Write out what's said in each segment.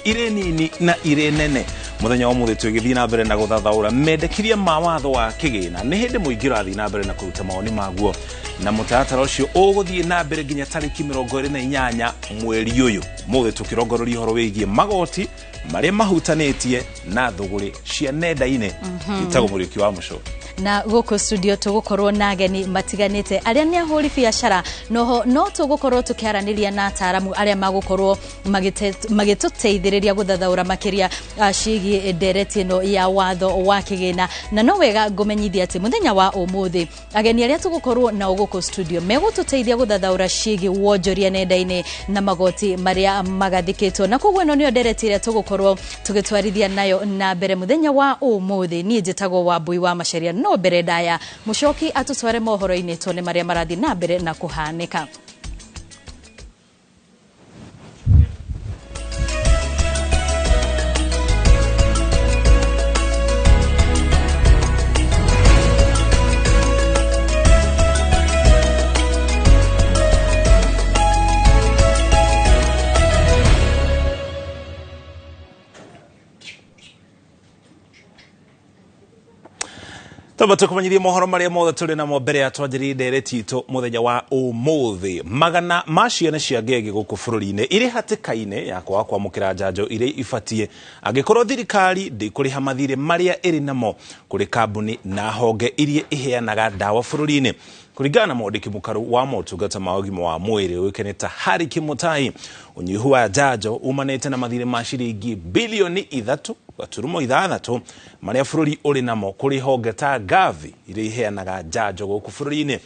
Irĩ nini na irĩ nene. Mũthenya wa ũmũthĩ twĩgĩthiĩ na mbere na gũthathaũra mendekithia ma watho wa kĩgĩna. Nĩ hĩndĩ mũingĩ ũrathiĩ na mbere na kũruta mawoni maguo, na mũtaratara ũcio ũgũthiĩ na mbere nginya tarĩki 28 mweri ũyũ. Mũthĩ tũkĩrongoreria ũhoro wĩgiĩ magoti marĩa mahutanĩtie na thũgũrĩ cia nenda-inĩ. Ĩtagwo Mũriũki wa Mũcũ. Na gũkũ studio tũgũkorwo na ageni matiganĩte arĩa nĩ ahũri biacara, noho no tũgũkorwo tũkĩaranĩria na ataaramu arĩa magũkorwo magĩtũteithĩrĩria gũthathaũra makĩria ciĩgiĩ ndereti ĩno ya watho wa kĩgĩna. Na no wega ngũmenyithia atĩ mũthenya wa ũmũthĩ ageni arĩa tũgũkorwo nao gũkũ studio megũtũteithia gũthathaũra ciĩgiĩ wonjoria nenda-inĩ na magoti marĩa magathĩkĩtwo, na koguo ĩno nĩyo ndereti ĩrĩa tũgũkorwo tũgĩtwarithia nayo na mbere mũthenya wa ũmũthĩ. Niĩ njĩtagwo Wambui wa Macharia, no mbere ndaya Mũcoki atũtware mohoro-inĩ tuone marĩa marathiĩ na mbere na kũhanĩka. Twamba tũkũmenyithie mohoro marĩa mothe tũrĩ namo mbere ya twanjĩrĩrie ndereti itũ mũthenya wa ũmũthĩ. Magana ma ciana cia ngenge gũkũ bũrũri-inĩ irĩ hatĩka-inĩ ya kwaga kwamũkĩra njanjo iria ibatiĩ angĩkorwo thirikari ndĩkũrĩha mathirĩ marĩa ĩrĩ namo kũrĩ kambuni na honge iria iheanaga ndawa bũrũri-inĩ. Kũringana na mwandĩki mũkaru wa motungata ma ũgima wa mwĩrĩ ũĩkaine ta Harry Kimutai, ũnyihu wa njanjo umanĩte na mathirĩ ma ciringi bilioni 3.6 marĩa bũrũri ũrĩ namo kũrĩ honge ta Gavi iria iheanaga njanjo gũkũ bũrũri-inĩ.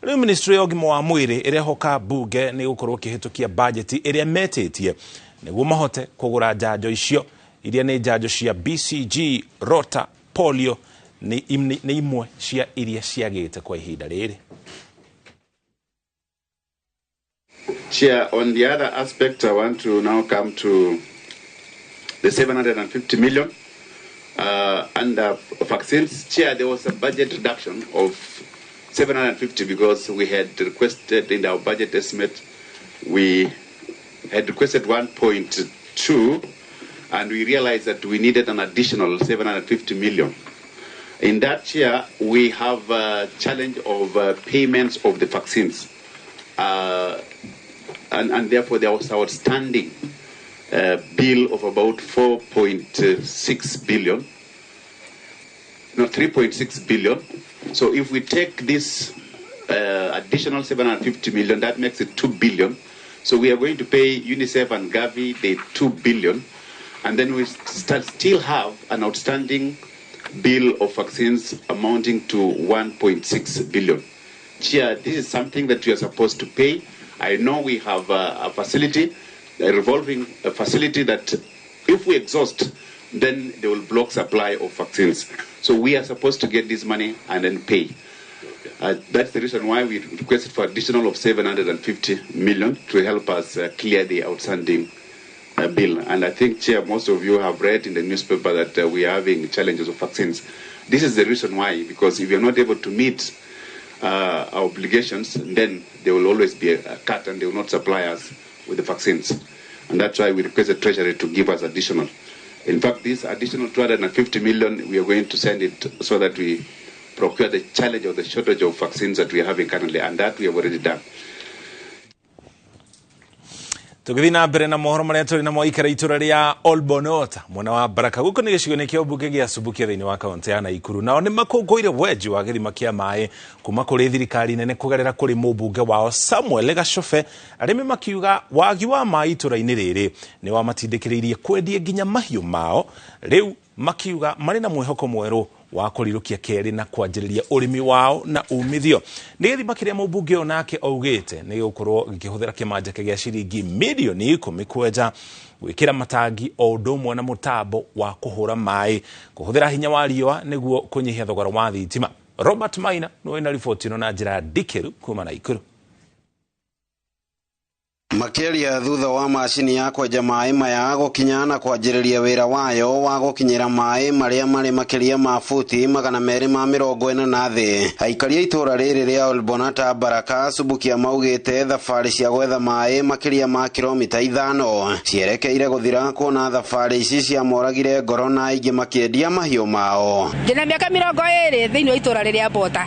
Rĩu ministry ya ũgima wa mwĩrĩ ĩrehoka mbunge nĩ gũkorwo ĩkĩhĩtũkia bajeti ĩrĩa metĩtie nĩguo mahote kũgũra njanjo icio iria nĩ njanjo cia BCG, Rota, polio nĩ imwe cia iria ciagĩte kwa ihinda rĩrĩ. Chair, on the other aspect, I want to now come to the 750 million under vaccines. Chair, there was a budget reduction of 750 because we had requested in our budget estimate, we had requested 1.2, and we realized that we needed an additional 750 million. In that, Chair, we have a challenge of payments of the vaccines. And therefore there was outstanding bill of about 4.6 billion, no, 3.6 billion. So if we take this additional 750 million, that makes it 2 billion. So we are going to pay UNICEF and Gavi the 2 billion, and then we still have an outstanding bill of vaccines amounting to 1.6 billion. Chair, this is something that we are supposed to pay. I know we have a facility, a revolving facility that if we exhaust, then they will block supply of vaccines. So we are supposed to get this money and then pay. That's the reason why we requested for additional of 750 million to help us clear the outstanding bill. And I think, Chair, most of you have read in the newspaper that we are having challenges of vaccines. This is the reason why, because if we are not able to meet our obligations, then there will always be a cut and they will not supply us with the vaccines. And that's why we requested Treasury to give us additional. In fact, this additional 250 million, we are going to send it so that we procure the challenge of the shortage of vaccines that we are having currently, and that we have already done. Tũgĩthiĩ na mbere na mohoro marĩa tũrĩ namo, ikara itũra rĩa Olbonota mwena wa Baraka gũkũ nĩ gĩcigo-inĩ kĩa ũmbunge gĩa Subukia thĩinĩ wa kaũntĩ ya Naikuru, nao nĩ makũngũire wenji wa gĩthima kĩa maĩ kuma kũrĩ thirikari nene kũgerera kũrĩ mũmbunge wao Samuel Gacobe. Arĩmi makiuga wagi wa maĩ itũra-inĩ rĩrĩ nĩ wamatindĩkĩrĩirie kwendia nginya mahiũ mao. Rĩu makiuga marĩ na mwĩhoko mwerũ wa kũrirũkia kerĩ na kwanjĩrĩria ũrĩmi wao na umithio. Nĩ gĩthima kĩrĩa mũmbunge ũyũ nake augĩte nĩ gĩgũkorwo gĩkĩhũthĩra kĩmanjĩka gĩa ciringi mirioni 10 kwenja, gwĩkĩra matangi o ũndũ ũmwe na mũtambo wa kũhũra maĩ kũhũthĩra hinya wa riũa nĩguo kũnyihia thogora wa thitima. Robert Maina nĩwe wĩna riboti ĩno na njĩra ndikĩru kuma Naikuru. Makĩaria thutha wa macini ya kwenja maĩ maya gũkinya na kwanjĩrĩria wĩra wayo wa gũkinyĩra maĩ marĩa marĩ makĩria ma futi 240 na thĩ. Aikari a itũũra rĩrĩ rĩa Olbonata Baraka Subukia maugĩte thabarĩ cia gwetha maĩ makĩria ma kilomita 5 cierekeire gũthira kuona thabarĩ ici ciamoragire ngoro na aingĩ makĩendia mahiũ mao. Ndĩna mĩaka 20 thĩinĩ wa itũũra rĩrĩa Bota.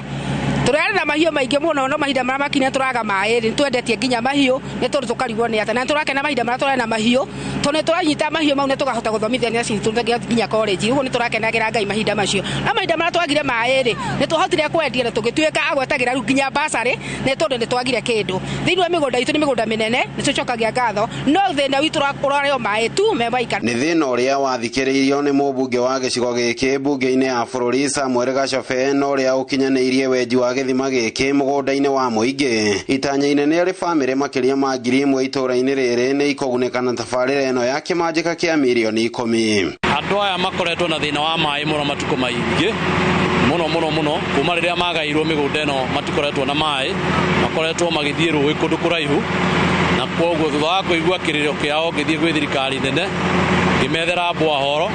Turarĩ na mahiũ maingĩ mũno no mahinda marĩa makinya tũraga maĩ rĩ twendetie nginya mahiũ nĩ tondũ tũkarigwo nĩ atĩa na tũrakena mahinda marĩa tũrarĩ na mahiũ tondũ nĩ tũranyita mahiũ mau nĩ tũkahota gũthomithia ciana citũ nginya college ũguo nĩ tũrakenagĩra Ngai mahinda macio no mahinda marĩa twagire maĩ rĩ nĩ twahotire kwendia na tũgĩtuĩka a gwetagĩra rĩu nginya basarĩ nĩ tondũ nĩ twagire kĩndũ thĩinĩ wa mĩgũnda itũ nĩ mĩgũnda mĩnene nĩ tũcokagia ngatho no thĩna witũ ũrarĩ o maĩ tu me maika. Nĩ thĩna ũrĩa wathikĩrĩirio nĩ mũmbunge wa gĩcigo gĩkĩ mbunge-inĩ ya bũrũri Samuel Gachobe na ũrĩa ũkinyanĩirie wenji wa gĩthima gĩkĩ mũgũnda-inĩ wa mũingĩ. Itanya inene arĩ bamĩrĩ makĩria ma 1000 itũũra-inĩ rĩrĩ nĩ ikũgunĩka na tabarĩra ĩno ya kĩmanjĩka kĩa mirioni 10. Andũ aya makoretwo na thĩna wa maĩ mũno matukũ maingĩ mũno mũno mũno kuma rĩrĩa magairwo mĩgũnda ĩno matikoretwo na maĩ makoretwo magĩthiĩ rũĩ kũndũ kũraihu na kwoguo thutha wa kũigua kĩrĩro kĩao ngĩthiĩ gwĩ thirikari nene ngĩmethera borehole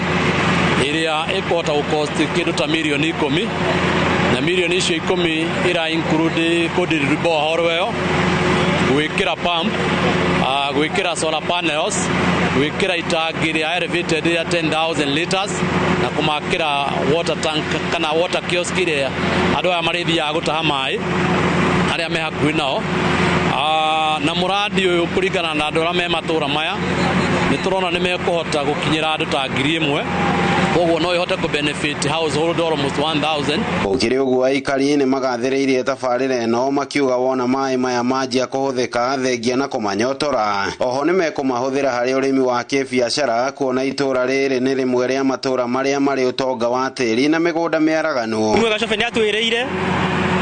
ĩrĩa ĩkũhota gũkost kĩndũ ta mirioni 10 na mirioni icio 10 ĩra include kũndĩrĩria borehole ĩyo gwĩkĩra pump, gwĩkĩra solar panels, gwĩkĩra itangi rĩa elevated ya 10,000 liters na kũmakĩra water tank kana water kiosk ĩrĩa andũ aya marĩthiaga gũtaha maĩ arĩa me hakuhĩ nao. Na mũradi ũyũ kũringana na andũ arĩa me matũũra maya nĩ tũrona nĩ mekũhota gũkinyĩra andũ ta 1000 koguo no ihote kũ benefit household almost 1000. Gũkĩrĩ ũguo aikari nĩ magathĩrĩirie tabarĩra ĩno makiuga wona maĩ maya manjia kũhũthĩka thengia na kũmanyotora. Oho nĩ mekũmahũthĩra harĩ ũrĩmi wa kĩbiacara kuona itũũra rĩrĩ nĩ rĩmwe rĩa matũũra marĩa marĩ ũtonga wa tĩri na mĩgũnda mĩaraganu. Gacobe nĩ atwĩrĩire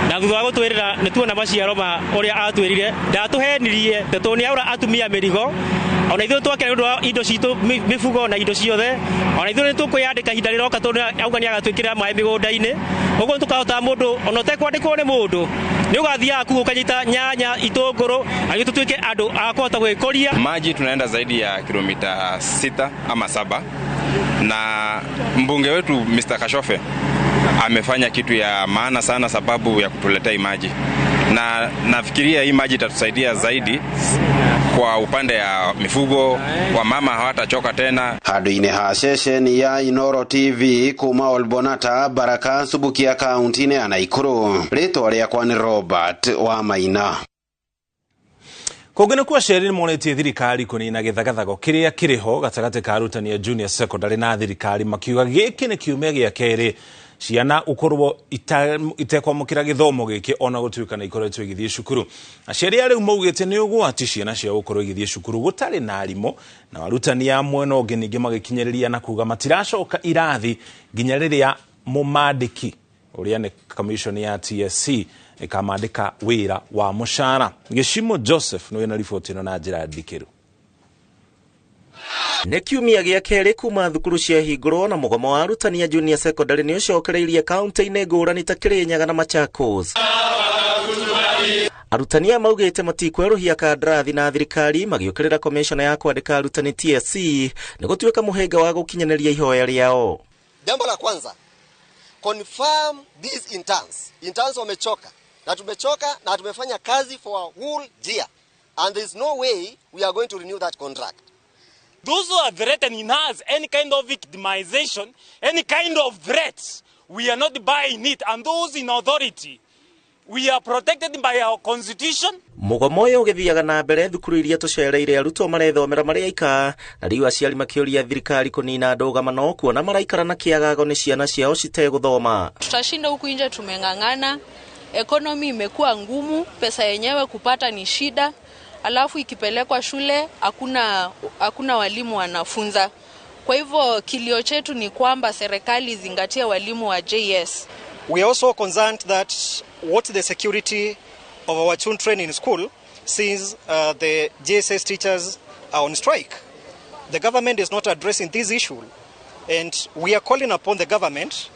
na thutha wa gũtwĩrĩra nĩ tuona maciaro ma ũrĩa atwĩrire ndatũhenirie tondũ nĩ aura atumia mĩrigo ona ithuĩ twakena nĩ ũndũ wa indo citũ mĩbugo na indo ciothe ona ithuĩ nĩ tũkwĩyandĩka ihinda rĩroka tondũ auga nĩ agatwĩkĩrĩra maĩ mĩgũnda-inĩ ũguo tũkahota mũndũ ona ũtekwandĩkwo nĩ mũndũ nĩ ũgathiaga kuu ũkanyita nyanya itũngũrũ agĩ tũtuĩke andũ a kũhota gwĩkũria. Maji tunaenda zaidi ya kilomita 6 ama 7 na mbunge wetu Mr. Kashofe amefanya kitu ya maana sana sababu ya kutuletea maji na nafikiria hii maji itatusaidia zaidi kwa upande ya mifugo, wa mama hawatachoka tena. Handũ-inĩ ha ceceni ya Inoro TV kuma Olbonata Baraka Subukia kaunti-inĩ ya Nakuru, rĩtwa rĩakwa nĩ Robert wa Maina. Kũngĩ nĩ kuo aciari nĩ monetie thirikari kũnina gĩthagathago kĩrĩa kĩrĩ ho gatagatĩ ka arutani a junior secondary na thirikari makiuga gĩkĩ nĩ kiumia gĩa kerĩ ciana ũkorwo itekwamũkĩra gĩthomo gĩkĩ ona gũtuĩka nĩ ikoretwo igĩthiĩ cukuru. Aciari a rĩu maugĩte nĩ ũgwati ciana ciao gũkorwo igĩthiĩ cukuru gũtarĩ na arimũ na arutani a mwena ũngĩ ningĩ magĩkinyĩrĩria na kuga matiracoka irathi nginya rĩrĩa mũmandĩki ũrĩa nĩ commission ya TSC ĩkamandĩka wĩra wa mũcara. Gĩcimo Joseph nĩwe na riboti ĩno na njĩra ndikĩru. Nĩ kiumia gĩa kerĩ kuma thukuru ciahingũrwo na mũgomo wa arutani a junior secondary nĩ ũcokereirie kaunti-inĩ ngũrani ta Kirinyaga na Machakos. Arutani aya maugĩte matikwerũhia kandarathi na thirikari magĩũkĩrĩra commission ya kwandĩka arutani TSC nĩ gũtuĩka mũhĩnga wa gũkinyanĩria ihoya rĩao. Jambo la kwanza, confirm these interns. Interns wamechoka na tumechoka na tumefanya kazi for a whole year and there is no way we are going to renew that contract. Those who are threatening us, any kind of victimization, any kind of threats, we are not buying it. And those in authority, we are protected by our constitution. Mũgomo ũyũ ũgĩthiaga na mbere thukuru iria tũcereire arutwo marethomera marĩ aika na rĩu aciari makĩũria thirikari kũnina ndũgamano kuona maraikara na kĩagago nĩ ciana ciao citegũthoma. Tutashinda huku nje tumeng'ang'ana, ekonomi imekuwa ngumu, pesa yenyewe kupata ni shida. Alafu ikipelekwa shule hakuna walimu wanafunza. Kwa hivyo kilio chetu ni kwamba serikali zingatie walimu wa JS. We are also concerned that what the security of our children in school since the JSS teachers are on strike. The government is not addressing this issue and we are calling upon the government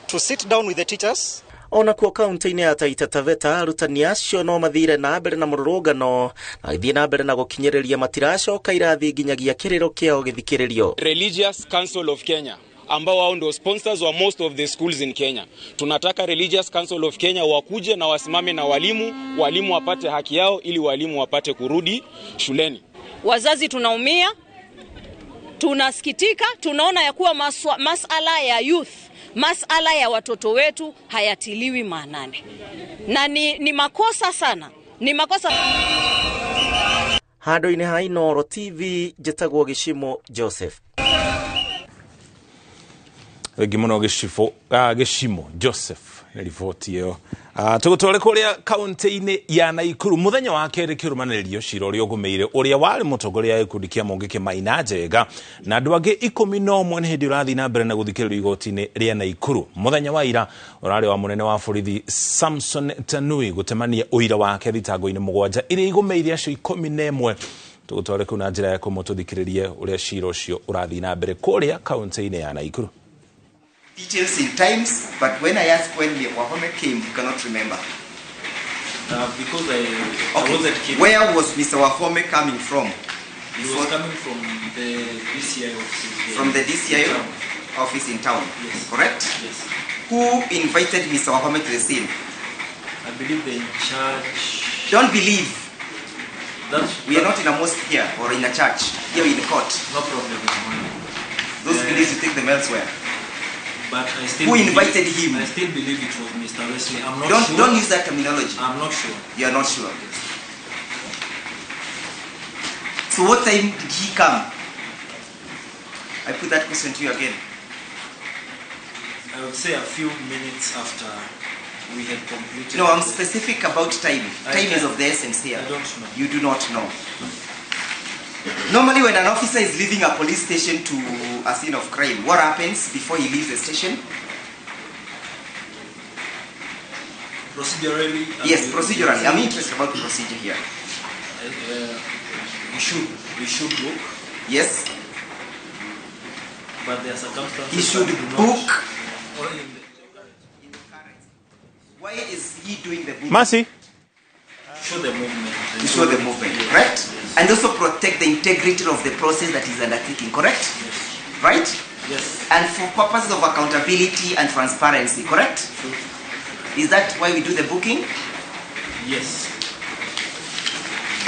to sit down with the teachers. Onakuo kaunti-inĩ ya Taita Taveta arutani acio no mathire na mbere na mũrũrũngano na gĩthiĩ na mbere na gũkinyĩrĩria matiracoka irathi nginyagia kĩrĩro kĩao gĩthikĩrĩrio. Religious Council of Kenya ambao wao ndio sponsors wa most of the schools in Kenya. Tunataka Religious Council of Kenya wakuje na wasimame na walimu, walimu wapate haki yao ili walimu wapate kurudi shuleni. Wazazi tunaumia, tunasikitika, tunaona ya kuwa masala ya youth, masala ya watoto wetu hayatiliwi maanani. Na ni makosa sana, ni makosa. Handũ-inĩ ha Inooro TV njĩtagwo Gĩcimo Joseph. Thengi mũno Gĩcimo Joseph nĩ riboti ĩyo. Tũgũtware kũrĩa kaunti-inĩ ya Naikuru mũthenya wa kerĩ kĩrũmanĩrĩrio cira ũrĩa ũgũmĩire ũrĩa warĩ mũtongoria wa gĩkundi kĩa Mũngĩkĩ Maina Njenga na andũ angĩ 11 nĩ hĩndĩ ũrathiĩ na mbere na gũthikĩrĩrio igoti-inĩ rĩa Naikuru. Mũthenya wa ira ũrarĩ wa mũnene wa borithi Samson Tanui gũtemania ũira wake thitango-inĩ 7 iria igũmĩire acio 11. Tũgũtware kũu na njĩra ya kũmũtũthikĩrĩrie ũrĩa cira ũcio ũrathiĩ na mbere kũrĩa kaunti-inĩ ya Naikuru. Details in times, but when I ask when Wahome came, you cannot remember. Because I wasn't keeping. Where was Mr. Wahome coming from? He was coming from the DCI office. From the DCI office in town, yes. Correct? Yes. Who invited Mr. Wahome to the scene? I believe the in charge. Don't believe. We are not in a mosque here or in a church. Here in the court. No problem. Those beliefs, you take them elsewhere. But I still Who invited him? I still believe it was Mr. Wesley. I'm not sure. Don't use that terminology. I'm not sure. You are not sure. Yes. So what time did he come? I put that question to you again. I would say a few minutes after we had completed. No, I'm specific about time. Time is of the essence here. I don't know. You do not know. Normally when an officer is leaving a police station to a scene of crime, what happens before he leaves the station? Procedurally? Yes, procedurally. I'm interested about the procedure here. We should book. Yes. But there are circumstances. He should book. Why is he doing the book? Mercy. Show the movement. To show the movement, right? Yes. And also protect the integrity of the process that is undertaking, correct? Yes. Right? Yes. And for purposes of accountability and transparency, correct? True. Is that why we do the booking? Yes.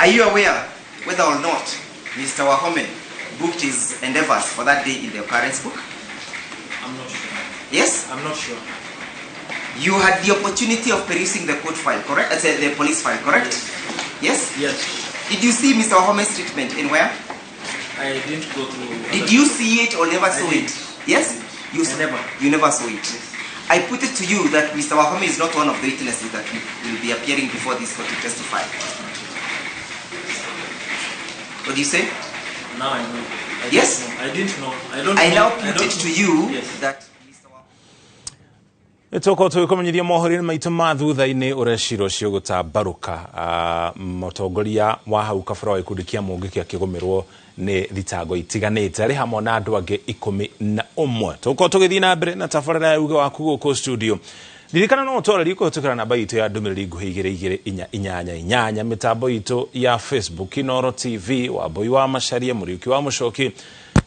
Are you aware whether or not Mr. Wahome booked his endeavors for that day in the occurrence book? I'm not sure. Yes? I'm not sure. You had the opportunity of perusing the court file, correct? The police file, correct? Yes. Yes? Yes. Did you see Mr. Wahome's statement in where? I didn't go through. Did you see it or never saw it? Yes? You never. You never saw it. Yes. I put it to you that Mr. Wahome is not one of the witnesses that will be appearing before this court to testify. What do you say? Now I know. Yes? I didn't know. I don't know. I now put it to you that Nĩtũkorwo tũgĩkũmenyithia mohoro-inĩ maitũ ma thutha-inĩ ũrĩa cira ũcio gũtambarũka. Mũtongoria wa hau kabere wa gĩkundi kĩa Mũngĩkĩ akĩgũmĩrwo nĩ thitango itiganĩte arĩ hamwe na andũ angĩ 11. Tũgũkorwo tũgĩthiĩ na mbere na tabarĩra ya uge waku gũkũ studio. Ririkana no ũtwarĩrie kũhĩtũkĩra namba itũ ya ndũmĩrĩri nguhĩ 22488, mĩtambo itũ ya Facebook Inooro TV, Wambui wa Macharia, Mũriũki wa Mũcoki.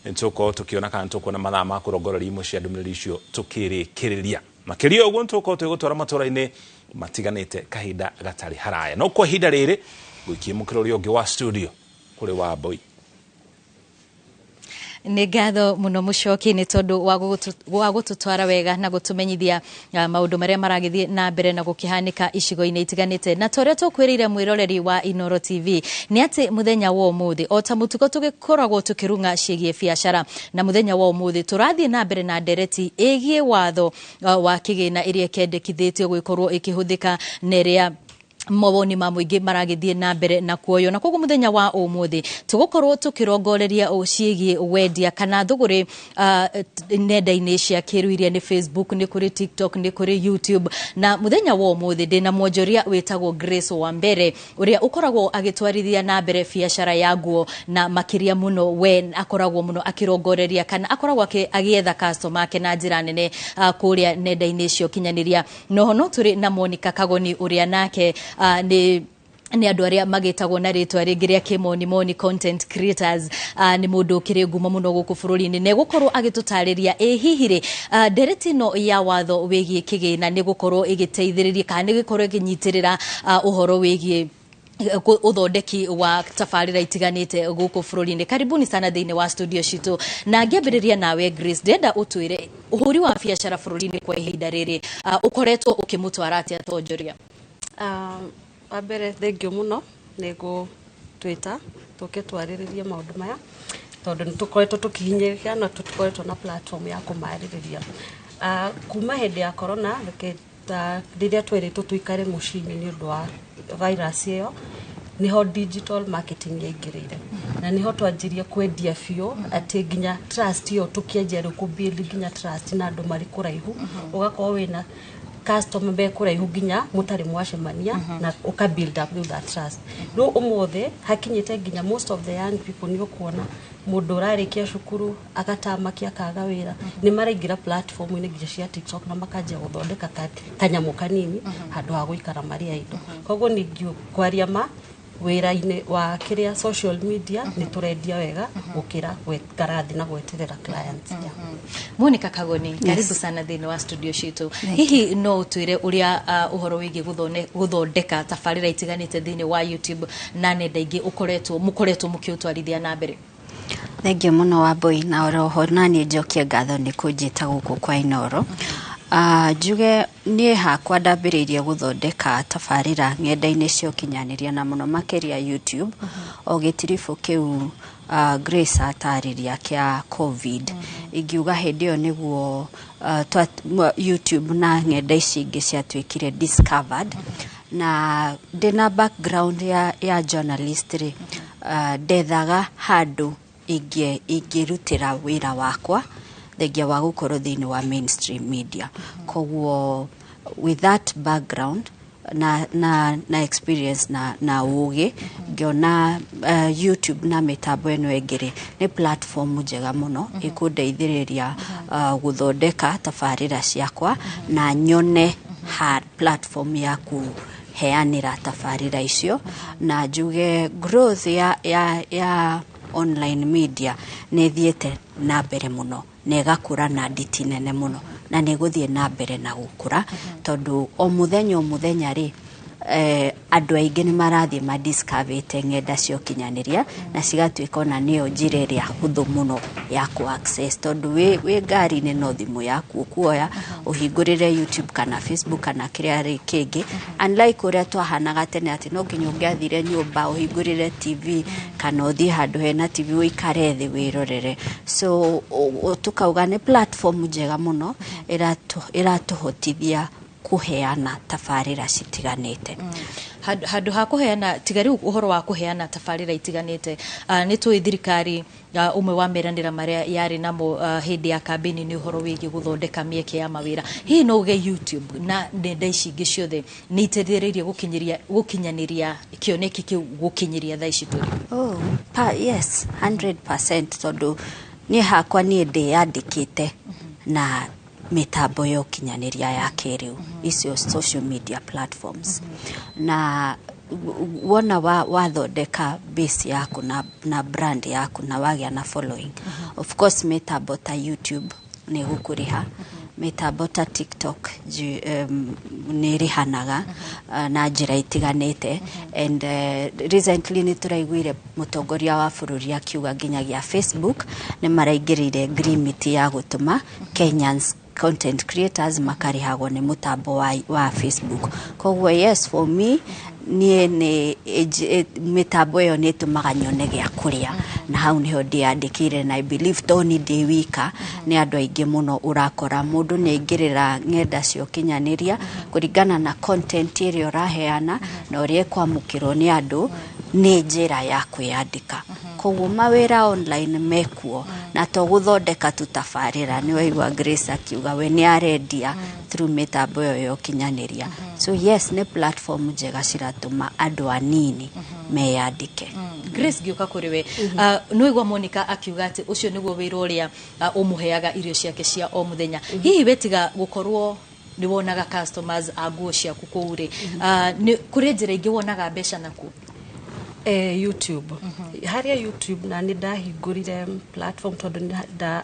Nĩtũgũkorwo tũkĩona kana nĩtũkuona mathaa ma kũrongoreria imwe cia ndũmĩrĩri icio tũkĩrĩkĩrĩria. Makĩria ũguo nĩtũgũkorwo twĩgũtwara matũra-inĩ matiganĩte kahinda gatarĩ haraya. No kwa ihinda rĩrĩ ngũikie mũkĩra ũrĩa ũngĩ wa studio kũrĩ Wambui. Nĩ ngatho mũno Mũcoki nĩ tondũ wa gũtũtwara wega na gũtũmenyithia maũndũ marĩa maragĩthiĩ na mbere na gũkĩhanĩka icigo-inĩ itiganĩte. Na ta ũrĩa tũkwĩrĩire mwĩroreri wa Inooro TV nĩ atĩ mũthenya wa ũmũthĩ o ta mũtugo tũgĩkoragwo tũkĩrung'a ciĩgiĩ biacara, na mũthenya wa ũmũthĩ tũrathiĩ na mbere na ndereti ĩgiĩ watho wa kĩgĩna ĩrĩa ĩkendekithĩtio gwĩkorwo ĩkĩhũthĩka na ĩrĩa Mawoni ma mũingĩ maragĩthiĩ na mbere na kuoywo, na koguo mũthenya wa ũmũthĩ tũgũkorwo tũkĩrongoreria ciĩgiĩ wendia kana thũgũrĩ nenda-inĩ cia kĩrĩu iria nĩ Facebook, nĩ kũrĩ TikTok, nĩ kũrĩ YouTube. Na mũthenya wa ũmũthĩ ndĩna mwonjoria wĩtagwo Grace Wambere, ũrĩa ũkoragwo agĩtwarithia na mbere biacara ya nguo, na makĩria mũno we akoragwo mũno akĩrongoreria kana akoragwo agĩetha customer ake na njĩra nene kũrĩa nenda-inĩ cia ũkinyanĩria. Noho no tũrĩ na Monica Kagoni, ũrĩa nake nĩ andũ arĩa magĩtagwo na rĩtwa rĩngĩ rĩa kĩmonimoni content creators, nĩ mũndũ ũkĩrĩ ngumo mũno gũkũ bũrũri-inĩ, na egũkorwo agĩtũtarĩria ĩ hihi rĩ ndereti ĩno ya watho wĩgiĩ kĩgĩna nĩ gũkorwo ĩgĩteithĩrĩria kana nĩ gũkorwo ĩkĩnyitĩrĩra ũhoro wĩgiĩ ũthondeki wa tabarĩra itiganĩte gũkũ bũrũri-inĩ. Karibuni sana thĩinĩ wa studio citũ, na ngĩambĩrĩria nawe Grace, ndĩrenda ũtwĩre ũhũri wa biacara bũrũri-inĩ kwa ihinda rĩrĩ ũkoretwo ũkĩmũtwara atĩa tonjoria? Wa mbere, thengio mũno nĩ gũtwĩta tũke twarĩrĩrie maũndũ maya, tondũ nĩ tũkoretwo tũkĩhinyĩrĩka na tũtikoretwo na platform ya kũmarĩrĩria. Kuma hĩndĩ ya corona, reke ta rĩrĩa twerĩtwo tũikare mũciĩ-inĩ nĩ ũndũ wa virus ĩyo, niho digital marketing yaingĩrĩire na niho twanjirie kwendia biũ, atĩ nginya trust ĩyo tũkĩanjia rĩu kũ-build nginya trust na andũ marĩ kũraihu, ũgakorwo wĩna customer me kũraihu nginya mũtarĩ mwacemania, na ũka build up rĩu that trust. Rĩu ũmũthĩ hakinyĩte nginya most of the young people, nĩ ũkuona mũndũ ũrarĩkia cukuru agatamakia akaga wĩra, nĩ maraingĩra platform-inĩ nginya cia TikTok na makanjia gũthondeka kanyamũ kanini handũ ha gũikara marĩ idle. Koguo nĩ kwaria ma wĩra-inĩ wa kĩrĩa social media nĩ tũrendia wega gũkĩra gũikara thĩ na gweterera clients, yeah. Monica Kagoni, karibu sana thĩinĩ wa studio citũ. Hihi no ũtwĩre ũrĩa ũhoro wĩgiĩ gũthondeka tabarĩra itiganĩte thĩinĩ wa YouTube na nenda ingĩ ũkoretwo mũkoretwo mũkĩũtwarithia na mbere? Thengio mũno Wambui, na oroho naniĩ njokie ngatho nĩ kũnjĩta gũkũ kwa Inooro. Njuge niĩ hakwa ndambĩrĩirie gũthondeka tabarĩra ng'enda-inĩ cia ũkinyanĩria na mũno makĩria YouTube o gĩtiribũ kĩu Grace atarĩria kĩa COVID. Ingiuga hĩndĩ ĩyo nĩguo YouTube na ng'enda ici ingĩ ciatuĩkire discovered, na ndĩna background ya journalist rĩ, ndethaga handũ ingĩrutĩra wĩra wakwa thengia wa gũkorwo thĩinĩ wa mainstream media. Koguo with that background na experience na ũgĩ, ngĩona YouTube na mĩtambo ĩno ĩngĩ rĩ, nĩ platform njega mũno ĩkũndeithĩrĩria gũthondeka tabarĩra ciakwa na nyone ha platform ya kũheanĩra tabarĩra icio. Na njuge growth ya online media nĩ ĩthiĩte na mbere mũno na ĩgakũra na nditi nene mũno, na nĩ ĩgũthiĩ na mbere na gũkũra, tondũ o mũthenya o mũthenya rĩ, andũ aingĩ nĩ marathiĩ madiscoverĩte ng'enda cia ũkinyanĩria na cigatuĩka ona nĩyo njĩra ĩrĩa hũthũ mũno ya kũ access, tondũ wĩ ngari-inĩ no thimũ yaku ũkuoya ũhingũrĩre YouTube kana Facebook kana kĩrĩa rĩ kĩngĩ, unlike ũrĩa twahanaga tene atĩ no nginya ũngĩathire nyũmba ũhingũrĩre TV kana ũthiĩ handũ hena TV ũikare thĩ wĩrorere. So tukauga nĩ platform njega mũno ĩratũhotithia kũheana tabarĩra citiganĩte. Handũ ha kũheana, tiga rĩu ũhoro wa kũheana tabarĩra itiganĩte, nĩ tũĩ thirikari ũmwe wa meranĩra marĩa yarĩ namo hĩndĩ ya kambĩini nĩ ũhoro wĩgiĩ gũthondeka mĩeke ya mawĩra. Hihi no uge YouTube na nenda ici ingĩ ciothe nĩ iteithĩrĩirie gũkinyanĩria kĩoneki kĩu gũkinyĩria thaa ici tũrĩ? Oh, yes, 100%, tondũ niĩ hakwa niĩ ndĩyandĩkĩte na mĩtambo ya ũkinyanĩria ya kĩrĩu, icio social media platforms, na wona wathondeka base yaku na brand yaku na wagĩa na following, of course mĩtambo ta YouTube nĩ ĩgũkũrĩha, mĩtambo ta TikTok nĩ ĩrĩhanaga na njĩra itiganĩte. And recently nĩ tũraiguire mũtongoria wa bũrũri akiuga nginyagia Facebook nĩ maraingĩrĩire agreement ya gũtũma Kenyans content creators makarĩhagwo nĩ mũtambo wa Facebook. Koguo yes, for me niĩ nĩ mĩtambo ĩyo nĩ ĩtũmaga nyone gĩa kũrĩa. Na hau niho ndĩyandĩkĩire, na I believe to ni ndĩ wika, nĩ andũ aingĩ mũno. Ũrakora mũndũ nĩ aingĩrĩra ng'enda cia ũkinyanĩria kũringana na content ĩrĩa ũraheana na ũrĩa ĩkwamũkĩrwo nĩ andũ, nĩ njĩra ya kwĩyandĩka. Koguo mawĩra online mekuo, na to gũthondeka tu tabarĩra. Nĩ waigua Grace akiuga we nĩ arendia through mĩtambo ĩyo ya ũkinyanĩria. So yes, nĩ platform njega ciratũma andũ anini meyandĩke. Grace, ngĩũka kũrĩ we, nĩ waigua Monica akiuga atĩ ũcio nĩguo wĩra ũrĩa ũmũheaga irio ciake cia o mũthenya. Hihi wetiga gũkorwo nĩ wonaga customers a nguo ciaku kũu rĩ, nĩ kũrĩ njĩra ingĩ wonaga mbeca nakuo? YouTube, harĩa YouTube na nĩ ndahingũrire platform tondũ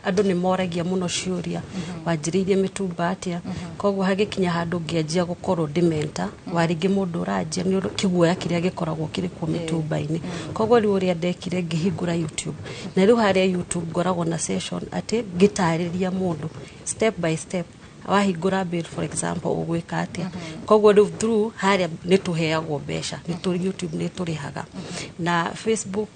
andũ nĩ moragia mũno ciũria, wanjĩrĩirie mĩtumba atĩa? Koguo hagĩkinya handũ ngĩanjia gũkorwo ndĩ mentor wa rĩngĩ mũndũ ũranjia nĩ ũndũ kĩguoya kĩrĩa gĩkoragwo kĩrĩ kuo mĩtumba-inĩ. Koguo rĩu ũrĩa ndekire, ngĩhingũra YouTube, na rĩu harĩa YouTube ngoragwo na session atĩ ngĩtarĩria mũndũ step by step, wahingũra bill, for example, ũgwĩka atĩa. Koguo rĩu through harĩa nĩ tũheagwo mbeca, nĩ tũrĩ YouTube nĩ tũrĩhaga, na Facebook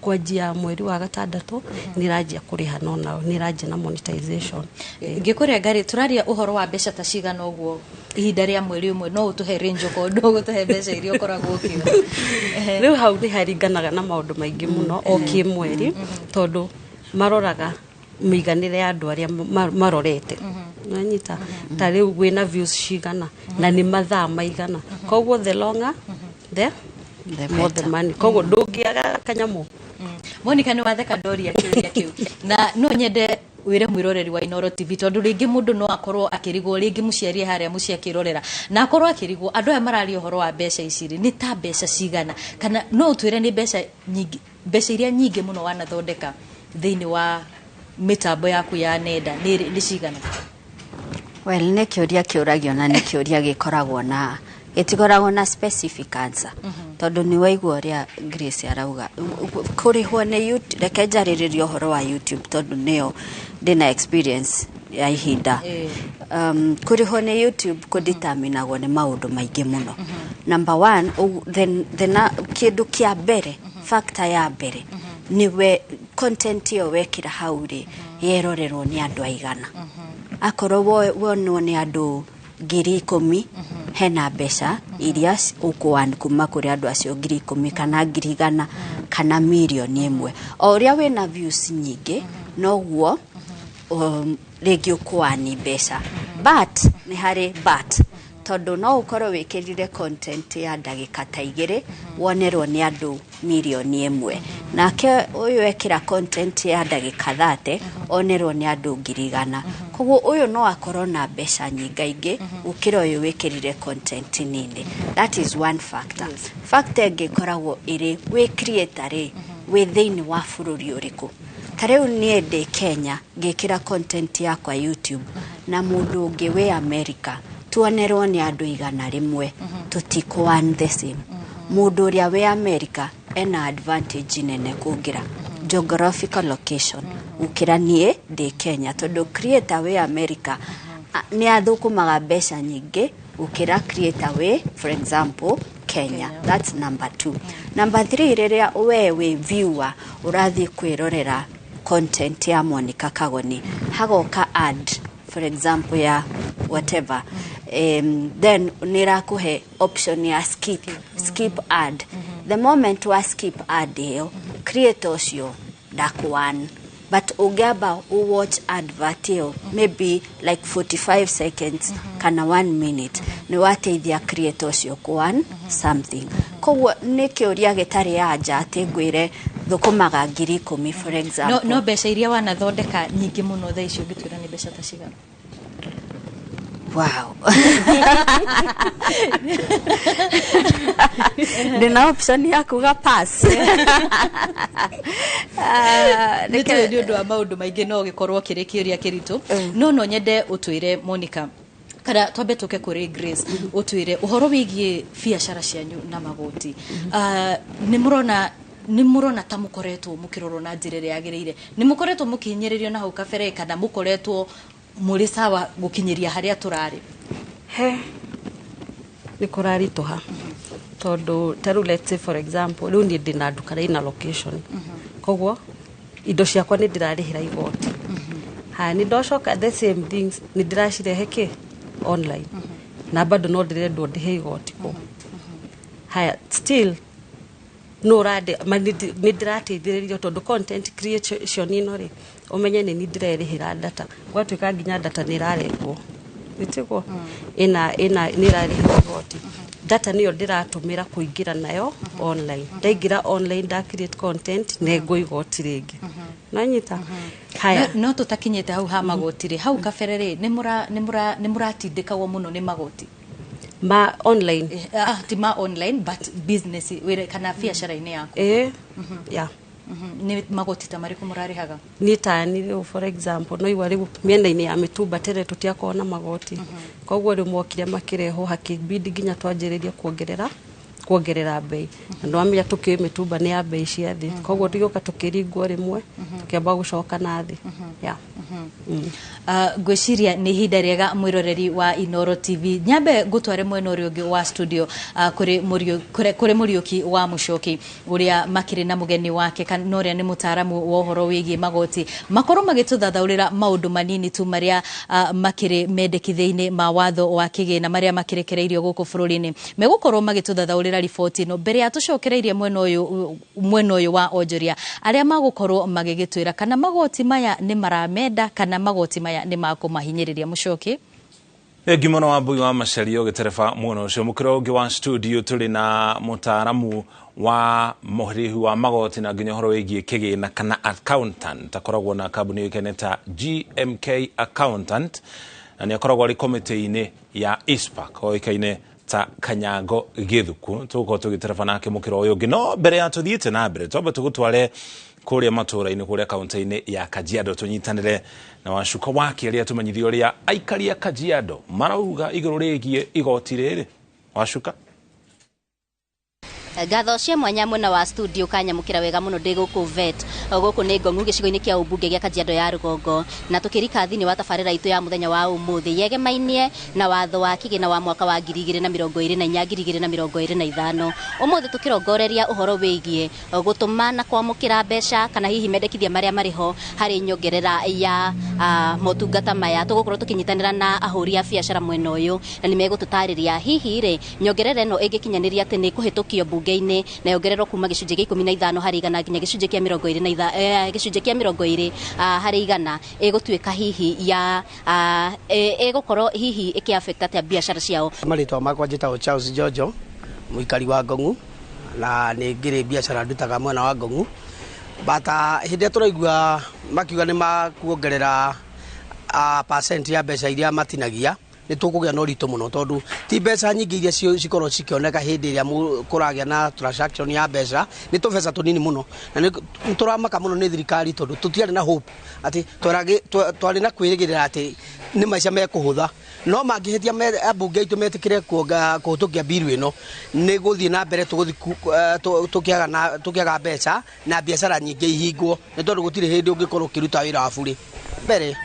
kwanjia mweri wa gatandatũ nĩ ĩranjia kũrĩha, no nao nĩ ĩranjia na monetization. Ngĩkũrenga rĩ, tũraria ũhoro wa mbeca ta cigana ũguo ihinda rĩa mweri ũmwe? No ũtũhe range okorwo ndũgũtũhe mbeca iria ũkoragwo ũkiona. Rĩu hau nĩ haringanaga na maũndũ maingĩ mũno o kĩmweri, tondũ maroraga mĩiganĩre ya andũ arĩa marorete, nanyita ta rĩu wĩna views cigana na nĩ mathaa maigana. Koguo the longer the more the money. Koguo ndũngĩaga kanyamũ. Monica, nĩ watheka ndoria kĩũria kĩu, na no nyende wĩre mwĩroreri wa Inooro TV, tondũ rĩngĩ mũndũ no akorwo akĩrigwo, rĩngĩ mũciari harĩa mũciĩ akĩrorera na akorwo akĩrigwo, andũ aya mararia ũhoro wa mbeca ici rĩ, nĩ ta mbeca cigana? Kana no ũtwĩre nĩ mbeca nyingĩ, mbeca iria nyingĩ mũno wanathondeka thĩinĩ wa mĩtambo yaku ya nenda nĩ cigana? Well, nĩ kĩũria kĩũragio na nĩ kĩũria gĩkoragwo na gĩtikoragwo na specific answer, tondũ nĩ waigua ũrĩa Grace arauga kũrĩhwo nĩ YouTube. Reke njarĩrĩrie ũhoro wa YouTube tondũ nĩyo ndĩna experience ya ihinda. Kũrĩhwo nĩ YouTube kũdeterminagwo nĩ maũndũ maingĩ mũno. Number one, then kĩndũ kĩa mbere, factor ya mbere nĩ we content ĩyo wekĩra hau rĩ, yerorerwo nĩ andũ aigana. Akorwo wonwo nĩ andũ 10,000, hena mbeca iria ũkũwan kuma kũrĩ andũ acio 10,000 kana 100,000 kana 1,000,000. O ũrĩa wĩna views nyingĩ, noguo rĩngĩ ũkũwani mbeca. But nĩ harĩ but, tondũ no ũkorwo wĩkĩrire content ya ndagĩka ta 2, wonerwo nĩ andũ 1,000,000, nake ũyũ ekĩra content ya ndagĩka 30, onerwo nĩ andũ 100,000. Koguo ũyũ no akorwo na mbeca nyingaingĩ gũkĩra ũyũ wĩkĩrire content nini. That is one factor. Factor ĩngĩ ĩkoragwo ĩrĩ wĩ creator rĩ, wĩ thĩinĩ wa bũrũri ũrĩkũ. Ta rĩu niĩ ndĩ Kenya, ngĩkĩra content yakwa YouTube na mũndũ ũngĩ wĩ America, tuonerwo nĩ andũ 100, tũtikũ the same. Mũndũ ũrĩa wĩ America ena advantage nene kũngĩra geographical location gũkĩra niĩ ndĩ Kenya, tondũ creator wĩ America nĩ athũkũmaga mbeca nyingĩ gũkĩra creator wĩ, for example, Kenya. That's number two. Number three, rĩrĩa we wĩ viewer ũrathiĩ kwĩrorera content ya Monica Kagoni, hagoka ad, for example, ya whatever, then nĩ ĩrakũhe option ya skip ad. The moment wa skip ad ĩyo, creator ũcio ndakũwan. But ũngĩamba watch advert ĩyo maybe like 45 seconds kana 1 minute, nĩ wateithia creator ũcio kũwan something. Koguo nĩ kĩũria gĩtarĩ anja atĩ ngwĩre thũkũmaga 10,000, for example. No mbeca iria wanathondeka nyingĩ mũno thaa ici ũngĩtwĩra nĩ mbeca ta cigana? Wow, ndĩna option ya kuga pass. Nĩ tũĩ nĩ ũndũ wa maũndũ maingĩ no gĩkorwo kĩrĩ kĩũria kĩritũ, no nyende ũtwĩre Monica, kana twambe tũke kũrĩ Grace, ũtwĩre ũhoro wĩgiĩ biacara cianyu na magoti. Nĩ mũrona ta mũkoretwo mũkĩrorwo na njĩra ĩrĩa yagĩrĩire? Nĩ mũkoretwo mũkĩhinyĩrĩrio na hau kabere, kana mũkoretwo mũrĩ sawa gũkinyĩria harĩa tũrarĩ? He nĩ kũraritũha, tondũ ta rĩu, let's say for example, rĩu niĩ ndĩna nduka ĩna location. Koguo indo ciakwa nĩ ndĩrarĩhĩra igoti. Haya, nĩ ndocoka the same things nĩ ndĩracirehe kĩ online, na bado no ndĩrendwo ndĩhe igoti kũu. Haya, still no ũrande nĩ ndĩrateithĩrĩrio tondũ content creation ĩno rĩ, ũmenye nĩ niĩ ndĩrerĩhĩra data, gwatuĩka nginya data nĩ ĩrarengwo, nĩtiguo ĩna nĩ ĩrarĩhĩrwo igoti. Data nĩyo ndĩratũmĩra kũingĩra nayo online. Ndaingĩra online, nda create content, nengwo igoti rĩngĩ. Nanyita? Haya. No tũtakinyĩte hau ha magoti rĩ, hau kabere rĩ, nĩ mũratindĩkagwo mũno nĩ magoti ma online? Ah, ti ma online, but business wĩra kana biacara-inĩ yaku. Ĩĩ, yeah. Nĩ magoti ta marĩkũ mũrarĩhaga? Niĩ tani rĩu, for example, no igua rĩu mĩena-inĩ ya mĩtumba tene tũtiakoragwo na magoti, koguo rĩu mokire makĩrehwo, hakĩbidi nginya twanjĩrĩrie kuongerera bei, na nĩwamenya tũkĩũĩ mĩtumba nĩ ya bei cia thĩ, koguo tũgĩũka tũkĩringwo rĩmwe, tũkĩamba gũcoka na thĩ, yeah. Ngwĩciria nĩ ihinda rĩega, mwĩroreri wa Inoro TV, nyambe ngũtware mwena ũrĩa ũngĩ wa studio, kũrĩ Mũriũki wa Mũcoki ũrĩa makĩrĩ na mũgeni wake kana ũrĩa nĩ mũtaaramu wa ũhoro wĩgiĩ magoti, makorwo magĩtũthathaũrĩra maũndũ manini tu marĩa makĩrĩ mendekithia-inĩ ma watho wa kĩgĩna marĩa makĩrekereirio gũkũ bũrũri-inĩ. Megũkorwo magĩtũthathaũrĩra riboti ĩno mbere ya tũcokereirie mwena ũyũ wa onjoria arĩa magũkorwo magĩgĩtwĩra kana magoti maya nĩ maramenda kana magoti maya nĩ makũmahinyĩrĩria. Mũcoki. Thengi mũno, Wambui wa Macaria, ũgĩtereba mwena ũcio. Mũkĩro ũngĩ wa studio tũrĩ na mũtaaramu wa mũrĩhi wa magoti na nginya ũhoro wĩgiĩ kĩgĩna kana accountant, akoragwo na kambuni yũĩkaine ta GMK Accountant, na nĩ akoragwo arĩ komĩtĩ-inĩ ya ICPAK, oĩkaine ta Kanyango Gĩthuku. Tũgũkorwo tũgĩtereba nake mũkĩro ũyũ ũngĩ, no mbere ya tũthiĩte na mbere, twambe tũgũtware kũrĩa matũũra-inĩ, kũrĩa kaunti-inĩ ya Kajiado, tũnyitanĩre na Wacuka wa Kĩarĩa, tũmenyithie ũrĩa aikari a Kajiado marauga igũrũ rĩgiĩ igoti rĩrĩ. Wacuka. Ngatho cia mwanya mwena wa studio kanyamũkĩra wega mũno. Ndĩ gũkũ vet, gũkũ nĩ Ngong'u, gĩcigo-inĩ kĩa ũmbunge gĩa Kajiado ya Rũgongo, na tũkĩrika thĩinĩ wa tabarĩra itũ ya mũthenya wa ũmũthĩ yegemainie na watho wa kĩgĩna wa mwaka wa 2024, 2025. Ũmũthĩ tũkĩrongoreria ũhoro wĩgiĩ gũtũma na kwamũkĩra mbeca, kana hihi mendekithia marĩa marĩ ho harĩ nyongerera ya motungata maya. Tũgũkorwo tũkĩnyitanĩra na ahũri a biacara mwena ũyũ, na nĩ megũtũtarĩria hihi rĩ, nyongerera ĩno ĩngĩkinyanĩria atĩ nĩ kũhĩtũkio mbunge-inĩ na yongererwo kuma gĩcunjĩ gĩa 15% nginya gĩcunjĩ kĩa mĩrongo ĩrĩ na gĩcunjĩ kĩa 20%, ĩgũtuĩka hihi ya ĩgũkorwo hihi ĩkĩ affect atĩa biacara ciao. Marĩtwa makwa njĩtagwo Charles Jojo, mũikari wa Ngong'u, na nĩ ngĩrĩ biacara ndutaga mwena wa Ngong'u. Bata hĩndĩ ĩrĩa tũraigua makiuga nĩ makuongerera percent ya mbeca iria matinagia, nĩ tũkũgĩa na ũritũ mũno, tondũ ti mbeca nyingĩ iria cikorwo cikĩoneka hĩndĩ ĩrĩa kũragĩa na transaction ya mbeca, nĩ tũbeca tũnini mũno, na nĩ tũramaka mũno nĩ thirikari, tondũ tũtiarĩ na hope atĩ twarĩ na kwĩrĩgĩrĩra atĩ nĩ maica mekũhũtha, no mangĩhĩtia ambunge aitũ metĩkĩre kũhĩtũkia bill ĩno, nĩ gũthiĩ na mbere tũgũthiĩ tũkĩaga mbeca na biacara nyingĩ ihingwo, nĩ tondũ gũtirĩ hĩndĩ ũngĩkorwo ũkĩruta wĩra wa burĩ mbere.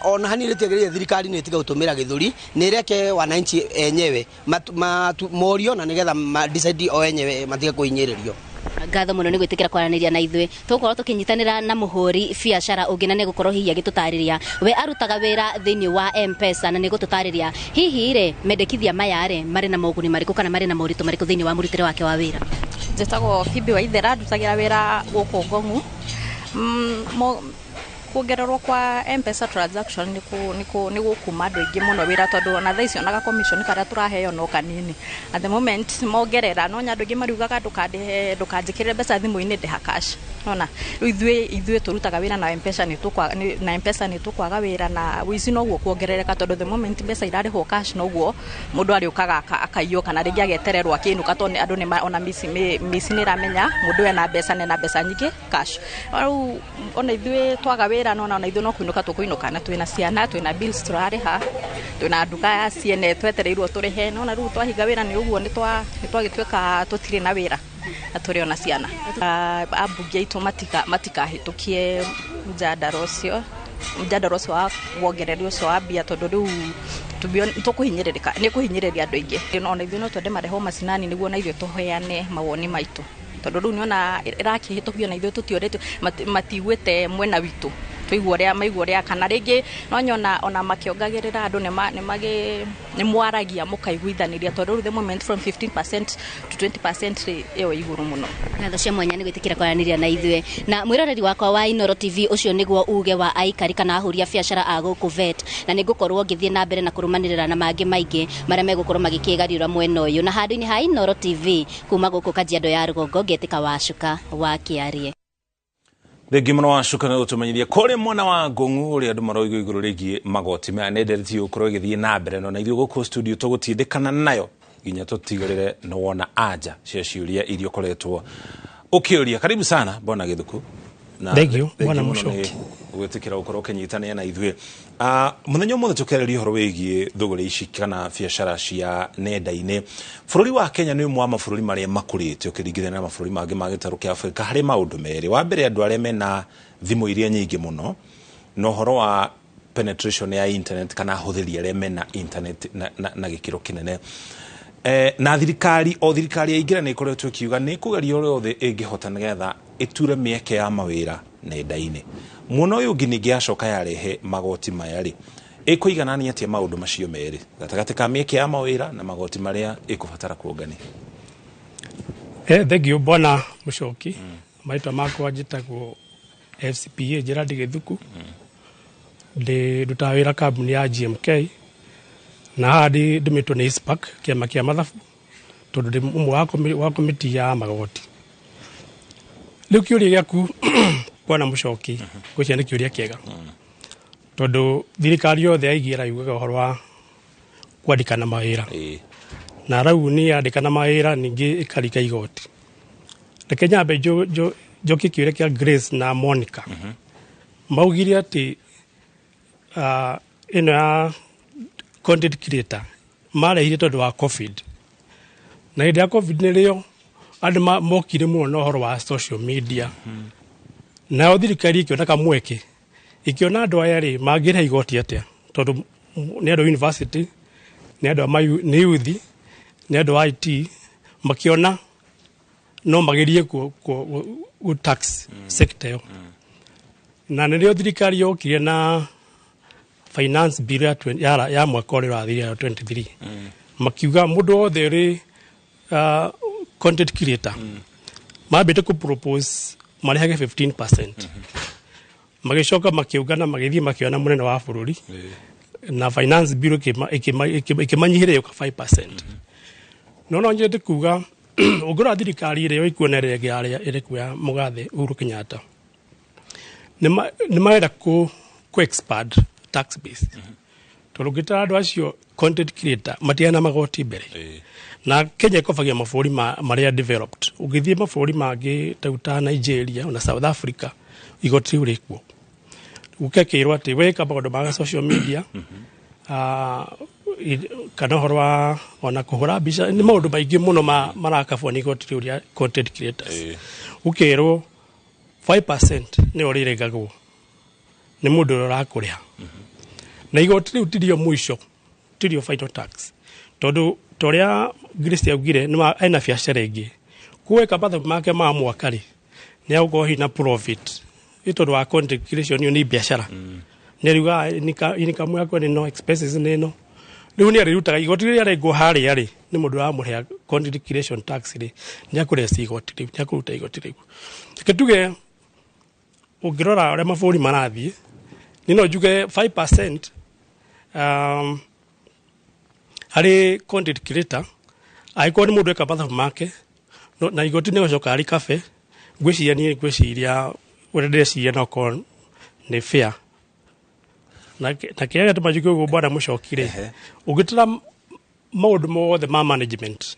Ona hanini rĩtiagĩrĩire thirikari nĩ ĩtige gũtũmĩra gĩthũri, nĩ ĩreke wananchi enyewe morio, na nĩgetha ma decide o enyewe, matige kũhinyĩrĩrio. Ngatho mũno nĩ gwĩtĩkĩra kwaranĩria na ithuĩ. Tũgũkorwo tũkĩnyitanĩra na mũhũri biacara ũngĩ, na nĩ gũkorwo hihi agĩtũtarĩria, we arutaga wĩra thĩinĩ wa M-Pesa, na nĩ gũtũtarĩria hihi rĩ, mendekithia maya rĩ, marĩ na moguni marĩkũ kana marĩ na moritũ marĩkũ thĩinĩ wa mũrutĩre wake wa wĩra. Njĩtagwo Phoebe Waithera, ndutagĩra wĩra gũkũ Ngong'u. Kuongererwo kwa M-Pesa transaction nĩ gũkuma andũ aingĩ mũno wĩra, tondũ ona thaa ici onaga commission karĩa tũraheo no kanini. At the moment mongerera, no nya andũ aingĩ mariugaga, "Ndũkandĩhe, ndũkanjĩkĩrĩre mbeca thimũ-inĩ, ndĩha cash." Nona rĩu ithuĩ tũrutaga wĩra na M-Pesa na M-Pesa nĩ tũkwaga wĩra, na ũici noguo kuongerereka, tondũ the moment mbeca irarĩhwo cash, noguo mũndũ arĩũkaga akaiywo, kana rĩngĩ agetererwo akĩinũka, tondũ andũ nĩ ona mĩciĩ nĩ ĩramenya mũndũ ena mbeca na ena mbeca nyingĩ cash. Rĩu ona ithuĩ twaga wĩra, nona ona ithuĩ no kũinũka tũkũinũka, na twĩna ciana, twĩna bills tũrarĩha, twĩna nduka ya ciene twetereirwo tũrĩhe. Nona rĩu twahinga wĩra nĩ ũguo, nĩ twagĩtuĩka tũtirĩ na wĩra na tũrĩ ona ciana. Ambunge aitũ matikahĩtũkie mũjadara ũcio wa wongereri ũcio wa mbia, tondũ rĩu tũkũhinyĩrĩrĩka, nĩ kũhinyĩrĩria andũ aingĩ. Ona ithuĩ no twende marehwo macinani nĩguo na ithuĩ tũheane mawoni maitũ. Tondũ rĩu nĩona ĩrakĩhĩtũkio na ithuĩ tũtiũrĩtio, matiiguĩte mwena witũ tũigua ũrĩa maigua ũrĩa, kana rĩngĩ no nyona ona makĩongagĩrĩra andũ nĩ mwaragia mũkaiguithanĩria, tondũ rĩu the moment from 15% to 20% rĩ, ĩyo igũrũ mũno. Ngatho cia mwanya nĩ gwĩtĩkĩra kwaranĩria na ithuĩ na mwĩroreri wakwa wa Inooro TV. Ũcio nĩguo uge wa aikari kana ahũri a biacara a gũkũ vet, na nĩ ngũkorwo ngĩthiĩ na mbere na kũrũmanĩrĩra na mangĩ maingĩ marĩa megũkorwo magĩkĩgariũra mwena ũyũ na handũ-inĩ ha Inooro TV kuma gũkũ Kajiado ya Rũgongo, ngetĩka Wacuka wa Kĩarie. Thengi mũno Wacuka nĩ gũtũmenyithia kũrĩ mwena wa Ngũng'u ũrĩa andũ maroigwo igũrũ rĩgiĩ magoti maya. Nĩ ndereti gũkorwo ĩgĩthiĩ na mbere, no na ithuĩ gũkũ studio tũgũtindĩkana nayo nginya tũtigĩrĩre nĩ wona anja cia ciũria iria ũkoretwo ũkĩũria. Karibu sana, Bwana Gĩthuku. Na Thank you, thengiũ Bwana mũno nĩ Mũcoki. gwĩtĩkĩra gũkorwo ũkĩnyitanĩra na ithuĩ. Mũthenya ũmũthĩ tũkĩarĩria ũhoro wĩgiĩ thũgũrĩ ici kana biacara cia nenda-inĩ. Bũrũri wa Kenya nĩ ũmwe wa mabũrũri marĩa makũrĩte ũkĩringithania na mabũrũri mangĩ ma gĩtarũ kĩa Afrika harĩ maũndũ merĩ. Wa mbere, andũ arĩa mena thimũ iria nyingĩ mũno, na ũhoro wa penetration ya internet kana ahũthĩri arĩa mena internet na gĩkĩro kĩnene. Na thirikari, o thirikari yaingĩra, nĩ ĩkoretwo ĩkiuga nĩ ĩkũgeria ũrĩa othe ĩngĩhota nĩgetha ĩture mĩeke ya mawĩra nenda-inĩ. Mwena ũyũ ũngĩ ningĩ yacoka yarehe magoti maya rĩ, ĩkũiganania atĩa maũndũ macio merĩ gatagatĩ ka mĩeke ya mawĩra na magoti marĩa ĩkũbatara kuongania? Thank you, Bwana Mũcoki. Marĩtwa makwa njĩtagwo FCPA Gerard Gĩthuku. Ndĩ ndutaga wĩra kambuni ya GMK, na haha ndũmĩtwo nĩ ICPAK, kĩama kĩa mathabu, tondũ ndĩ ũmwe wa komiti ya magoti. Rĩu kĩũria gĩaku, Bwana Mũcoki, ngwĩciria nĩ kĩũria kĩega, tondũ thirikari yothe yaigĩra yugaga ũhoro wa kwandĩkana mawĩra, na rau nĩ yandĩkana mawĩra, ningĩ ĩkarika igoti. Reke nyambe njokie kĩũria kĩa Grace na Monica. Maugire atĩ ĩno ya content creator marehire tondũ wa COVID, na hĩndĩ ya COVID nĩrĩo andũ mokire mũno na ũhoro wa social media. Nayo thirikari ĩkĩona kamweke, ĩkĩona andũ aya rĩ, mangĩrĩha igoti atĩa, tondũ nĩ andũ a university, nĩ andũ a nĩ youth, nĩ andũ a IT. Makĩona no magerie ku tax sector ĩyo, na nĩrĩo thirikari yokire na finance bill ya mwaka ũrĩa ũrathirire ya 23, makiuga mũndũ wothe ũrĩ content creator, mambĩte kũ propose marĩhage 15%. Magĩcoka makĩũngana, magĩthiĩ makĩona mũnene wa bũrũri, na finance bill ĩkĩmanyihĩria yũka 5%. No nyende kuga ũngĩrora thirikari ĩrĩa ĩkuo na ĩrĩa ĩngĩ yarĩa ĩrĩ ya mũgathe Uhuru Kenyatta, nĩ marenda kũ expand tax base, tondũ ũngĩtara andũ acio content creator matiana magoti mbere, na Kenya ĩkobagia mabũrũri marĩa developed. Ũngĩthiĩ mabũrũri mangĩ ta Nigeria na South Africa, igoti rĩu rĩkuo. Gũkekĩrwo atĩ weka maũndũ ma social media, kana ũhoro wa ona kũhũra mbica, nĩ maũndũ maingĩ mũno marakabwo nĩ igoti rĩu rĩa content creators. Gũkerwo 5% nĩyo rĩrengagwo nĩ mũndũ ũrĩa ũrakũrĩha, na igoti rĩu tirio mũico, tirio final tax, tondũ ta ũrĩa Grace augire, ena biacara ĩngĩ kuweka mathabu make ma mwaka rĩ, nĩ agũkorwo hihi na profit ĩ tondũ wa content creation. Ĩyo nĩ biacara, nĩ ariuga income yakwa nĩ no, expenses nĩ ĩno. Rĩu nĩ arĩrutaga igoti rĩrĩa arengwo harĩa rĩ, nĩ mũndũ ũramũrĩha content creation tax rĩ, nĩ akũreci igoti rĩu, nĩ akũruta igoti rĩu. Reke tuge ũngĩrora ũrĩa mabũrũri marathiĩ, nĩ no njuge 5% harĩ content creator, angĩkorwo nĩ mũndũ eka mathabu make na igoti nĩ gũcoka arĩ kabe. Ngwĩciria niĩ, ngwĩciria ũrĩa ndĩreciria, no korwo nĩ fair. Na kĩrĩa gĩatũma njuge ũguo, Bwana Mũcoki rĩ, ũngĩtara maũndũ mothe ma management,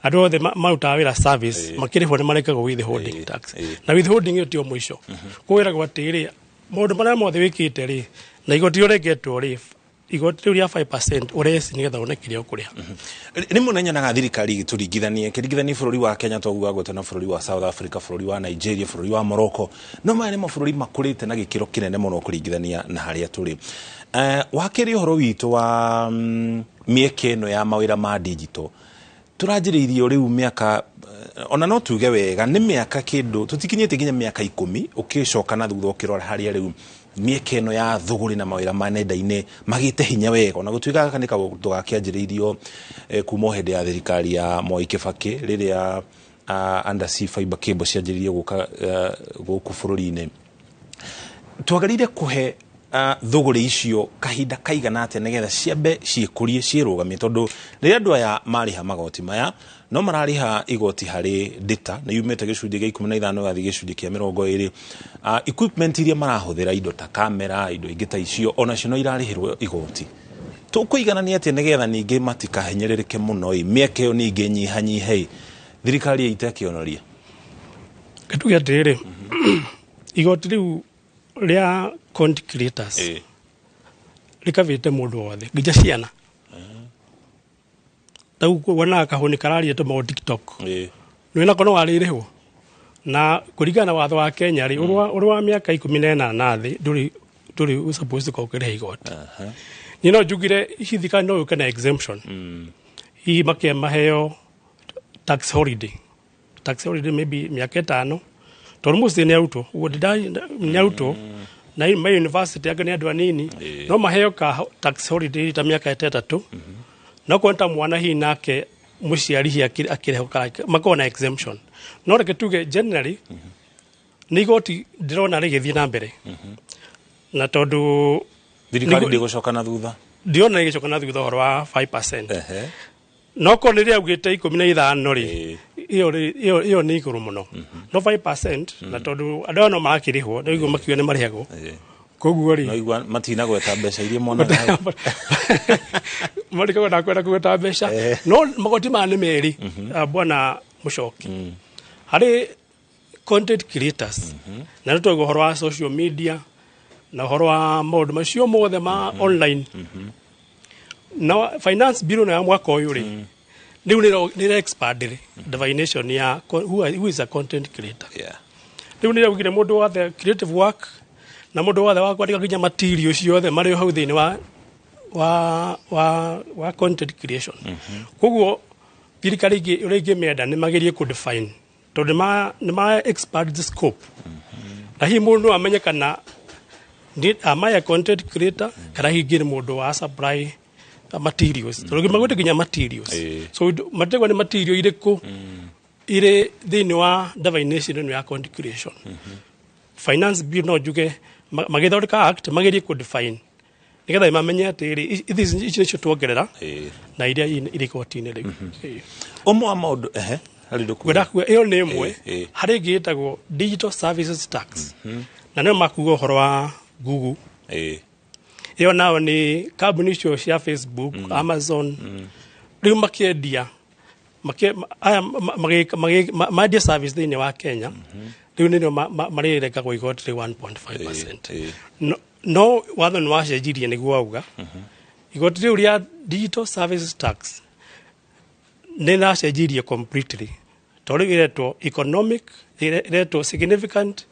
andũ othe marutaga wĩra service, makĩrĩhwo nĩ marekagwo withholding tax, na withholding ĩyo tio mũico. Kwĩragwo atĩrĩ, maũndũ marĩa mothe wĩkĩte rĩ, na igoti ũrengetwo rĩ, igoti rĩu rĩa 5% ũreci nĩgetha wone kĩrĩa ũkũrĩha. Rĩmwe nĩ nyonaga thirikari ĩgĩtũringithania, ĩkĩringithania bũrũri wa Kenya toguo gwĩtwo na bũrũri wa South Africa, bũrũri wa Nigeria, bũrũri wa Morocco, no maya nĩ mabũrũri makũrĩte na gĩkĩro kĩnene mũno kũringithania na harĩa tũrĩ. Wa kerĩ, ũhoro witũ wa mĩeke ĩno ya mawĩra ma digital. Tũranjĩrĩirio rĩu mĩaka ona no tuge wega nĩ mĩaka kĩndũ tũtikinyĩte nginya mĩaka 10 ũkĩcoka na thutha ũkĩrora harĩa rĩu mĩeke ĩno ya thũgũrĩ na mawĩra ma nenda-inĩ magĩte hinya wega, ona gũtuĩka gaka nĩ kaũndũ gakĩanjĩrĩirio kuma o hĩndĩ ya thirikari ya Moi Kibaki rĩrĩa undersea fiber cable cianjĩrĩirie gũka gũkũ bũrũri-inĩ. Twagĩrĩire kũhe thũgũrĩ icio kahinda kaigana atĩa nĩgetha ciambe ciĩkũrie ciĩrũgamie, tondũ rĩrĩa andũ aya marĩha magoti maya no mararĩha igoti harĩ data nĩ yumĩte gĩcunjĩ gĩa 15 gathiĩ gĩcunjĩ kĩa 20. Equipment iria marahũthĩra indo ta kamera, indo ingĩ ta icio onacio no irarĩhĩrwo igoti. Tũkũiganania atĩa nĩgetha ningĩ matikahinyĩrĩrĩke mũno ĩ mĩeke ĩyo ningĩ nyihanyihe thirikari ĩite kĩonoria? Tuge atĩrĩrĩ, igoti rĩu rĩa content creators rĩkabĩte mũndũ wothe nginya ciana. Rĩu wonaga kahũni kararia tũmaũ TikTok nĩ nako no warĩrĩhwo, na kũringana na watho wa Kenya rĩ, ũrĩ wa mĩaka 18 na thĩ ndũrĩ supposed gũkorwo ũkĩrĩha igoti. Niĩ no njugire hihi thirikari no yũke na exemption, hihi maheo tax holiday, tax holiday maybe mĩaka 5, tondũ mostly nĩ arutwo ũguo nĩ arutwo na ma university angĩ nĩ andũ anini, no maheo ka tax holiday ta mĩaka 3, no kuona ta mwana hihi nake mũciari hihi akĩrĩha makorwo na exemption. No reke tuge generally nĩ igoti ndĩrona rĩgĩthiĩ na mbere, na tondũ thirikari ndĩgũcoka na thutha, ndĩrona rĩgĩcoka na thutha ũhoro wa 5%. No korwo nĩ rĩaugĩte 15 rĩ, ĩyo nĩ igũrũ mũno, no 5%, na tondũ andũ aya no marakĩrĩhwo nĩ igũrũ makiuga nĩ marĩhagwo, koguo rĩ no igua matinagweta mbeca iria monaga marĩkagwo ndakwenda kũgweta mbeca. No magoti maya nĩ merĩ, bwana Mũcoki, harĩ content creators na nĩ twaigua ũhoro wa social media na ũhoro wa maũndũ macio mothe ma online. Na finance bill na ya mwaka ũyũ rĩ, rĩu nĩ expand definition ya who is a content creator. Rĩu nĩ raugire mũndũ wothe creative work na mũndũ wothe wa kwandĩka nginya material ciothe marĩ hau thĩinĩ wa content creation. Koguo thirikari ũrĩa ingĩmĩenda nĩ magerie kũ define, tondũ nĩ ma expand the scope, na hihi mũndũ no amenye kana am I a content creator kana hihi nĩ mũndũ wa supply materials, tondũ magwĩte nginya materials, so mategwa nĩ material irĩkũ irĩ thĩinĩ wa definition ĩno ya content creation. Finance bill no njuge magĩthondeka act magerie kũ define nĩgetha mamenye atĩrĩ ici nĩcio tuongerera na iria irĩ igoti-inĩ rĩu. Ũmwe wa maũndũ ngwenda kuga ĩyo nĩ ĩmwe. Harĩ ĩngĩ ĩtagwo digital services tax, na nĩyo makuga ũhoro wa Google. Ĩyo nao nĩ kambuni icio cia Facebook, Amazon, rĩu makĩendia mendia service thĩinĩ wa Kenya, rĩu nĩrĩo marĩrengagwo igoti rĩu 1.5%. No watho nĩ wacenjirie nĩguo wauga igoti rĩu rĩa digital services tax nĩ racenjirie completely, tondũ rĩu ĩretwo economic, ĩretwo significant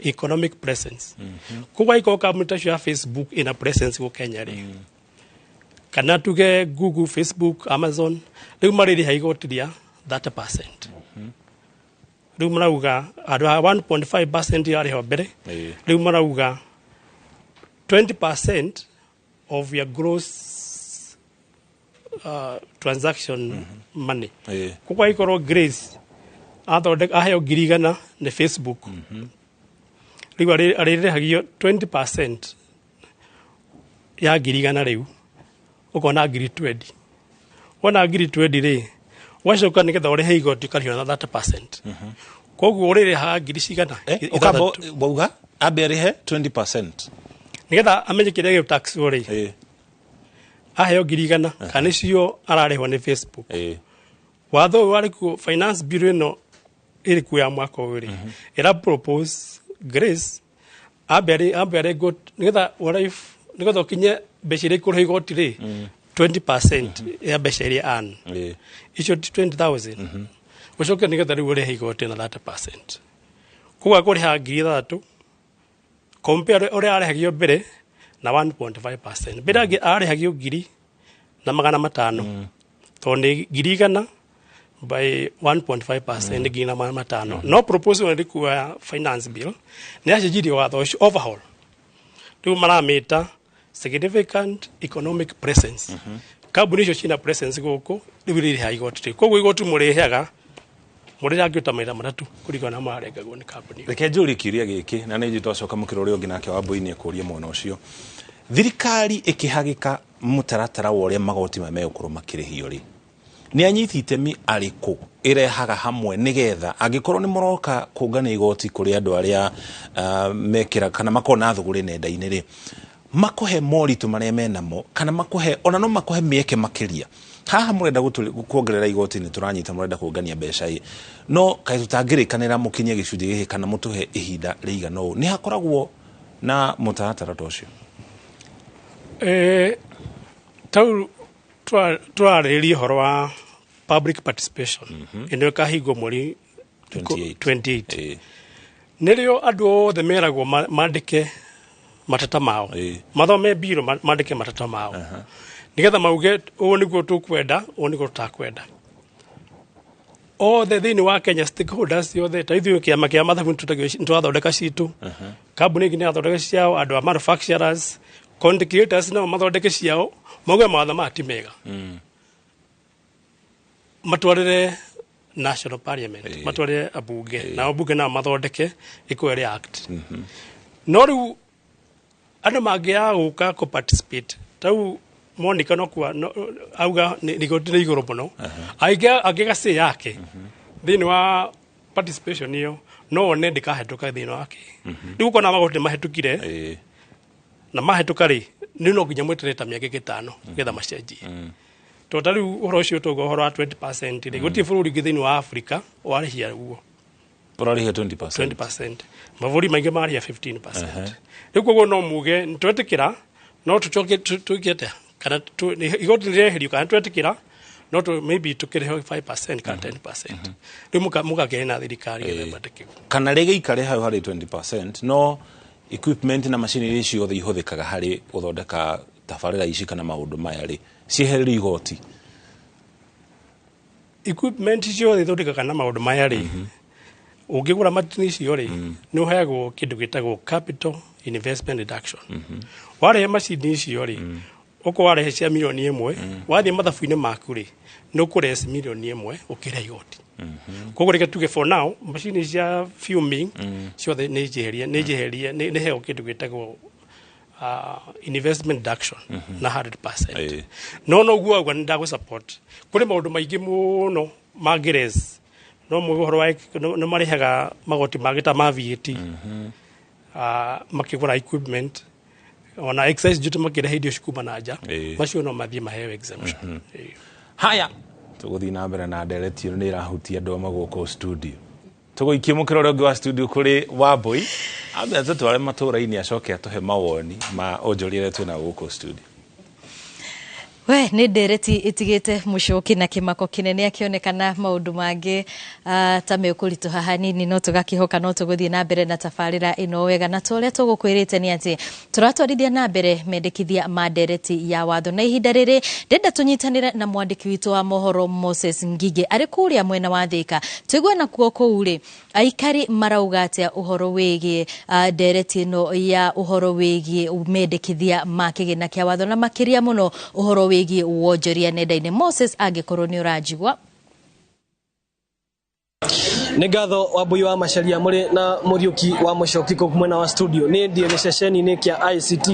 economic presence. Koguo angĩkorwo kambuni ta icio ya Facebook ĩna presence gũkũ Kenya rĩ, kana tuge Google, Facebook, Amazon, rĩu marĩrĩha igoti rĩa 30%. Rĩu marauga andũ a 1.5% yarĩho mbere, rĩu marauga 20% of your gross transaction money. Koguo angĩkorwo Grace athondeka aheo 100,000 nĩ Facebook, rĩu arĩrĩhagio 20% ya 100,000, rĩu ũkona 20,000. Wona 20,000 rĩ, ũgacoka nĩgetha ũrĩhe igoti ũkarĩhio na 30%. Koguo ũrĩrĩhaga ngiri cigana? Ũkamba wauga ambe arĩhe 20% nĩgetha amenye kĩrĩa gĩ tax rĩ, aheo 100,000 kana nĩcio ararĩhwo nĩ Facebook. Watho ũyũ warĩ kuo, finance bill ĩno ĩrĩ kuo ya mwaka ũyũ rĩ, ĩra propose Grace ambe arengwo nĩgetha nĩgetha ũkinye mbeca iria ikũrĩha igoti rĩ, 20% ya mbeca iria earn icio ti 20,000, ũcoke nĩgetha rĩu ũrĩhe igoti na 30%. Koguo akũrĩha 6,000 compare ũrĩa arĩhagio mbere na 1.5%. Mbere arĩhagio 1,500. Tondũ nĩ 100,000 by 1.5% 4,500. No proposal ĩrĩ kuo ya finance bill nĩ yacenjirie watho ũcio, overhaul. Rĩu maramĩta significant economic presence. Kambuni icio ciĩna presence gũkũ rĩu irĩrĩhaga igoti rĩu, koguo igoti mũrĩheaga mũrĩrangĩta maita matatũ kũringana na mararengagwo nĩ kambuni. Reke njũrie kĩũria gĩkĩ, na nĩ njũĩ twacoka mũkĩra ũrĩa ũngĩ nake Wambui-inĩ ekũria mwena ũcio. Thirikari ĩkĩhagĩka mũtaratara wa ũrĩa magoti maya megũkorwo makĩrĩhio rĩ, nĩ anyiti itemi arĩkũ ĩrehaga hamwe nĩgetha angĩkorwo nĩ mũroka kũngania igoti kũrĩ andũ arĩa mekĩra kana makorwo na thũgũrĩ nenda-inĩ rĩ, makũhe moritũ marĩa menamo kana makũhe ona no makũhe mĩeke makĩria? Haha mũrenda kuongerera igoti, nĩ tũranyita mũrenda kũngania mbeca ĩ, no kaĩ tũtangĩrĩkanĩra mũkinyie gĩcunjĩ gĩkĩ kana mũtũhe ihinda rĩigana ũũ? Nĩ hakoragwo na mũtaratara ta ũcio? Tau tũrarĩrĩria ũhoro wa public participation ĩno ĩkahingwo mweri 28. 28, nĩrĩo andũ othe meragwo mandĩke mateta mao, mathome mbiro, mandĩke mateta mao nĩgetha mauge ũũ nĩguo tũkwenda, ũũ nĩguo tũtakwenda. Othe thĩinĩ wa Kenya, stakeholders othe, ta ithuĩ kĩama kĩa mathabu nĩtũrathondeka citũ, kambuni ingĩ nĩrathondeka ciao, andũ a manufacturers, content creators nao mathondeke ciao, mauge mawatho maya ti mega, matwarĩre national parliament, matwarĩre abunge, nao bunge nao mathondeke ĩkorwo ĩrĩ act. No rĩu andũ mangĩaga gũka kũ participate, tau Monica no kwa no, auga nĩ igoti nĩ igũrũ mũno, angĩga say yake thĩinĩ wa participation ĩyo, no one ndĩkahetũka thĩinĩ wake. Rĩu ũkona magoti nĩ mahĩtũkire, na mahĩtũka rĩ, nĩ no nginya mweterere ta mĩaka ĩngĩ 5 nĩgetha macenjie. Tondũ ta rĩu ũhoro ũcio tũgwo ũhoro wa 20% rĩ, gũtirĩ bũrũri ũngĩ thĩinĩ wa Africa warĩhia ũguo. Ũrarĩhia 20%? 20%. Mabũrũri maingĩ marĩhia 15%. Rĩu koguo no muge nĩ twetĩkĩra, no tũcoke tuige atĩa, kana igoti nĩ rĩeherio, kana twetĩkĩra no maybe tũkĩrĩhe 5% kana 10%. Rĩu mũkakĩaria na thirikari gĩthemba ta kĩu. Kana rĩgĩikare hau harĩ 20%, no equipment na macini iria ciothe ihũthĩkaga harĩ gũthondeka tabarĩra ici kana maũndũ maya rĩ, ciehererio igoti. Equipment ciothe ithondekaga na maũndũ maya rĩ, ũngĩgũra macini icio rĩ, nĩ ũheagwo kĩndũ gĩtagwo capital investment reduction. Warehe macini icio rĩ, ũkorwo warehe cia 1 million, wathiĩ mathabu-inĩ maku rĩ, nĩ ũkũreci 1 million ũkĩrĩha igoti. Koguo reke tuge for now macini cia filming ciothe nĩ njeherie nĩ heo kĩndũ gĩtagwo investment deduction na 100%. No noguo auga nĩ ndagũ support, kũrĩ maũndũ maingĩ mũno mangĩres no mwe ũhoro wa nĩ marĩhaga magoti mangĩ ta ma VAT makĩgũra equipment, ona excise duty makĩrehe indo ici kuma na nja. Macio no mathiĩ maheo exemption. Haya, tũgũthiĩ na mbere na ndereti ĩno, nĩ ĩrahutia andũ amwe gũkũ studio. Tũgũikie mũkĩra ũrĩa ũngĩ wa studio kũrĩ Wambui, ambe atũtware matũũra-inĩ, acoke atũhe mawoni ma onjoria arĩa twĩnao gũkũ studio. We nĩ ndereti ĩtigĩte mũcoki na kĩmako kĩnene, akĩonekana maũndũ mangĩ ta mekũritũha hanini, no tũgakĩhoka no tũgũthiĩ na mbere na tabarĩra ĩno wega. Na ta ũrĩa tũgũkwĩrĩte nĩ atĩ tũratwarithia na mbere mendekithia ma ndereti ya watho, na ihinda rĩrĩ ndenda tũnyitanĩre na mwandĩki witũ wa mohoro Moses Ngigĩ arĩ kũrĩa mwena wa Thĩka, tũigue nakuo kũu rĩ, aikari marauga atĩa ũhoro wĩgiĩ ndereti ĩno ya ũhoro wĩgiĩ mendekithia ma kĩgĩna kĩa watho, na makĩria mũno ũhoro wĩgiĩ wonjoria nenda-inĩ. Moses, angĩkorwo nĩ ũranjigua. Nĩ ngatho Wambui wa Macaria mũrĩ na Mũriũki wa Mũcoki kũu mwena wa studio. Nĩ ndiĩ gĩceceni-inĩ kĩa ICT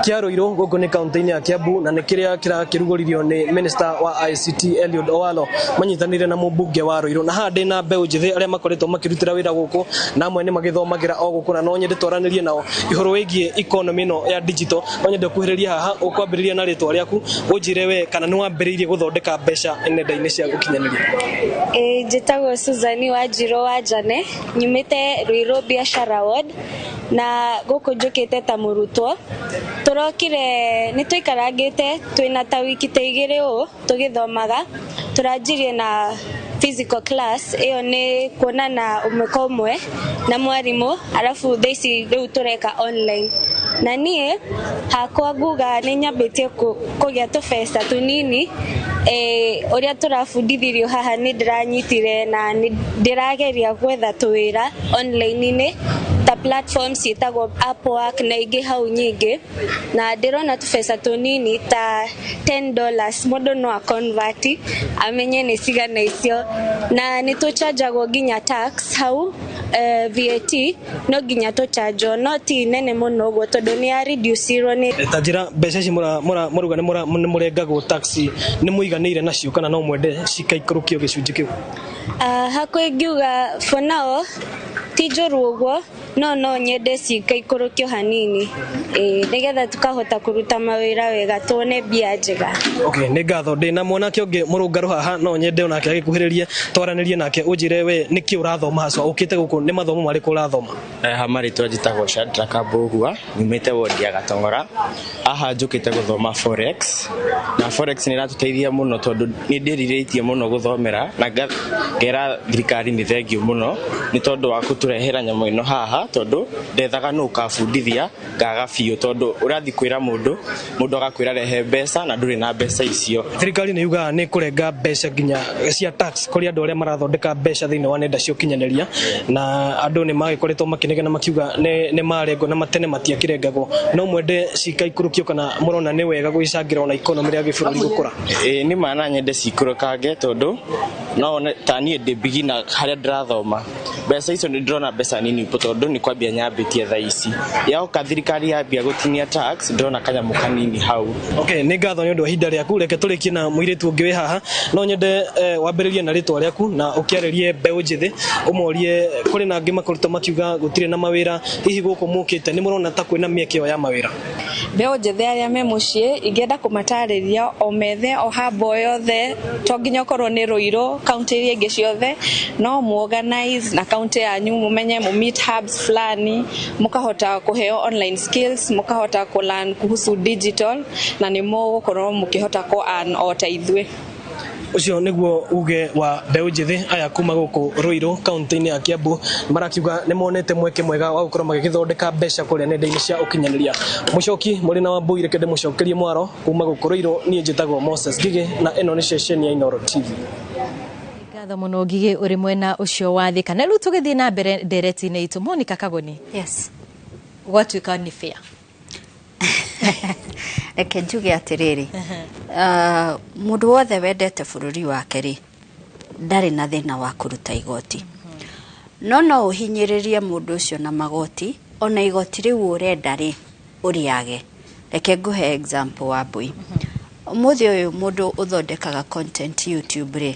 kĩa Ruiru, gũkũ nĩ kaunti-inĩ ya Kiambu, na nĩ kĩrĩa kĩrakĩrugũririo nĩ minister wa ICT Eliud Owalo manyitanĩire na mũmbunge wa Ruiru. Na haha ndĩ na mbeũ njĩthĩ arĩa makoretwo makĩrutĩra wĩra gũkũ, na amwe nĩ magĩthomagĩra o gũkũ, na no nyende twaranĩrie nao igũrũ wĩgiĩ economy ĩno ya digital. No nyende kuhĩrĩria haha, ũkwambĩrĩria na rĩtwa rĩaku, ũnjĩre we kana nĩ wambĩrĩirie gũthondeka mbeca nenda-inĩ cia ũkinyanĩria. Ĩĩ, njĩtagwo Suzani Wanjirũ wa Njane, nyumĩte Ruiru Biashara Ward, na gũkũ njũkĩte ta mũrutwo. Tũrokire nĩ tũikarangĩte twĩna ta wiki ta 2 ũũ tũgĩthomaga. Tũranjirie na physical class, ĩyo nĩ kuonana ũmwe kwa ũmwe na mwarimũ, arabu thaa ici rĩu tũreka online. Na niĩ hakwa nguga nĩ nyambĩtie kũgĩa tũbeca tũnini. Ũrĩa tũrabundithirio haha nĩ ndĩranyitire na nĩ ndĩrageria gwetha tũwĩra online-inĩ ta platform ciĩtagwo Upwork na ingĩ hau nyingĩ, na ndĩrona tũbeca tũnini ta $10 mũndũ no aconvert amenye nĩ cigana icio, na nĩ tũchanjagwo nginya tax hau, VAT no nginya tũchanjwo, no ti nene mũno ũguo tondũ nĩ ya reducirwo nĩ Ta njĩra, mbeca ici mũrauga nĩ mũrengagwo tax, nĩ mũiganĩire nacio kana no mwende cikaikũrũkio gĩcunjĩ kĩu? Hakwa ingiuga for now ti njũru ũguo, no nyende cikaikũrũkio hanini, nĩgetha tukahota kũruta mawĩra wega, tuone mbia njega. Okay, nĩ ngatho. Ndĩ na mwanake ũngĩ mũrũngarũ haha, no nyende onake agĩkuhĩrĩrie twaranĩrie nake. Ũnjĩre we nĩkĩ ũrathoma hacwa, ũkĩte gũkũ nĩ mathomo marĩkũ ũrathoma? Ha marĩtwa njĩtagwo Shadrack Mbũgua, nyumĩte wondi ya Gatong'ora. Haha njũkĩte gũthoma forex, na forex nĩ ĩratũteithia mũno tondũ nĩ ndĩrirĩtie mũno gũthomera, na ngera thirikari nĩ thengiũ mũno nĩ tondũ wa kũtũrehera nyamũ ĩno haha, tondũ ndethaga nũ ũkabundithia ngaga biũ, tondũ ũrathiĩ kwĩra mũndũ, mũndũ agakwĩra rehe mbeca na ndũrĩ na mbeca icio. Thirikari nĩ yugaga nĩ kũrenga mbeca nginya cia tax kũrĩ andũ arĩa marathondeka mbeca thĩinĩ wa nenda cia ũkinyanĩria, na andũ nĩ magĩkoretwo makĩnegena makiuga nĩ marengwo na matene matiakĩrengagwo. No mwende cikaikũrũkio kana mũrona nĩ wega gwĩcangĩra ona economy ya gĩbũrũri gũkũra? Ĩĩ, nĩ ma na nyende cikũrũkange, tondũ no wone ta niĩ ndĩ beginner harĩa ndĩrathoma, mbeca icio nĩ ndĩrona mbeca nini tondũ nĩ kwambia nyambĩtie thaa ici. Yoka thirikari yambia gũtinia tax, ndĩrona kanyamũ kanini hau. Okay, nĩ ngatho nĩ ũndũ wa ihinda rĩaku. Reke tũrĩkie na mũirĩtu ũngĩ wĩ haha. No nyende wambĩrĩrie na rĩtwa rĩaku na ũkĩarĩrie mbeũ njĩthĩ, ũmorie kũrĩ na angĩ makoretwo makiuga gũtirĩ na mawĩra, hihi gũkũ mũkĩte nĩ mũrona ta kwĩna mĩeke ĩyo ya mawĩra? Mbeũ njĩthĩ arĩa me mũciĩ, ingĩenda kũmatarĩria o methe o hub o yothe, to nginya ũkorwo nĩ Ruiru, kaunti iria ingĩ ciothe no mu organize na kaunti yanyu, mumenye mu meet hubs fulani, mukahota kuheo online skills, mukahota ku learn kuhusu digital, na nĩ mũgũkorwo mũkĩhota ku earn o ta ithuĩ. Ũcio nĩguo uge wa mbeũ njĩthĩ aya kuma gũkũ Ruiru kaunti-inĩ ya Kiambu, marakiuga nĩ monete mweke mwega wa gũkorwo magĩgĩthondeka mbeca kũrĩa nenda-inĩ cia ũkinyanĩria. Mũcoki mũrĩ na Wambui, reke ndĩmũcokerie mwaro kuma gũkũ Ruiru. Niĩ njĩtagwo Moses Ngigĩ na ĩno nĩ ceceni ya Inooro TV. Ngatho mũno Ngigĩ, ũrĩ mwena ũcio wa Thika. Na rĩu tũgĩthiĩ na mbere ndereti-inĩ itũ, Monica Kagoni. Yes. Gwatuĩka nĩ fair? Reke njuge atĩrĩrĩ, mũndũ wothe wendete bũrũri wake rĩ, ndarĩ na thĩna wa kũruta igoti, no ũhinyĩrĩrie mũndũ ũcio na magoti, ona igoti rĩu ũrenda rĩ ũrĩage. Reke ngũhe example wa Mbui. Ũmũthĩ ũyũ mũndũ ũthondekaga content YouTube rĩ,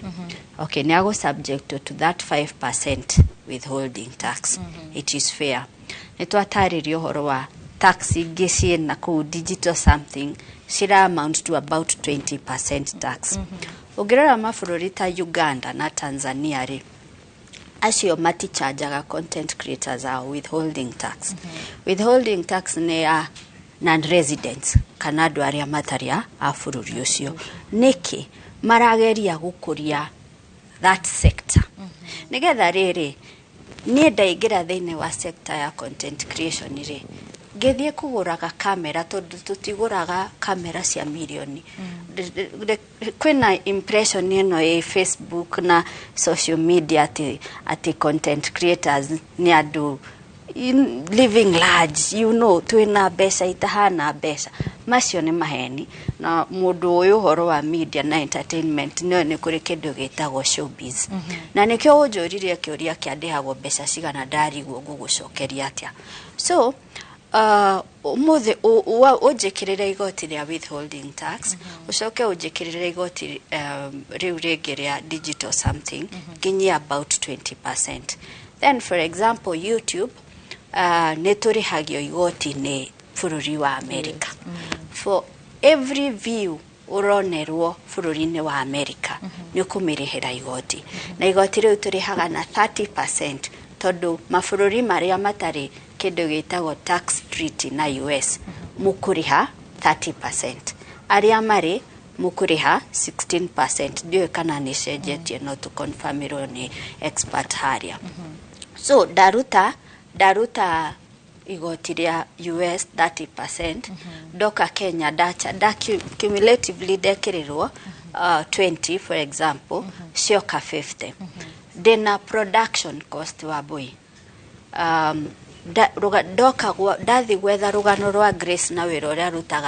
okay, nĩ agũ subject to that 5% withholding tax. It is fair. Nĩ twatarĩria ũhoro wa tax ingĩ ciĩna kũu digital something, cira amount to about 20% tax. Ũngĩrora mabũrũri ta Uganda na Tanzania rĩ, acio matichanjaga content creators ao withholding tax. Withholding tax nĩ ya non-residents kana andũ arĩa matarĩ a bũrũri ũcio. Nĩkĩ marageria gũkũria that sector? Nĩgetha rĩrĩ, niĩ ndaingĩra thĩinĩ wa sector ya content creation rĩ, ngĩthiĩ kũgũraga kamera, tondũ tũtigũraga kamera cia mirioni. Kwĩna impression ĩno ĩ Facebook na social media atĩ content creators nĩ andũ living large, twĩna mbeca itahana mbeca. Macio nĩ maheni. Na mũndũ ũyũ ũhoro wa media na entertainment nĩoĩ nĩ kũrĩ kĩndũ gĩtagwo showbiz, na nĩkĩo ũnjũririe kĩũria kĩa ndĩhagwo mbeca cigana, ndarigwo ngũgũcokeria atĩa. So ũmũthĩ ũnjĩkĩrĩre igoti rĩa withholding tax, ũcoke ũnjĩkĩrĩre igoti rĩu rĩngĩ rĩa digital something, nginyie about 20%. Then, for example, YouTube, nĩ tũrĩhagio igoti nĩ bũrũri wa America. For every view ũronerwo bũrũri-inĩ wa America, nĩ ũkũmĩrĩhĩra igoti, na igoti rĩu tũrĩhaga na 30%, tondũ mabũrũri marĩa matarĩ kĩndũ gĩtagwo tax treaty na US mũkũrĩha 30%, arĩa marĩ mũkũrĩha 16%. Ndiũĩ kana nĩ cenjetie, no tũconfirmĩrwo nĩ expert harĩa. So ndaruta igoti rĩa US 30%, ndoka Kenya ndacha nda cumulatively ndekĩrĩrwo 20 for example, cioka 50. Ndĩna production cost wa mbui. Ndoka ndathi gwetha rũgano rwa Grace na wĩra ũrĩa arutaga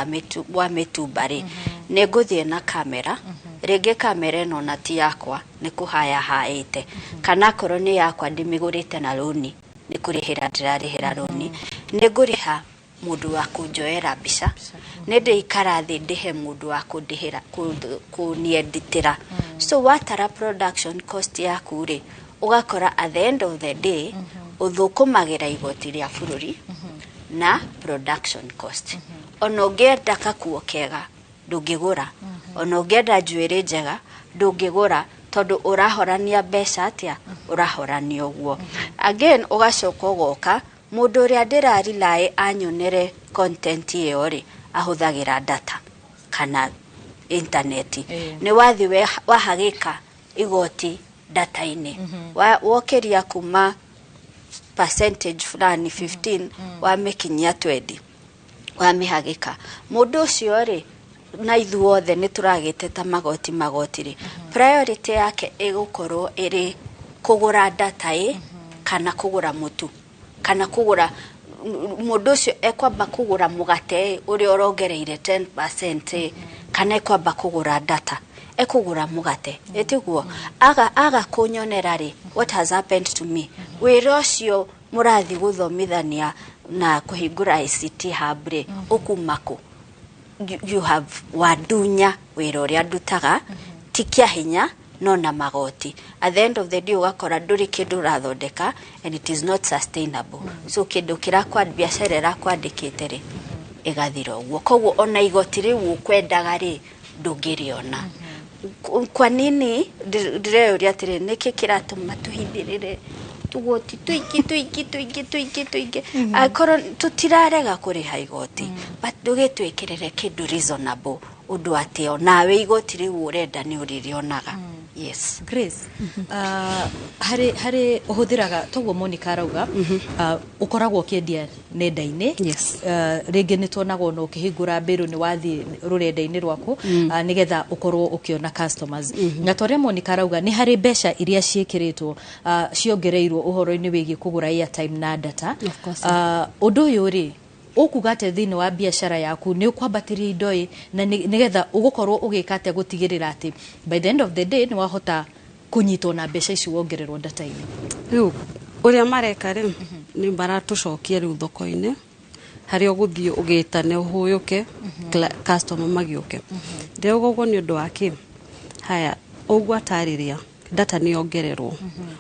wa mĩtumba rĩ, nĩ ngũthiĩ na kamera. Rĩngĩ kamera ĩno na ti yakwa, nĩ kũhaya haĩte, kana akorwo nĩ yakwa ndĩmĩgũrĩte na rũni, nĩ kũrĩhĩra ndĩrarĩhĩra rũni. Nĩ ngũrĩha mũndũ wa kũnjoera mbica, nĩ ndĩikara thĩ ndĩhe mũndũ wa kũndĩhĩra kũnieditĩra. So watara production cost yaku rĩ, ũgakora at the end of the day ũthũkũmagĩra igoti rĩa bũrũri na production cost. Ona ũngĩenda kakuo kega ndũngĩgũra, ona ũngĩenda njuĩrĩ njega ndũngĩgũra, tondũ ũrahorania mbeca atĩa, ũrahorania ũguo. Again ũgacoka ũgoka mũndũ ũrĩa ndĩrarilaĩ anyonere content ĩyo rĩ, ahũthagĩra data kana intaneti. Nĩ wathi wahagĩka igoti data-inĩ, wokĩria kuma percentage fulani 15 wamĩkinyia 20, wamĩhagĩka. Mũndũ ũcio rĩ, na ithuothe nĩ tũragĩte ta magoti magoti rĩ, priority yake ĩgũkorwo ĩrĩ kũgũra data ĩ kana kũgũra mũtu kana kũgũra. Mũndũ ũcio ekwamba kũgũra mũgate ĩ, ũrĩa ũrongereire 10% ĩ, kana ekwamba kũgũra data? Ekũgũra mũgate, ĩtiguo? Aga kũnyonera rĩ, what has happened to me? Wĩra ũcio mũrathi gũthomithania na kũhingũra ICT hub rĩ, ũkuma kũ? You have wadunya wĩra ũrĩa ndutaga ti kĩa hinya no na magoti. At the end of the day ũgakora ndũrĩ kĩndũ ũrathondeka and it is not sustainable. So kĩndũ kĩrakwa biacara ĩrakwandĩkĩte rĩ, ĩgathira ũguo. Koguo ona igoti rĩu ũkwendaga rĩ, ndũngĩrĩona. Kwa nini ndĩreyũria atĩrĩ, nĩkĩ kĩratũma tũhithĩrĩre tugoti tũingĩ tũingĩ tũingĩ tũingĩ tũingĩ, akorwo tũtirarega kũrĩha igoti? But ndũgĩtwĩkĩrĩre kĩndũ reasonable, ũndũ atĩ onawe igoti rĩu ũrenda nĩ ũrĩrĩonaga. Yes. Grace, harĩ ũhũthĩraga toguo Monica arauga, ũkoragwo ũkĩendia nenda-inĩ. Rĩngĩ nĩ tuonagwo na ũkĩhingũra mbĩrũ nĩ wathiĩ rũrenda-inĩ rwaku nĩgetha ũkorwo ũkĩona customers. Na ta ũrĩa Monica arauga, nĩ harĩ mbeca iria ciĩkĩrĩtwo, ciongereirwo ũhoro-inĩ wĩgiĩ kũgũra airtime na data. Of course. Ũndũ ũyũ rĩ, ũkuga atĩa thĩinĩ wa biacara yaku? Nĩ ũkwambatĩria indo ĩ, na nĩgetha ũgũkorwo ũgĩka atĩa gũtigĩrĩra atĩ by the end of the day nĩ wahota kũnyitwo na mbeca ici wongererwo data-inĩ? Rĩu ũrĩa mareka rĩ, nĩ maratũcokia rĩu thoko-inĩ harĩa ũgũthiĩ ũgĩtane ũhũyũke customer magĩũke. Ndĩrauga ũguo nĩ ũndũ wa kĩ? Haya, ũguo atarĩria, data nĩ yongererwo,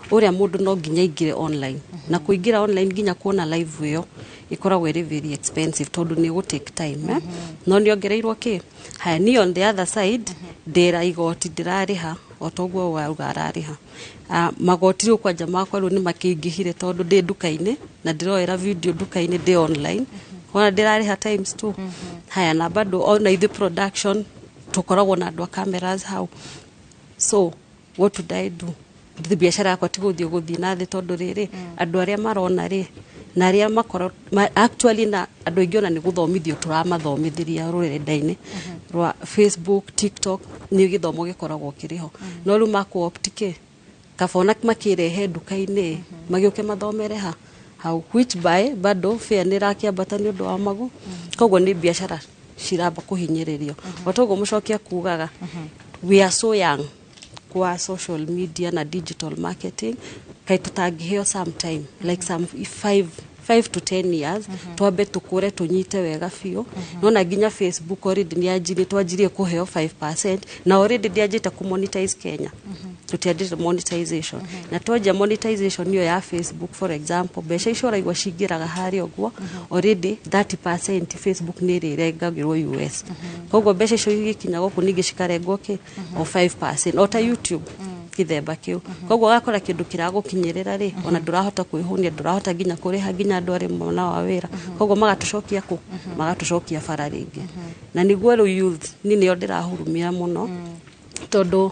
ũrĩa mũndũ no nginya aingĩre online, na kũingĩra online nginya kuona live ĩyo ĩkoragwo ĩrĩ very expensive tondũ nĩ ĩgũ take time, eh? No nĩ ongereirwo kĩ? Haya, niĩ on the other side ndĩra igoti ndĩrarĩha o toguo wauga ararĩha. Magoti rĩu kwanja makwa rĩu nĩ makĩingĩhire tondũ ndĩ nduka-inĩ na ndĩroera video nduka-inĩ ndĩ online, ona ndĩrarĩha times two. Haya, na bado ona ithuĩ production tũkoragwo na andũ a cameras hau. So what would I do? Biacara yakwa ti gũthiĩ gũthiĩ na thĩ, tondũ rĩrĩ andũ arĩa marona rĩ na arĩa makoro actually na andũ aingĩ ona nĩ gũthomithio tũramathomithĩria rũrenda-inĩ rwa Facebook, TikTok, nĩ gĩthomo gĩkoragwo kĩrĩ ho, no rĩu makũ opt kĩ kaba ona makĩrehe nduka-inĩ magĩũke mathomere ha hau, which by bado fare nĩ ĩrakĩambata nĩ ũndũ wa magu. Koguo nĩ biacara ciramba kũhinyĩrĩrio. O toguo mũcokia kugaga, we are so young kwa social media na digital marketing, kaĩ tũtangĩheo some time, like some 5 to 10 years, twambe tukure tunyite wega biũ? Nona nginya Facebook already nĩ yanjirie, twanjirie kũheo 5% na already ndĩanjĩte kũ monetize. Kenya tũtianjĩte monetization, na twanjia monetization ĩyo ya Facebook, for example, mbeca icio ũraigua cingĩraga harĩa ũguo, already 30% Facebook nĩ ĩrĩrengagĩrwo US. Koguo mbeca icio igĩkinya gũkũ ningĩ cikarengwo kĩ o 5% o ta YouTube gĩthemba kĩu. Koguo ũgakora kĩndũ kĩragũkinyĩrĩra rĩ, ona ndũrahota kwĩhũnia, ndũrahota nginya kũrĩha nginya andũ arĩa mona wa wĩra. Koguo magatũcokia kũ magatũcokia bara rĩngĩ, na nĩguo rĩu youth niĩ nĩo ndĩrahurumia mũno, tondũ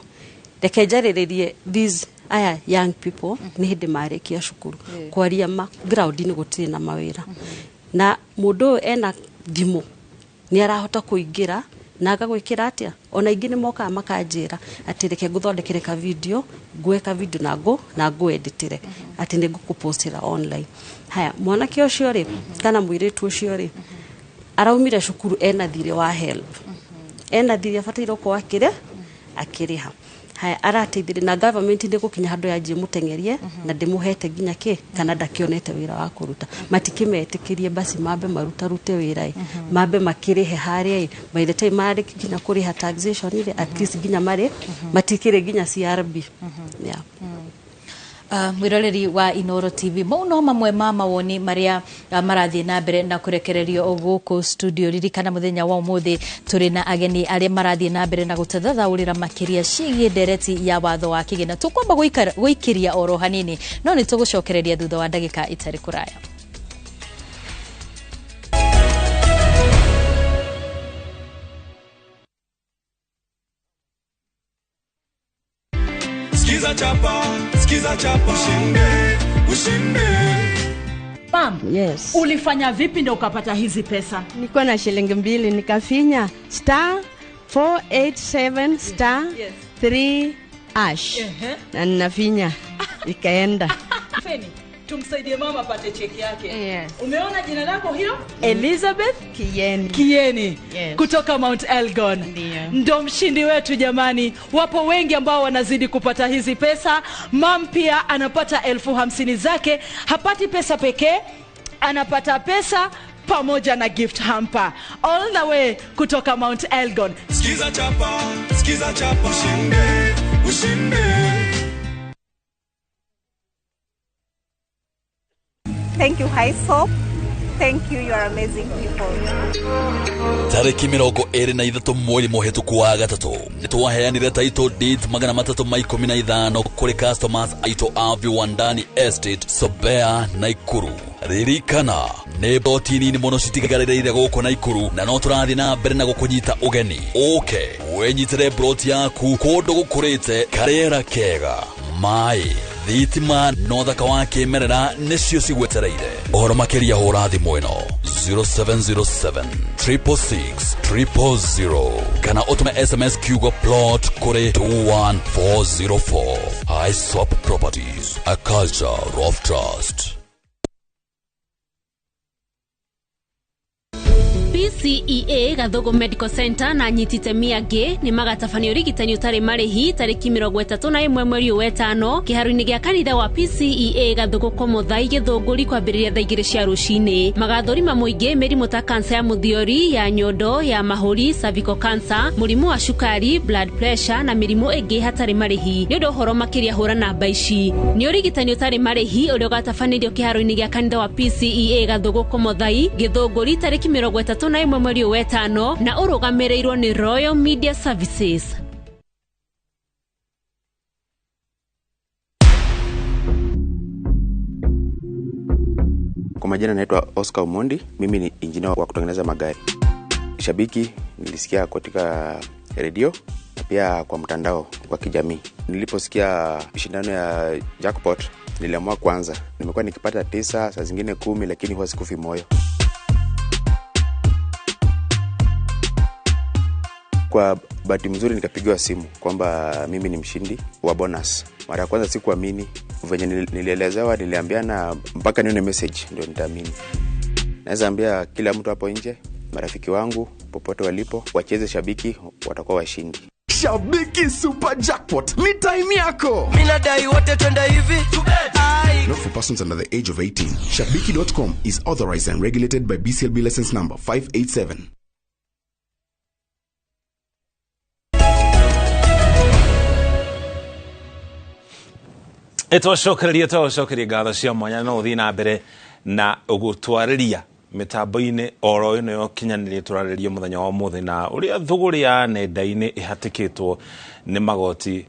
reke njarĩrĩrie these aya young people nĩ hĩndĩ marĩkia cukuru. Kwaria ma, ground-inĩ gũtirĩ na mawĩra, na mũndũ ũyũ ena thimũ nĩ arahota kũingĩra Na agagwĩkĩra atĩa? Ona ingĩ nĩ mokaga makanjĩra atĩ reke ngũthondekere ka video, ngwe ka video na ngũ na ngũ-editĩre, atĩ nĩ ngũkũpostĩra online. Haya, mwanake ũcio rĩ, kana mũirĩtu ũcio rĩ, araumire cukuru ena thirĩ wa HELB, ena thirĩ abataire gũkorwo akĩrĩha. Haya, arateithĩrĩria na government nĩ gũkinya handũ yanjie mũteng'erie na ndĩmũhete nginya kĩ kana ndakĩonete wĩra wa kũruta. Matikĩmetĩkĩrie basi mambe marutarute wĩra ĩ, mambe makĩrĩhe harĩa ĩ, by the time marĩki nginya kũrĩha taxation rĩ, at least nginya marĩ matikĩrĩ nginya CRB, yeah. Mwiroreri wa Inoro TV, mau no mamwe ma mawoni maria marathiĩ na mbere na kũrekererio gũkũ studio. Ririkana mũthenya wa ũmũthĩ tũrĩ na ageni arĩa marathiĩ na mbere na gũtũthathaũrĩra makĩria ciĩgiĩ ndereti ya watho wa kĩgĩna. Tũkwamba gũikĩria oro hanini, no nĩ tũgũcokereria thutha wa ndagĩka itarĩ kũraya. Skiza chapa, skiza chapa, ushinde, ushinde. Pam, yes. Ulifanya vipi ndio ukapata hizi pesa? Nilikuwa na shilingi 2 nikafinya star 487 star 3 hash. Na ninafinya ikaenda. Feni, tumsaidie mama apate cheki yake. Yes. Umeona jina lako hilo? Elizabeth Kieni. Kieni. Yes. Kutoka Mount Elgon. Ndo mshindi wetu jamani. Wapo wengi ambao wanazidi kupata hizi pesa. Mam pia anapata 50,000 zake. Hapati pesa pekee, anapata pesa pamoja na gift hamper. All the way kutoka Mount Elgon. Skiza chapa, skiza chapa, ushinde, ushinde. Thank you, HySoap. Thank you, you are amazing people. Tariki 23 mweri mũhĩtũku wa gatatũ nĩtwaheanire title deeds 315 kũrĩ customers aitũ a Viwandani Estate, Sobea, Naikuru. Ririkana nĩ boti nini mũno citigarĩrĩire gũkũ Naikuru na no tũrathiĩ na mbere na gũkũnyita ũgeni. Ũke wĩnyitĩre broti yaku kũndũ gũkũrĩte, karĩera kega, maĩ, thitima no thaka wa kĩmerera nĩcio cigwetereire. Ũhoro makĩria hũra thimũ ĩno 0707 666 000 kana ũtũme SMS kiugo plot kũrĩ 21404. HySoap Properties, a culture of trust. PCEA Gathogo Medical Center na nyititemi angĩ nĩ magatabania ũrigitani ũtarĩ marĩhi tarĩki 31 mweri wa 5 kĩharo-inĩ gĩa kanitha wa PCEA Gathogo Komothai Gĩthũngũri kwambĩrĩria thaa 2 cia rũcinĩ. Magathũrima mũingĩ mĩrimũ ta kansa ya mũthiori, ya nyondo, ya mahũri, cervical cancer, mũrimũ wa cukari, blood pressure na mĩrimũ ĩngĩ hatarĩ marĩhi. Nĩ ũndũ ũhoro makĩria hũra namba ici. Nĩ ũrigitani ũtarĩ marĩhi ũrĩa ũgatabanĩrio kĩharo-inĩ gĩa kanitha wa PCEA Gathogo Komothai Gĩthũngũri tarĩki 31 mweri wa 5 na ũrũgamĩrĩirwo nĩ Royal Media Services. Kwa majina naitwa Oscar Omondi, mimi ni engineer wa kutengeneza magari. Shabiki nilisikia katika redio na pia kwa mtandao wa kijamii. Niliposikia shindano ya jackpot niliamua kuanza. Nimekuwa nikipata 9, saa zingine 10, lakini huwa sikufi moyo. Kwa bahati mzuri nikapigiwa simu kwamba mimi ni mshindi wa bonus. Mara ya kwanza sikuamini, venye nilielezewa niliambiana mpaka nione message ndio nitaamini. Naweza ambia kila mtu hapo nje, marafiki wangu popote walipo, wacheze Shabiki, watakuwa washindi. Shabiki Super Jackpot ni time yako. Mimi nadai wote twende hivi. Not for persons under the age of 18. Shabiki.com is authorized and regulated by BCLB license number 587. Twacokereria ngatho cia mwanya no ũthiĩ na mbere na gũtwarĩria mĩtambo-inĩ oro ĩno ya ũkinyanĩria tũrarĩria mũthenya wa ũmũthĩ na ũrĩa thũgũrĩ ya nenda-inĩ ĩhatĩkĩtwo nĩ magoti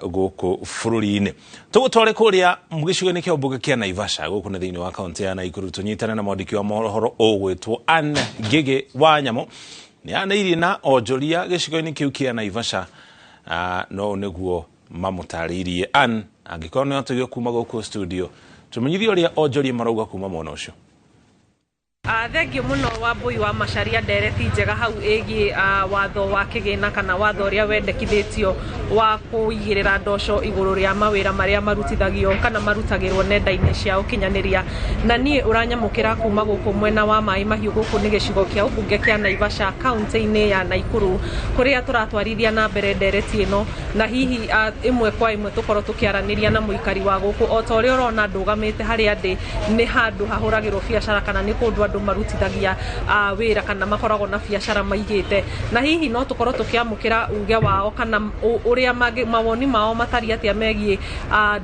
gũkũ bũrũri-inĩ. Tũgũtware kũrĩa gĩcigo-inĩ kĩa mbunge kĩa Naivasha gũkũ nĩ thĩinĩ wa kaũntĩ ya Naikuru tũnyitane na mwandĩki wa mohoro ũgwĩtwo Ann Ngĩgĩ wa Nyamũ. Nĩ anĩirie na onjoria gĩcigo-inĩ kĩu kĩa Naivasha, no nĩguo mamũtarĩirie. Ann, angĩkorwo nĩ ũtũgio kuma gũkũ studio, tũmenyithie ũrĩa onjoria marauga kuma mwena ũcio. Thengiũ mũno Wambui wa Macharia, ndereti njega hau ĩgiĩ watho wa kĩgĩna kana watho ũrĩa wendekithĩtio wa kũigĩrĩra ndoco igũrũ rĩa mawĩra marĩa marutithagio kana marutagĩrwo nenda-inĩ cia ũkinyanĩria. Na niĩ ũranyamũkĩra kuma gũkũ mwena wa Maĩ Mahiũ, gũkũ nĩ gĩcigo kĩa ũmbunge kĩa Naivasha, kaunti-inĩ ya Naikuru, kũrĩa tũratwarithia na mbere ndereti ĩno, na hihi ĩmwe kwa ĩmwe tũkorwo tũkĩaranĩria na mũikari wa gũkũ. O ta ũrĩa ũrona ndũgamĩte harĩa ndĩ, nĩ handũ hahũragĩrwo biacara kana nĩ kũndũ andũ marutithagia wĩra kana makoragwo na biacara maigĩte, na hihi no tũkorwo tũkĩamũkĩra uge wao kana ũrĩa mawoni mao matariĩ atĩa megiĩ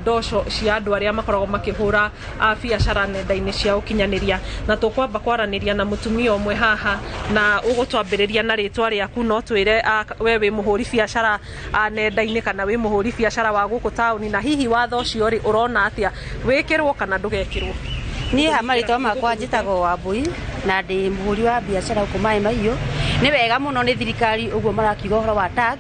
ndoco cia andũ arĩa makoragwo makĩhũra biacara nenda-inĩ cia ũkinyanĩria. Na tũkwamba kwaranĩria na mũtumia ũmwe haha, na ũgũtwambĩrĩria na rĩtwa rĩaku, no twĩre we wĩ mũhũri biacara nenda-inĩ kana wĩ mũhũri biacara wa gũkũ taũni, na hihi watho ũcio rĩ, ũrona atĩa, wĩkĩrwo kana ndũgekĩrwo? Niĩ ha marĩtwa makwa njĩtagwo Wambui na ndĩ mũhũri wa biacara gũkũ Maĩ Mahiũ. Nĩ wega mũno nĩ thirikari ũguo marakiuga ũhoro wa tax,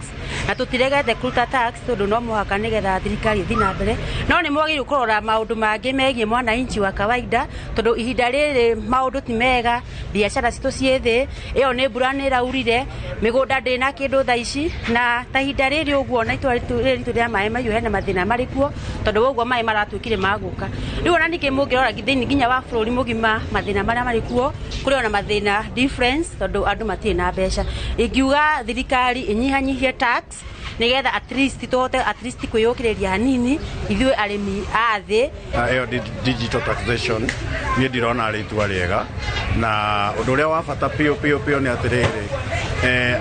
na tũtiregete kũruta tax tondũ no mũhaka nĩgetha thirikari ĩthiĩ na mbere, no nĩ mwagĩrĩirwo kũrora maũndũ mangĩ megiĩ mwananchi wa kawaida, tondũ ihinda rĩrĩ maũndũ ti mega, biacara citũ ciĩ thĩ, ĩyo nĩ mbura nĩ ĩraurire, mĩgũnda ndĩ na kĩndũ thaa ici, na ta ihinda rĩrĩ ũguo na itũra rĩrĩ ritũ rĩa Maĩ Mahiũ hena mathĩna marĩ kuo, tondũ ũguo maĩ maratuĩkire ma gũka. Rĩu ona ningĩ mũngĩrora thĩinĩ nginya wa bũrũri mũgima mathĩna marĩa marĩ kuo, kũrĩ ona mathĩna difference tondũ andũ matirĩ na mbeca. Ingiuga thirikari ĩnyihanyihie tax nĩgetha at least tũhote at least kwĩyũkĩrĩria hanini ithuĩ arĩmi a thĩ. Ĩyo digital taxation niĩ ndirona arĩ itua rĩega, na ũndũ ũrĩa wa bata piũ piũ piũ nĩ atĩrĩrĩ,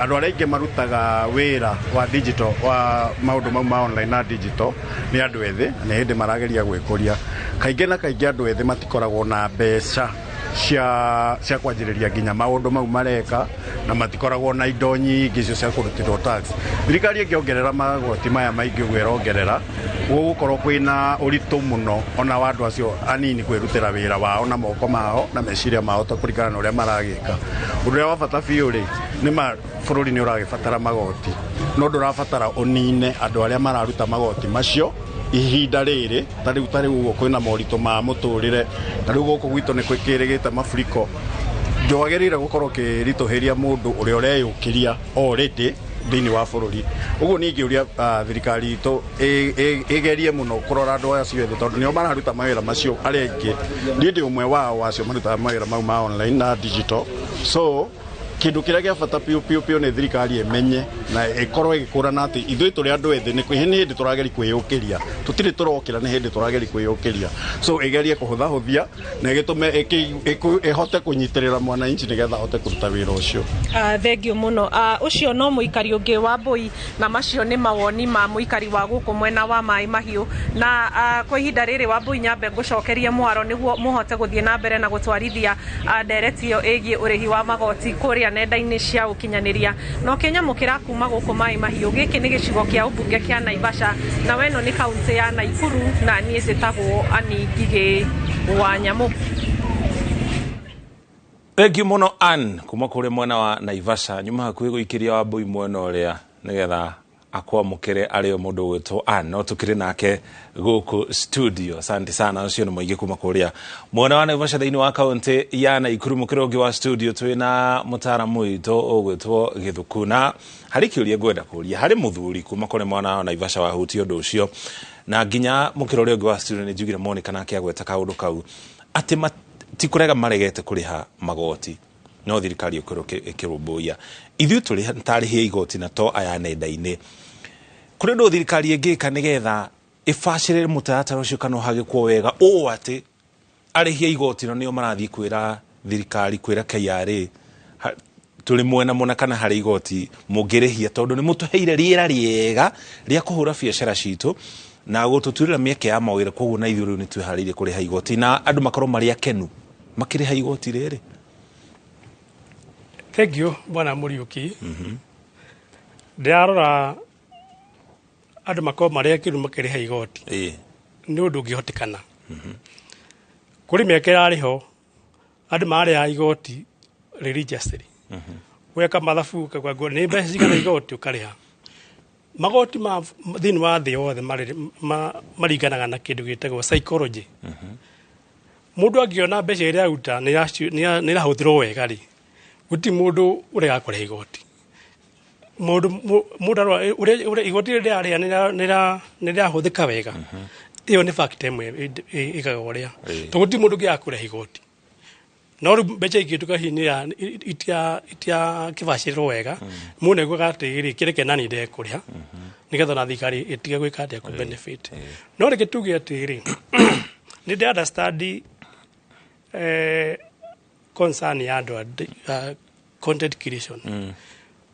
andũ arĩa aingĩ marutaga wĩra wa digital, wa maũndũ mau ma online na digital, nĩ andũ ethĩ, nĩ hĩndĩ marageria gwĩkũria. Kaingĩ na kaingĩ andũ ethĩ matikoragwo na mbeca cia kwanjĩrĩria nginya maũndũ mau mareka, na matikoragwo na indo nyingĩ icio cia kũrutĩrwo tax. Thirikari ĩngĩongerera magoti maya maingĩ ũguo ĩrongerera, gũgũkorwo kwĩna ũritũ mũno ona wa andũ acio anini kwĩrutĩra wĩra wao na moko mao na meciria mao ta kũringana na ũrĩa maragĩka. Ũndũ ũrĩa wa bata biũ rĩ, nĩ ma bũrũri nĩ ũragĩbatara magoti, no ndũrabatara ũnine andũ arĩa mararuta magoti macio ihinda rĩrĩ. Ta rĩu ũguo kwĩna moritũ ma mũtũrĩre, ta rĩu gũkũ gwitũ nĩ kwĩkĩrĩgĩte maburiko, ndwagĩrĩire gũkorwo ũkĩritũhĩria mũndũ ũrĩa ũreyũkĩria already thĩinĩ wa bũrũri. Ũguo niĩ ingĩũria thirikari itũ ĩgerie mũno kũrora andũ acio ethĩ, tondũ nĩo mararuta mawĩra macio arĩa aingĩ. Niĩ ndĩ ũmwe wao acio marutaga mawĩra mau ma online na digital. So kĩndũ kĩrĩa gĩa bata piũ piũ piũ nĩ thirikari ĩmenye na ĩkorwo ĩgĩkũrana atĩ ithuĩ tũrĩ andũ ethĩ nĩ hĩndĩ tũrageria kwĩyũkĩria, tũtirĩ tũrokĩra, nĩ hĩndĩ tũrageria kwĩyũkĩria. So ĩgerie kũhũthahũthia na ĩgĩtũme ĩhote kũnyitĩrĩra mwananchi nĩgetha ahote kũruta wĩra ũcio. Thengiũ mũno. Ũcio no mũikari ũngĩ wa Mbui, na macio nĩ mawoni ma mũikari wa gũkũ mwena wa Maĩ Mahiũ. Na kwa ihinda rĩrĩ, Wambui, nyambe ngũcokerie mwaro nĩguo mũhote gũthiĩ na mbere na gũtwarithia ndereti ĩyo ĩgiĩ ũrĩhi wa magoti kũrĩa nenda-inĩ cia ũkinyanĩria. Na ũkĩnyamũkĩra kuma gũkũ Maĩ Mahiũ, gĩkĩ nĩ gĩcigo kĩa ũmbunge kĩa Naivasha, na weno nĩ kaunti ya Naikuru, na niĩ njĩtagwo Ani Ngigĩ wa Nyamũ. Thank you mũno Ann kuma kũrĩa mwena wa Naivasha. Nyuma hakuhĩ gũikĩria Wambui mwena ũrĩa nĩgetha akwamũkĩre arĩ o mũndũ ũgwĩtwo Ann, no tũkĩrĩ nake gũkũ studio. Asante sana, ũcio nĩ mũingĩ kuma kũrĩa mwena wa Naivasha thĩinĩ wa kaunti ya Naikuru. Mũkĩra ũngĩ wa studio twĩna mũtaaramu witũ ũgwĩtwo Gĩthuku, na harĩ kĩũria ngwenda kũria harĩ mũthuri kuma kũrĩ mwena wa Naivasha wahutia ũndũ ũcio, na nginya mũkĩra ũrĩa ũngĩ wa studio nĩ njugire Monica nake agweta kaũndũ kau atĩ ti kũrega maregete kũrĩha magoti, no thirikari ĩkorwo ĩkĩrũmbũiya ithuĩ tũrĩ tarĩhia igoti na to aya nenda-inĩ. Kũrĩ ũndũ thirikari ĩngĩka nĩgetha ĩbacĩrĩre mũtaratara ũcio kana ũhagĩkwo wega ũũ atĩ arĩhia igoti no nĩo marathiĩ kwĩra thirikari, kwĩra KRA tũrĩ mwena mũna kana harĩ igoti mũngĩrĩhia, tondũ nĩ mũtũheire rĩera rĩega rĩa kũhũra biacara citũ na gũtũtuĩrĩra mĩeke ya mawĩra, koguo na ithuĩ rĩu nĩ twĩharĩirie kũrĩha igoti na andũ makorwo marĩ akenu makĩrĩha igoti rĩrĩ. Thank you bwana Mũriũki. Ndĩrarora andũ makorwo marĩ akenu makĩrĩha igoti nĩ ũndũ ũngĩhotekana. Kũrĩ mĩaka ĩrarĩ ho andũ marĩhaga igoti religiously, weka mathabu ũkauga nĩ mbeca cigana igoti ũkarĩha. Magoti ma thĩinĩ wa thĩ yothe maringanaga na kĩndũ gĩtagwo psychology. Mũndũ angĩona mbeca iria aruta nĩ irahũthĩrwo wega rĩ, Gũtirĩ mũndũ ũregaga kũrĩha igoti. Mũndũ mũndũ ũrĩa igoti rĩrĩa rĩarĩha nĩ rĩrahũthĩka wega. Ĩyo nĩ fact ĩmwe ĩkaga ũrĩa. Tondũ gũtirĩ mũndũ ũngĩaga kũrĩha igoti. No rĩu mbeca ingĩtuĩka hihi nĩ itiakĩbacĩrĩrwo wega, mũndũ nĩaiguaga atĩrĩrĩ, kĩreke nani ndege kũrĩha nĩgetha ona thirikari ĩtige gwĩka atĩa, kũ benefit. No reke tuge atĩrĩrĩ, nĩ ndĩ understand concern ya andũ a content creation,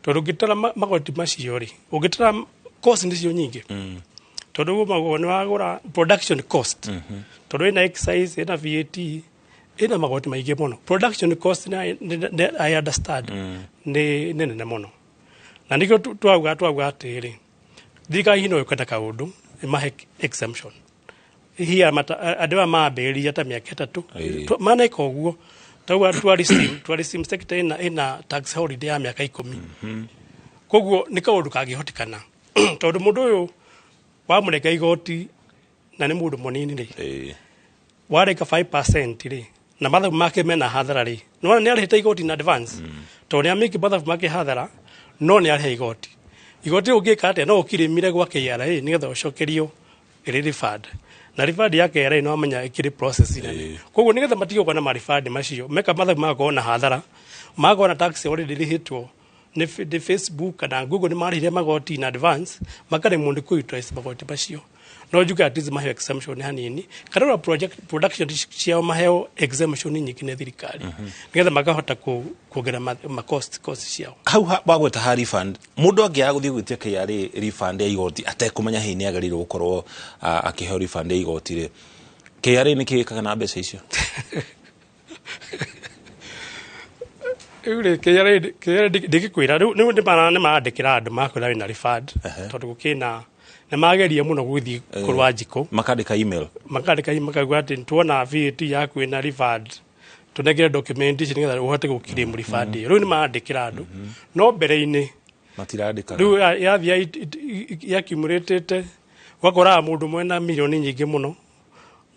tondũ ũngĩtara magoti macio rĩ, ũngĩtara cost nĩcio nyingĩ, tondũ ũguo maguo nĩ wagũra production cost, tondũ ĩna excise, ĩna VAT, ĩna magoti maingĩ mũno. Production cost I understand nĩ nene mũno, na nĩkĩo twauga atĩrĩ, thirikari hihi no ĩũke na kaũndũ ĩmahe exemption hihi andũ aya mambĩrĩria ta mĩaka 3. Maneka ũguo, tauga tourism sector ĩna tax holiday ya mĩaka 10. Koguo nĩ kaũndũ kangĩhotekana, tondũ mũndũ ũyũ wamũrenga igoti na nĩ mũndũ mũnini rĩ, wareka 5% rĩ, na mathabu make mena hathara rĩ, nĩwona nĩ arĩhĩte igoti in advance, tondũ nĩ amĩki mathabu make hathara, no nĩ arĩha igoti. Igoti rĩu ũngĩka atĩa? No ũkirĩmire gwa KRA nĩgetha ũcokerio ĩrĩ refund, na refund ya KRA no amenya ĩkĩrĩ process nene. Koguo nĩgetha matige gũkorwo na marefund macio, meka mathabu magakorwo na hathara, magakorwo na tax already ĩrĩhĩtwo nĩ Facebook kana Google, nĩ marĩhire magoti in advance, makaremwo nĩ kũ-utilize magoti macio. No njuge at least maheo exemption hanini, kana ona project production ciao maheo exemption nyingĩ nĩ thirikari, nĩgetha makahota kuongerera ma cost ciao. Hau wagweta ha refund, mũndũ angĩaga gũthiĩ gwĩtia KRA refund ya igoti atekũmenya hihi nĩ agĩrĩirwo gũkorwo akĩheo refund ya igoti rĩ, KRA nĩ kĩ ĩkaga na mbeca icio? Rĩu rĩ, KRA ndingĩkwĩra. Rĩu nĩ marandĩkĩra andũ makwĩra wĩna refund, tondũ gũkĩna nĩ mageria mũno gũthiĩ kũrũa njikũ. Makandĩka email? Makandĩka, makauga atĩ tuona VAT yaku ĩna refund, tũnengere document ici nĩgetha ũhote gũclaim refund ĩyo. Rĩu nĩ marandĩkĩra andũ, no mbere-inĩ matirandĩkaga. Rĩu yathiĩ yaccumulated, ũgakoraga mũndũ mwena milioni nyingĩ mũno,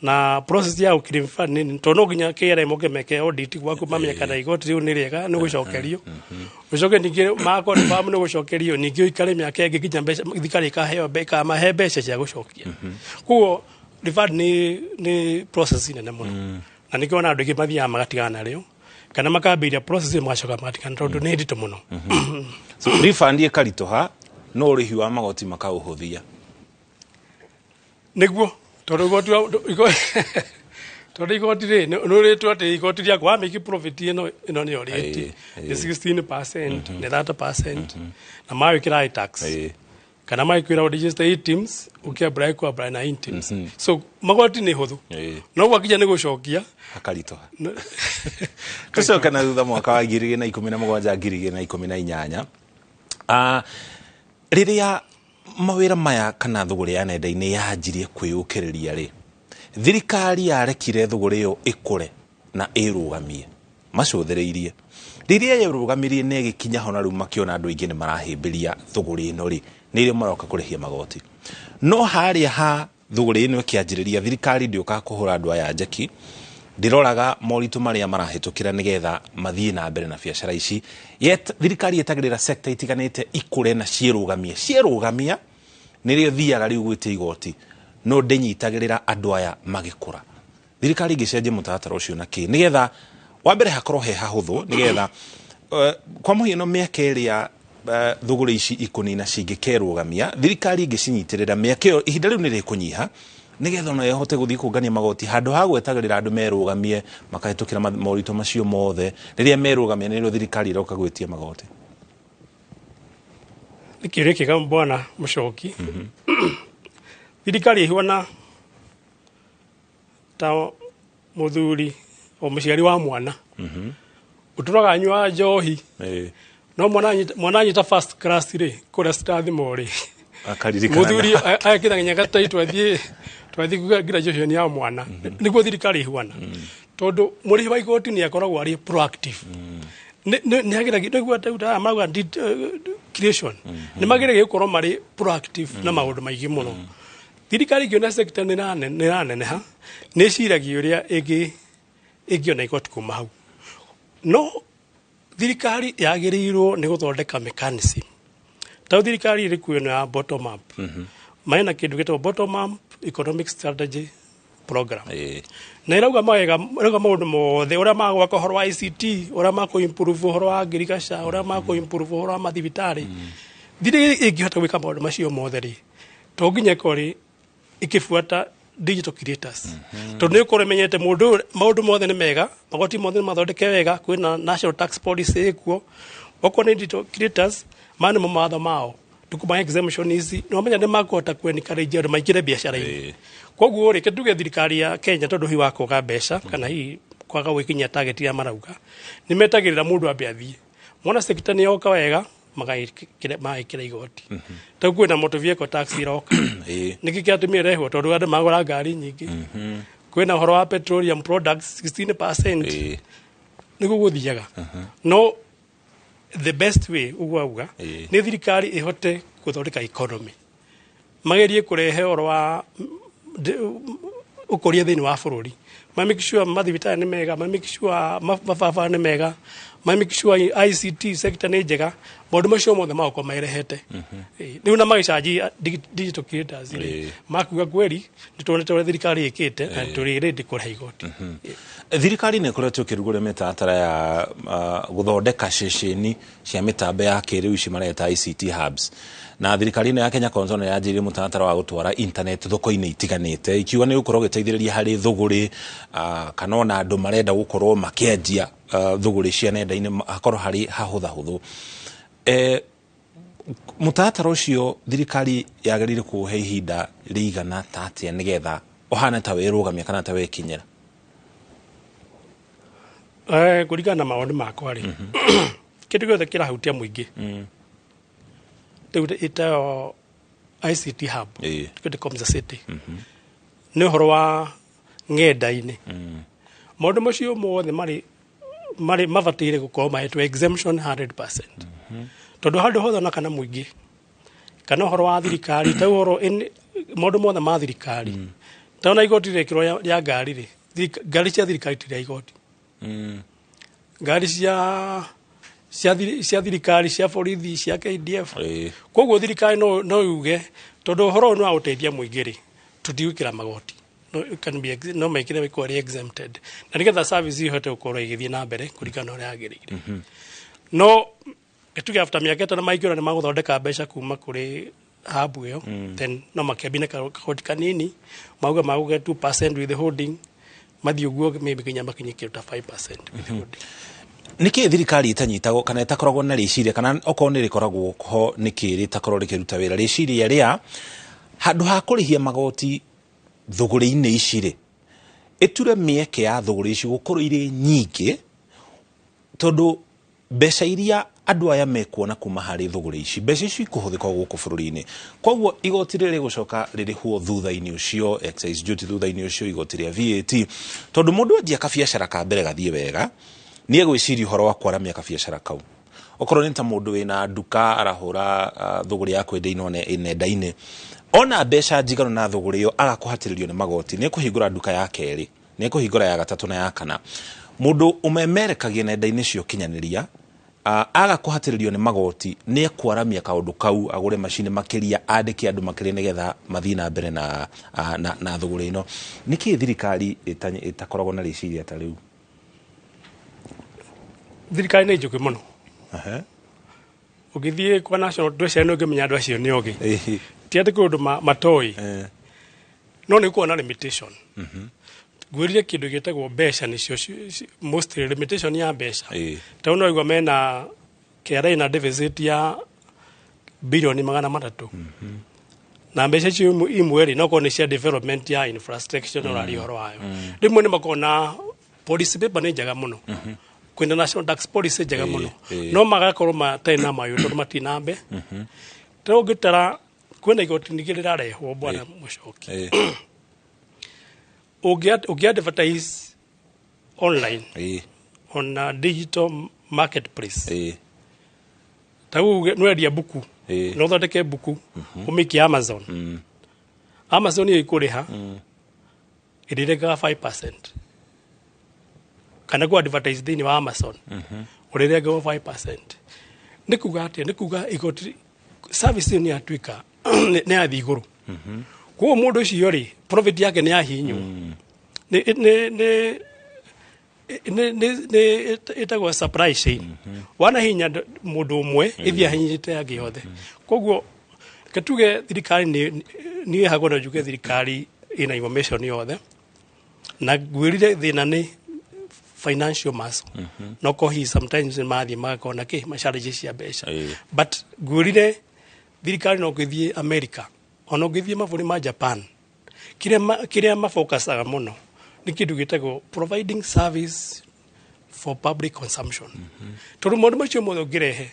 na process ya gũclaim refund nĩ tondũ no nginya KRA moke meke audit gwaku, mamenye kana igoti rĩu nĩ rĩega nĩ gũcokerio, ũcoke ningĩ ma confirm nĩ gũcokerio, ningĩ ũikare mĩaka ĩngĩ nginya mbeca thirikari ĩkaheo ĩkamahe mbeca cia gũcokia. Koguo refund nĩ process nene mũno, na nĩkĩo ona andũ aingĩ mathiaga magatigana narĩo, kana makambĩrĩria process ĩyo magacoka magatigana, tondũ nĩ nditũ mũno. So refund ĩkaritũha, no ũrĩhi wa magoti makaũhũthia. Nĩguo, tondũ igoti rĩ, nĩ ũrĩtwo atĩ igoti rĩaku wa make profit ĩno nĩyo rate nĩ 16%, nĩ 30%, na mawĩkĩra tax kana magĩkwĩra register eTIMS, ũkĩ-apply kũ apply na eTIMS, so magoti nĩ hũthũ, no gwakinya nĩ gũcokia hakaritũha. Tũcoke na thutha mwaka wa 2017, 2018, rĩrĩa mawĩra maya kana thũgũrĩ ya nenda-inĩ yanjirie kwĩyũkĩrĩria rĩ, thirikari yarekire thũgũrĩ ĩyo ĩkũre na ĩrũgamie macũthĩrĩirie. Rĩrĩa yerũgamirie na ĩgĩkinya ho na rĩu makĩona andũ aingĩ nĩ marahĩmbĩria thũgũrĩ ĩno rĩ, nĩrĩo maroka kũrĩhia magoti. No harĩa ha thũgũrĩ ĩno ĩkĩanjĩrĩria, thirikari ndĩũkaga kũhũra andũ aya njeki, ndĩroraga moritũ marĩa marahĩtũkĩra nĩgetha mathiĩ na mbere na biacara ici. Yet thirikari ĩtagĩrĩra sector itiganĩte ikũre na ciĩrũgamie. Cierũgamia nĩrĩo thiaga rĩu gwĩtia igoti, no ndĩnyitagĩrĩra andũ aya magĩkũra. Thirikari ĩngĩcenjia mũtaratara ũcio na kĩ, nĩgetha wa mbere hakorwo he hahũthũ, nĩgetha kwa mũhiano mĩaka ĩrĩa thũgũrĩ ici ikũnina cingĩkerũgamia, thirikari ĩngĩcinyitĩrĩra mĩaka ĩyo, ihinda rĩu nĩ rĩkũnyiha, nĩgetha ona ĩhote gũthiĩ kũngania magoti handũ ha gwetagĩrĩra andũ merũgamie makahĩtũkĩra moritũ macio mothe. Rĩrĩa merũgamia nĩrĩo thirikari ĩroka gwĩtia magoti. Nĩ kĩũria kĩega, bwana Mũcoki. Thirikari ĩhuana ta mũthuri o mũciari wa mwana ũtũraga anyua njohi, no mwana anyita first class rĩ, kũrĩa Strathmore rĩ, akaririkana mũthuri agekĩra nginya gatai twathiĩ graduation ya mwana. Nĩguo thirikari ĩhuana, tondũ mũrĩhi wa igoti nĩ akoragwo arĩ proactive, nĩ ageragia nĩguo aya marauga creation, nĩ mageragia gũkorwo marĩ proactive na maũndũ maingĩ mũno. Thirikari ĩngĩona sector nĩ ĩraneneha, nĩ ĩciragia ũrĩa ĩngĩona igoti kuma hau, no Thirikari yagĩrĩirwo nĩ gũthondeka mechanism. Ta thirikari ĩrĩ kuo ĩno ya bottom up, mena kĩndũ gĩtagwo bottom up economic strategy program, na ĩrauga mawega, ĩrauga maũndũ mothe ũrĩa magwaka ũhoro wa ICT, ũrĩa makũ improve ũhoro wa ngirigaca, ũrĩa makũ improve ũhoro wa mathibitarĩ. Thirikari ĩngĩhota gwĩka maũndũ macio mothe rĩ, to nginya ĩkorwo rĩ ĩkĩbuata digital creators, tondũ nĩ ũkorwo ĩmenyete mũndũ ũyũ, maũndũ mothe nĩ mega, magoti mothe nĩ mathondeke wega, kwĩna national tax policy ĩkuo. Okorwo nĩ digital creators, maya nĩmo mawatho mao, tukuma exemption ici, nĩ wamenya nĩ makũhota ku encourage andũ maingĩre biacara-inĩ. Koguo rĩ, tuge thirikari ya Kenya, tondũ hihi wa kwaga mbeca kana hihi kwaga gwĩkinyia target iria marauga, nĩ metagĩrĩra mũndũ ambe athiĩ mona sector nĩ yoka wega, magĩkĩra igoti. Tau kwĩna motor vehicle tax iroka. Nĩkĩ kĩatũmire ĩrehwo? Tondũ andũ magũra ngari nyingĩ. Kwĩna ũhoro wa petroleum products 16%. Nĩguo gũthiaga. No the best way, ũguo auga, nĩ thirikari ĩhote gũthondeka economy, magerie kũrehe ũhoro wa ũkũria thĩinĩ wa bũrũri, ma make sure mathibitarĩ nĩ mega, ma make sure mabarabara nĩ mega, ma make sure ICT sector nĩ njega. Maũndũ macio mothe magũkorwo marehete. Rĩu na magĩcanji digital creators rĩ, makuga kweri nĩ tuonete ũrĩa thirikari ĩkĩte na tũrĩ ready kũrĩha igoti. Thirikari nĩ ĩkoretwo ĩkĩrugũria mĩtaratara ya gũthondeka ceceni cia mĩtambo ya kĩrĩu ici mareta ICT hubs, na thirikari ĩno ya Kenya Kwanza nĩ yanjĩrĩirie mũtaratara wa gũtwara internet thoko-inĩ itiganĩte, ikiuga nĩ gũkorwo gĩteithĩrĩria harĩ thũgũrĩ, kana ona andũ marenda gũkorwo makĩendia thũgũrĩ cia nenda-inĩ hakorwo harĩ hahũthahũthũ. Mũtaratara ũcio thirikari yagĩrĩire kũũhe ihinda rĩigana ta atĩa nĩgetha ũhane ta wĩrũgamia kana ta wĩkinyĩra? Kũringana na mawoni makwa rĩ, kĩndũ gĩothe kĩrahutia mũingĩ, rĩu ĩtayo ICT hub, kĩndũ Komza City, nĩ ũhoro wa ng'enda-inĩ, maũndũ macio mothe marĩ mabataire gũkorwo mahetwo exemption 100%, tondũ handũ hothe ona kana mũingĩ kana ũhoro wa thirikari, ta ũhoro maũndũ mothe ma thirikari, ta ona igoti rĩekĩrwo rĩa ngari rĩ, ngari cia thirikari ti rĩa igoti, ngari cia thirikari, cia borithi, cia KDF. Koguo thirikari no yuge tondũ ũhoro ũyũ nĩ wa gũteithia mũingĩ rĩ, tũtigwĩkĩra magoti, no, it can be no mekĩre ĩkorwo ĩrĩ exempted, na nĩgetha service ihote gũkorwo ĩgĩthiĩ na mbere kũringana na ũrĩa yagĩrĩire. No tuge after mĩaka 5 maingĩra nĩ magũthondeka mbeca kuma kũrĩ hub ĩyo, then no makĩambie na kagoti kanini, mauge magũge 2% withholding, mathiĩ ũguo maybe nginya makinye kĩndũ ta 5% withholding. Nĩkĩ thirikari ĩtanyitagwo kana ĩtakoragwo na rĩciria, kana okorwo nĩ rĩkoragwo ho, nĩkĩ rĩtakorwo rĩkĩruta wĩra, rĩciria rĩa handũ ha kũrĩhia magoti thũgũrĩ-inĩ ici rĩ, ĩture mĩeke ya thũgũrĩ ici gũkorwo irĩ nyingĩ, tondũ mbeca iria andũ aya mekuona kuma harĩ thũgũrĩ ici, mbeca icio ikũhũthĩka o gũkũ bũrũri-inĩ. Koguo igoti rĩrĩ rĩgũcoka rĩrĩhwo thutha-inĩ ũcio, excise duty thutha-inĩ ũcio, igoti rĩa VAT, tondũ mũndũ endia kabiacara ka mbere gathiĩ wega, nĩ egwĩciria ũhoro wa kwaramia kabiacara kau. Okorwo nĩ ta mũndũ wĩna nduka arahũra thũgũrĩ ya kwendia ino nenda-inĩ, ona mbeca njiganu na thũgũrĩ ĩyo agakũhatĩrĩrio nĩ magoti, nĩ ekũhingũra nduka ya kerĩ, nĩ ekũhingũra ya gatatũ na ya kana. Mũndũ ũmemerekagia nenda-inĩ cia ũkinyanĩria, aga kũhatĩrĩrio nĩ magoti, nĩ ekwaramia kaũndũ kau, agũre macini makĩria, andĩke andũ makĩria nĩgetha mathiĩ na mbere na thũgũrĩ ĩno. Nĩkĩ thirikari ĩtakoragwo na rĩciria ta rĩu? Thirikari nĩ njũkĩ mũno. Ũngĩthiĩ kwa national ndwĩciria nĩ ũngĩmenya andũ acio nĩ ogĩ. Ti atĩ kwĩ ũndũ matoĩ, no nĩ gũkorwo na limitation. Ngwĩrire kĩndũ gĩtagwo mbeca nĩcio mostly limitation ya mbeca. Tondũ no igua mena KRA na deficit ya bilioni 300, na mbeca icio imwe rĩ, no korwo nĩ cia development ya infrastructure, no ũraria ũhoro wayo. Rĩmwe nĩ makoragwo na policy paper nĩ njega mũno, kwĩna national tax policy njega mũno, no magakorwo matarĩ na mayũ tondũ matirĩ na mbe. Ta ũngĩtara kwĩna igoti ningĩ rĩrarehwo, bwana Mũcoki, ũngĩ advertise online on a digital marketplace, ta uge nwendia buku, no ũthondeke buku ũmĩikie Amazon, Amazon ĩyo ĩkũrĩha ĩrĩregaga 5%, kana ku advertise thĩinĩ wa Amazon. Ũrĩrengagwo 5%. Nĩ kuga atĩa? Nĩ kuga igoti service ĩyo nĩ yatuĩka nĩ yathiĩ igũrũ. Koguo mũndũ ũcio rĩ, profit yake nĩ yahinywo. Nĩ ĩtagwo supply chain. Wanahinya mũndũ ũmwe, ĩthiĩ ahinyĩte angĩ othe. Koguo reke tuge thirikari nĩ niĩ hagwo no njuge thirikari ĩna information yothe, na ngwĩrire thĩna nĩ financial muscle. No kohi sometimes nĩ mathiĩ magakorwo na kĩ ma challenges cia mbeca, but ngwĩrire thirikari no ũngĩthiĩ America, ona ũngĩthiĩ mabũrũri ma Japan, kĩrĩa mafocusaga mũno nĩ kĩndũ gĩtagwo providing service for public consumption, tondũ maũndũ macio mothe ũngĩrehe,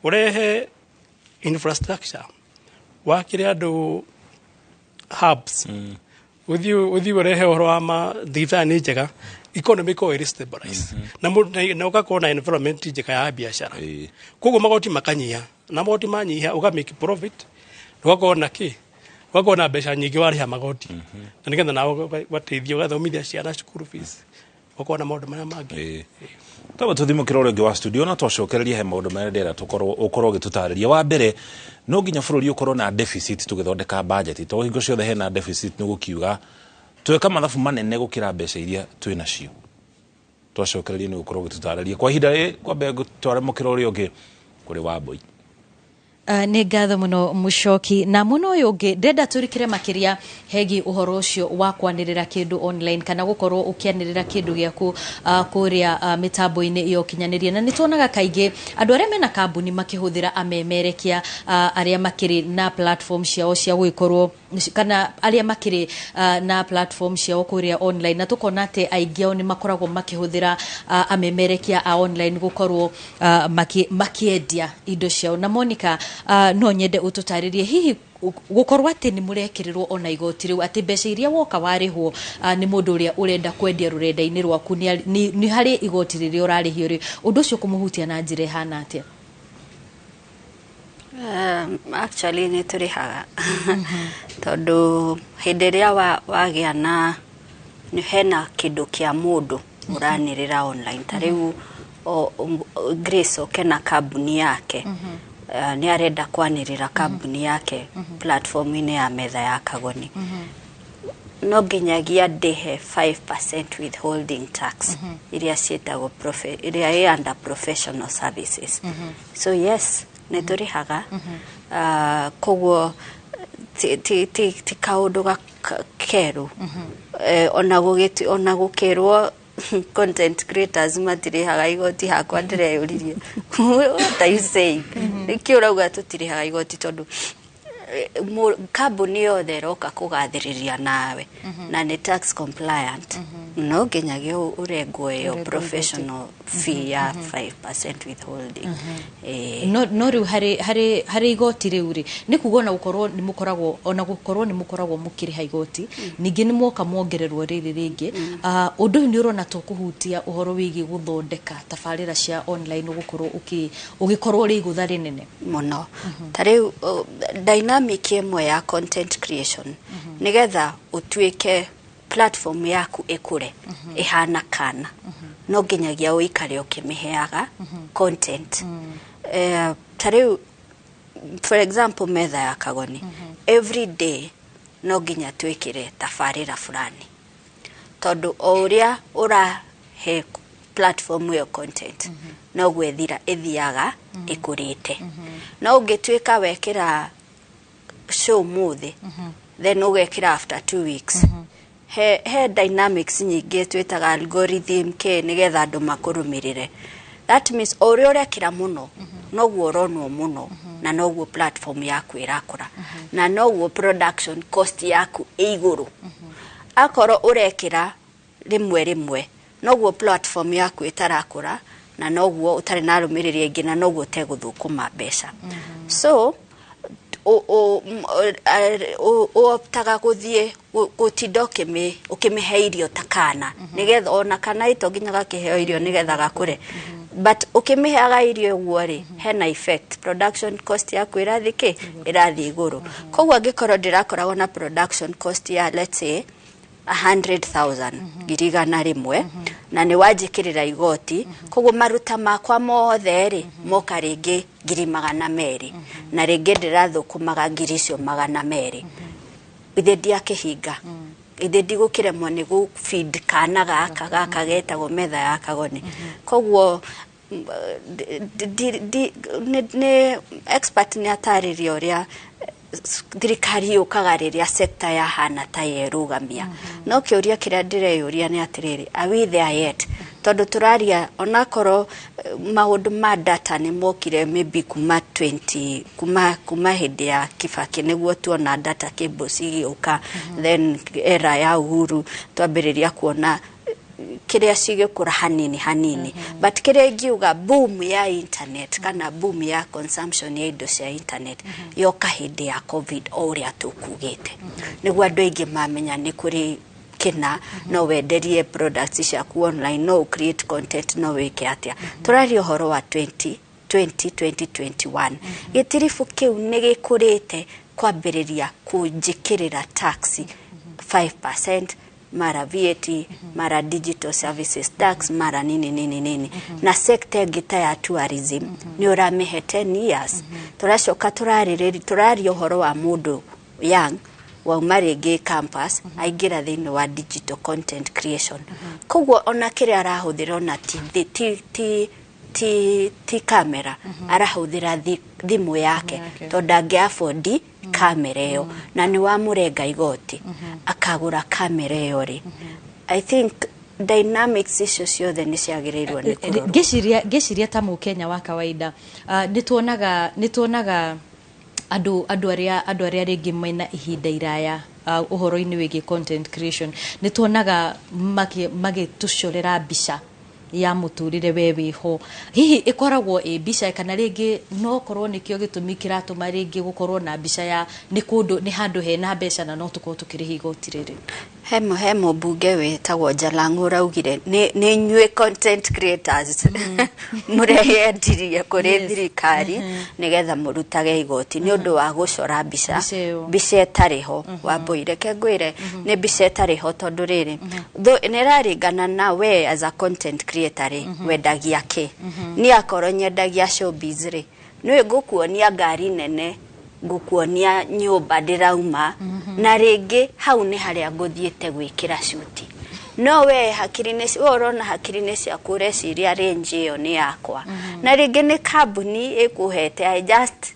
ũrehe infrastructure, wakĩre andũ hubs, ũthiĩ ũrehe ũhoro wa ma thibitarĩ nĩ njega, economy ĩkorwo ĩrĩ stabilized, na na ũgakorwo na environment njega ya biacara. Koguo magoti makanyiha, na magoti manyiha ũga make profit, ũgakorwo na kĩ, ũgakorwo na mbeca nyingĩ warĩha magoti, na nĩgetha nawe ũgateithia ũgathomithia ciana cukuru fees, ũgakorwo na maũndũ marĩa mangĩ. Twamba tũthimũkĩra ũrĩa ũngĩ wa studio na twacokereria he maũndũ marĩa ndĩrenda tũkorwo ũkorwo ũgĩtũtarĩria. Wa mbere, no nginya bũrũri ũkorwo na deficit tũgĩthondeka budget, tondũ hingo ciothe hena deficit nĩ gũkiuga tweka mathabu manene gũkĩra mbeca iria twĩ nacio. Twacokereria nĩ gũkorwo ũgĩtũtarĩria. Kwa ihinda rĩrĩ kwambe gũtwara mũkĩra ũrĩa ũngĩ kũrĩ Wambui. Nĩ ngatho mũno Mũcoki. Na mwena ũyũ ũngĩ ndĩrenda tũrikĩre makĩria hegiĩ ũhoro ũcio wa kwanĩrĩra kĩndũ online kana gũkorwo ũkĩanĩrĩra kĩndũ gĩaku kũrĩa mĩtambo-inĩ ya ũkinyanĩria. Na nĩ tuonaga kaingĩ andũ arĩa mena kambuni makĩhũthĩra amemerekia arĩa makĩrĩ na platform ciao cia gũgĩkorwo kana arĩa makĩrĩ na platform ciao kũrĩa online, na tũkona atĩ aingĩ ao nĩ makoragwo makĩhũthĩra amemerekia a online gũkorwo makĩendia indo ciao. Na Monica, no nyende ũtũtarĩrie hihi gũkorwo atĩ nĩ mũrekĩrĩrwo ona igoti rĩu, atĩ mbeca iria woka warĩhwo nĩ mũndũ ũrĩa ũrenda kwendia rũrenda-inĩ rwaku, nĩ harĩ igoti rĩrĩa ũrarĩhio rĩ, ũndũ ũcio kũmũhutia na njĩra ĩhana atĩa? Actually nĩ tũrĩhaga, tondũ hĩndĩ ĩrĩa wagĩa na nĩ hena kĩndũ kĩa mũndũ ũranĩrĩra online, ta rĩu Grace oke na kambuni yake, nĩ arenda kwanĩrĩra kambuni yake platform-inĩ ya metha ya Kagoni, no nginyagia ndĩhe 5% withholding tax iria ciĩtagwo iria ĩ under professional services. So yes, nĩ tũrĩhaga. Koguo ti kaũndũ keru. Ona gũkĩrwo content creators matirĩhaga igoti, hakwa ndĩreyũririe, what are you saying? Nĩkĩ ũrauga tũtirĩhaga igoti? Tondũ kambuni yothe ĩroka kũgathĩrĩria nawe na nĩ tax compliant, no nginyagia ũrengwo ĩyo ũrengwo. Professional fee ya 5% withholding. No rĩu harĩ igoti rĩu rĩ, nĩ kuga ona gũkorwo nĩ mũkoragwo, ona gũkorwo nĩ mũkoragwo mũkĩrĩha igoti, ningĩ nĩ mwoka mwongererwo rĩrĩ rĩngĩ. Ũndũ ũyũ nĩ ũrona to kũhutia ũhoro wĩgiĩ gũthondeka tabarĩra cia online, ũgũkorwo ũgĩkorwo ũrĩ igũtha rĩnene? Mũno. Ta rĩu dynamic ĩmwe ya content creation, nĩgetha ũtuĩke platform yaku ĩkũre ĩhana kana, no nginyagia ũikare ũkĩmĩheaga content. Ta rĩu for example metha ya Kagoni, every day no nginya twĩkĩre tabarĩra fulani, tondũ o ũrĩa ũrahe platform ĩyo content, noguo ĩthira ĩthiaga ĩkũrĩte. No ũngĩtuĩka wekĩra show mũthĩ, then ũgekĩra after 2 weeks, he dynamics nyingĩ twĩtaga algorithm k nĩgetha andũ makũrũmĩrĩre. That means o ũrĩa ũrekĩra mũno, noguo ũronwo mũno, na noguo platform yaku ĩrakũra, na noguo production cost yaku ĩ igũrũ. Akorwo ũrekĩra rĩmwe rĩmwe, noguo platform yaku ĩtarakũra, na noguo ũtarĩ na arũmĩrĩri aingĩ, na noguo ũtegũthũkũma mbeca. So ũoptaga gũthiĩ gũtinda ũkĩmĩhe irio ta kana, nĩgetha ona kana ito nginya gakĩheo irio nĩgetha gakũre, but ũkĩmĩheaga irio ũguo rĩ, hena effect, production cost yaku ĩrathiĩ kĩ, ĩrathiĩ igũrũ. Koguo angĩkorwo ndĩrakoragwo na production cost ya, let's say, 100,000, 100,000, Na nĩ wanjĩkĩrĩra igoti, koguo maruta makwa mothe rĩ moka rĩngĩ 200,000, na rĩngĩ ndĩrathũkũmaga 200,000. Ithe ndiakĩhinga, ithe ndigũkĩremwo nĩ gũ feed kana gaka gaka getagwo metha ya Kagoni. Koguo nĩ expert nĩ atarĩria ũrĩa thirikari yũkaga rĩrĩa sector yahana ta yerũgamia. No kĩũria kĩrĩa ndĩreyũria nĩ atĩrĩrĩ, are we there yet? Tondũ tũraria onakorwo maũndũ ma data nĩ mokire maybe kuma 20 kuma hĩndĩ ya Kibaki, nĩguo tuona data cables igĩũka. Then era ya Uhuru twambĩrĩria kuona kĩrĩa cigĩkũra hanini hanini. But kĩrĩa ingiuga, boom ya internet kana boom ya consumption ya indo cia internet yoka hĩndĩ ya COVID, o ũrĩa tũkugĩte, nĩguo andũ aingĩ mamenya nĩ kũrĩ kĩna no wenderie products ciaku online, no create content, no wĩke atĩa. Tũraria ũhoro wa 20 20 2021, gĩtiribũ kĩu nĩ gĩkũrĩte kwambĩrĩria kũnjĩkĩrĩra tax 5%, mara VAT, mara digital services tax, mara nini nini nini. Na sector ĩngĩ ta ya tourism nĩ ũramĩhe 10 years. Tũracoka tũrarĩrĩria, tũraria ũhoro wa mũndũ young wauma rĩngĩ campus aingĩra thĩinĩ wa digital content creation. Koguo ona kĩrĩa arahũthĩra ona ti, ti, ti, ti, ti kamera, arahũthĩra thimũ yake, tondũ ndangĩ afford kamera ĩyo, na nĩ wamũrenga igoti akagũra kamera ĩyo rĩ. I think dynamics icio ciothe nĩ ciagĩrĩirwo nĩ kũrorwo. Ngĩciria ta mũkenya wa kawaida, nĩ tuonaga andũ arĩa rĩngĩ mena ihinda iraya ũhoro-inĩ wĩgiĩ content creation, nĩ tuonaga magĩtũcorera mbica ya mũtũrĩre we wĩho. Hihi ĩkoragwo ĩ mbica kana rĩngĩ no korwo nĩkĩo gĩtũmi kĩratũma rĩngĩ gũkorwo na mbica ya nĩ kũndũ nĩ handũ hena mbeca na no tũkorwo tũkĩrĩha igoti rĩrĩ? He mũmbunge wĩtagwo Jalang'o ũraugire nĩ inyuĩ content creators mũreyendirie kũrĩ thirikari nĩgetha mũrutage igoti nĩ ũndũ wa gũcora mbica. Mbica ĩyo. Mbica ĩtarĩ ho. Wambui, reke ngwĩre, nĩ mbica ĩtarĩ ho, tondũ rĩrĩ nĩ ĩraringana na we as a content creator rĩ wendagia kĩ. Niĩ akorwo nyendagia showbiz rĩ, nĩũĩ ngũkuonia ngari nene, ngũkuonia nyũmba ndĩrauma, na rĩngĩ hau nĩ harĩa ngũthiĩte gwĩkĩra cuti. No we hakiri-inĩ, we ũrona hakiri-inĩ ciaku ũreciria range ĩyo nĩ yakwa, na rĩngĩ nĩ kambuni ĩkũhete. I just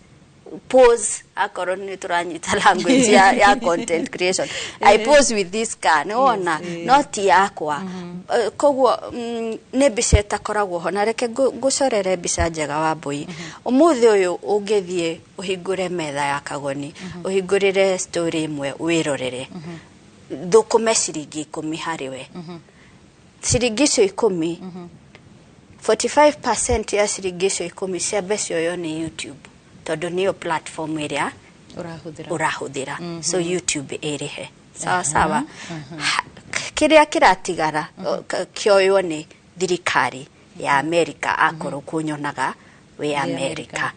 pose, akorwo nĩ tũranyita language ya content creation, I pose with this car, nĩ wona, no ti yakwa. Koguo nĩ mbica ĩtakoragwo ho. Na reke ngũcorere mbica njega wa mbũi. Ũmũthĩ ũyũ ũngĩthiĩ ũhingũre metha ya Kagoni, ũhingũrĩre story ĩmwe wĩrorere, thũkũme ciringi 10 harĩ we, ciringi icio 10, 45% ya ciringi icio 10 ciambe cioywo nĩ YouTube, tondũ nĩyo platform ĩrĩa ũrahũthĩra. Ũrahũthĩra. So YouTube ĩrĩhe sawa sawa. Kĩrĩa kĩratigara kĩoywo nĩ thirikari ya Amerika, akorwo kũnyonaga wĩ Amerika.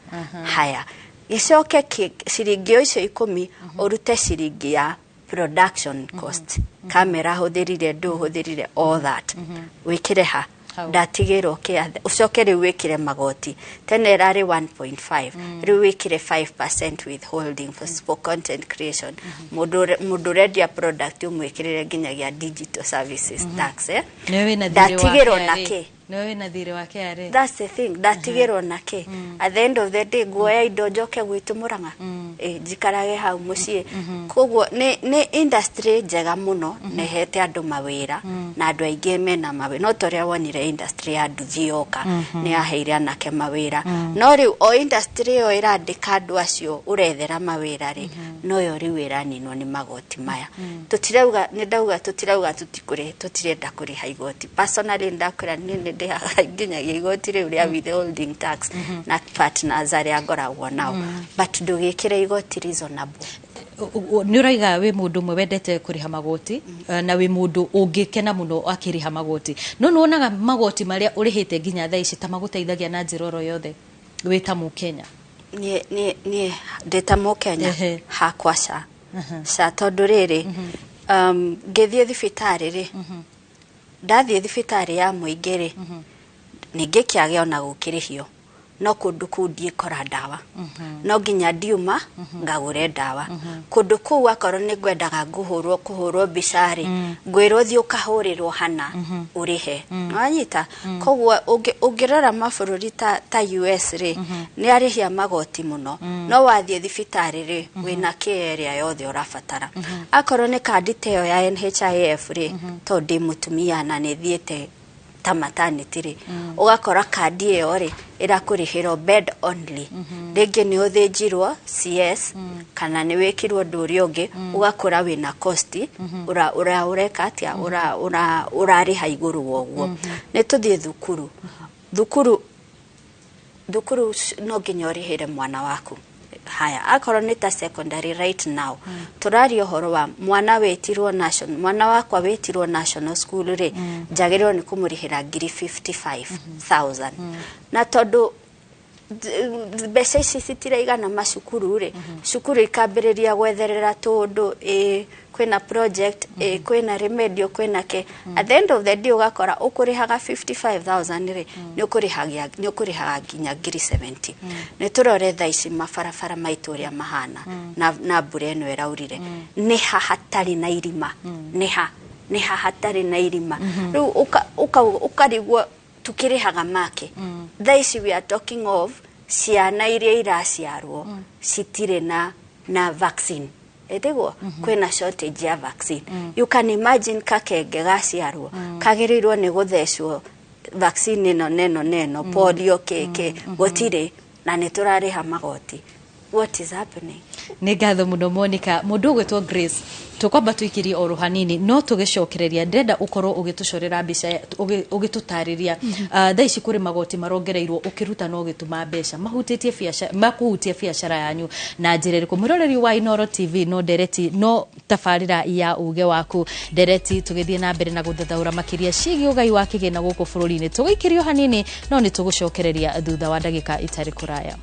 Haya, gĩcoke ciringi o icio 10, ũrute ciringi ya production cost, kamera hũthĩrire, ndũ hũthĩrire, all that, wĩkĩre ha? Hau. Ndatigĩrwo kĩa. Ũcoke rĩu wĩkĩre magoti. Tene ĩrarĩ 1.5, rĩu wĩkĩre 5% withholding for content creation. Mũndũ ũrendia product ũmwĩkĩrĩre nginyagia digital services tax, eh? Nĩwe wĩna thirĩ wa Ndatigĩrwo KRA. na kĩ? Nĩwe wĩna thirĩ wa KRA. That's the thing, ndatigĩrwo na kĩ? At the end of the day nguoya indo njoke gwitũ Mũrang'a, njikarage hau mũciĩ. Koguo nĩ industry njega mũno na ĩhete andũ mawĩra, na andũ aingĩ mena mawĩra. No ta ũrĩa wonire industry ya nduthi yoka nĩ yaheire anake mawĩra. No rĩu o industry ĩyo ĩrandĩka andũ acio ũrethera mawĩra rĩ, noyo rĩu ĩraninwo nĩ magoti maya. Tũtirauga, nĩ ndauga tũtirauga tũtikũrĩ, tũtirenda kũrĩha igoti. Personally ndakwĩra niĩ nĩ ndĩhaga nginyagia igoti rĩu rĩa withholding tax na partners arĩa ngoragwo nao, but ndũgĩkĩre igoti reasonable. Nĩ ũraiga wĩ mũndũ ũmwe wendete kũrĩha magoti, na wĩ mũndũ ũngĩkena mũno akĩrĩha magoti, no nĩ wonaga magoti marĩa ũrĩhĩte nginya thaa ici ta magũteithagia na njĩra oro yothe wĩ ta mũkenya? Niĩ ndĩ ta mũkenya, hakwa ca ca, tondũ rĩrĩ, ngĩthiĩ thibitarĩ rĩ, Ndathiĩ thibitarĩ ya mũingĩ rĩ, ningĩ kĩage ona gũkĩrĩhio, no kũndũ kũu ndiĩkora ndawa, no nginya ndiuma ngagũre ndawa kũndũ kũu. Akorwo nĩ ngwendaga ngũhũrwo kũhũrwo mbica rĩ, ngwĩrwo thiĩ ũkahũrĩrwo hana ũrĩhe. Wanyita? Koguo ũngĩrora mabũrũri ta US rĩ, nĩ arĩhia magoti mũno, no wathiĩ thibitarĩ rĩ, wĩna kĩ ĩrĩa yothe ũrabatara. Akorwo nĩ kandi ta ĩyo ya NHIF rĩ, tondũ ndĩ mũtumia na nĩ thiĩte ta maternity rĩ, ũgakora kandi ĩyo rĩ ĩrakũrĩhĩrwo bed only. Rĩngĩ nĩ ũthĩnjirwo CS kana nĩ wĩkirwo ũndũ ũrĩa ũngĩ, ũgakora wĩna cost ũra ũra ũreka atĩa, ũra ũra ũrarĩha igũrũ wa ũguo. Nĩ tũthiĩ thukuru. Thukuru no nginya ũrĩhĩre mwana waku. Haya, akorwo nĩ ta secondary, right now tũraria ũhoro wa mwana wĩtirwo national, mwana wakwa wĩtirwo national school rĩ, njagĩrĩirwo nĩ kũmũrĩhĩra ngiri 55,000, na tondũ mbeca ici citiraigana macukuru rĩ, cukuru ikambĩrĩria gwetherera tũndũ, ĩ kwĩna project, ĩ kwĩna remedial, kwĩna ke. At the end of the day ũgakora ũkũrĩhaga 55,000 rĩ, nĩ ũkũrĩhaga nginya ngiri 70. Nĩ tũrore thaa ici mabarabara maitũ ũrĩa mahana na mbura ĩno ĩraurire, nĩ ha hatarĩ na irima? Nĩ ha hatarĩ na irima? Rĩu ũkarigwo tukĩrĩhaga make. Thaa ici we are talking of ciana iria iraciarwo citirĩ na vaccine, ĩtiguo kwĩna shortage ya vaccine. You can imagine kakenge gaciarwo kagĩrĩirwo nĩ gũthecwo vaccine ĩno neno neno, polio, kĩkĩ, gũtirĩ, na nĩ tũrarĩha magoti. What is happening? Nĩ ngatho mũno Monica. Mũndũ ũgwĩtwo Grace, tũkwamba tũikirie oro hanini no tũgĩcokereria, ndĩrenda ũkorwo ũgĩtũcorera mbica, ũgĩtũtarĩria thaa ici kũrĩ magoti marongereirwo ũkĩruta na ũgĩtũma mbeca mahutĩtie biacara, makũhutia biacara yanyu na njĩra ĩrĩkũ. Mwĩroreri wa Inooro TV, no ndereti no tabarĩra ya uge waku, ndereti tũgĩthiĩ na mbere na gũthathaũra makĩria ciĩgiĩ ũgai wa kĩgĩna gũkũ bũrũri-inĩ. Tũgĩikĩrio hanini no nĩ tũgũcokereria thutha wa ndagĩka itarĩ kũraya.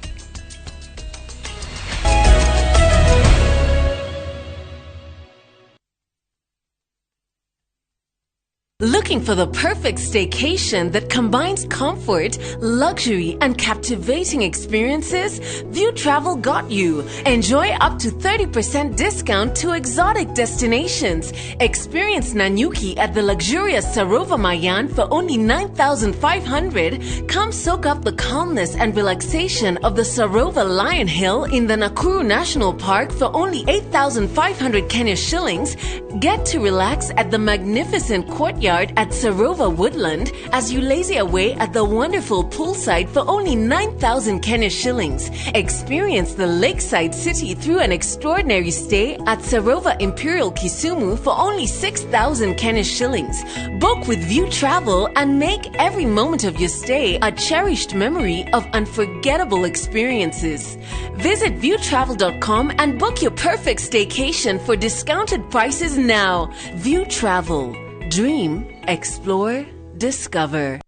Looking for the perfect staycation that combines comfort, luxury, and captivating experiences? View Travel got you. Enjoy up to 30% discount to exotic destinations. Experience Nanyuki at the luxurious Sarova Mayan for only 9,500. Come soak up the calmness and relaxation of the Sarova Lion Hill in the Nakuru National Park for only 8,500 Kenya shillings. Get to relax at the magnificent courtyard at Sarova Woodland as you lazy away at the wonderful poolside for only 9,000 Kenya shillings. Experience the lakeside city through an extraordinary stay at Sarova Imperial Kisumu for only 6,000 Kenya shillings. Book with View Travel and make every moment of your stay a cherished memory of unforgettable experiences. Visit viewtravel.com and book your perfect staycation for discounted prices now. View Travel. Dream, explore, discover.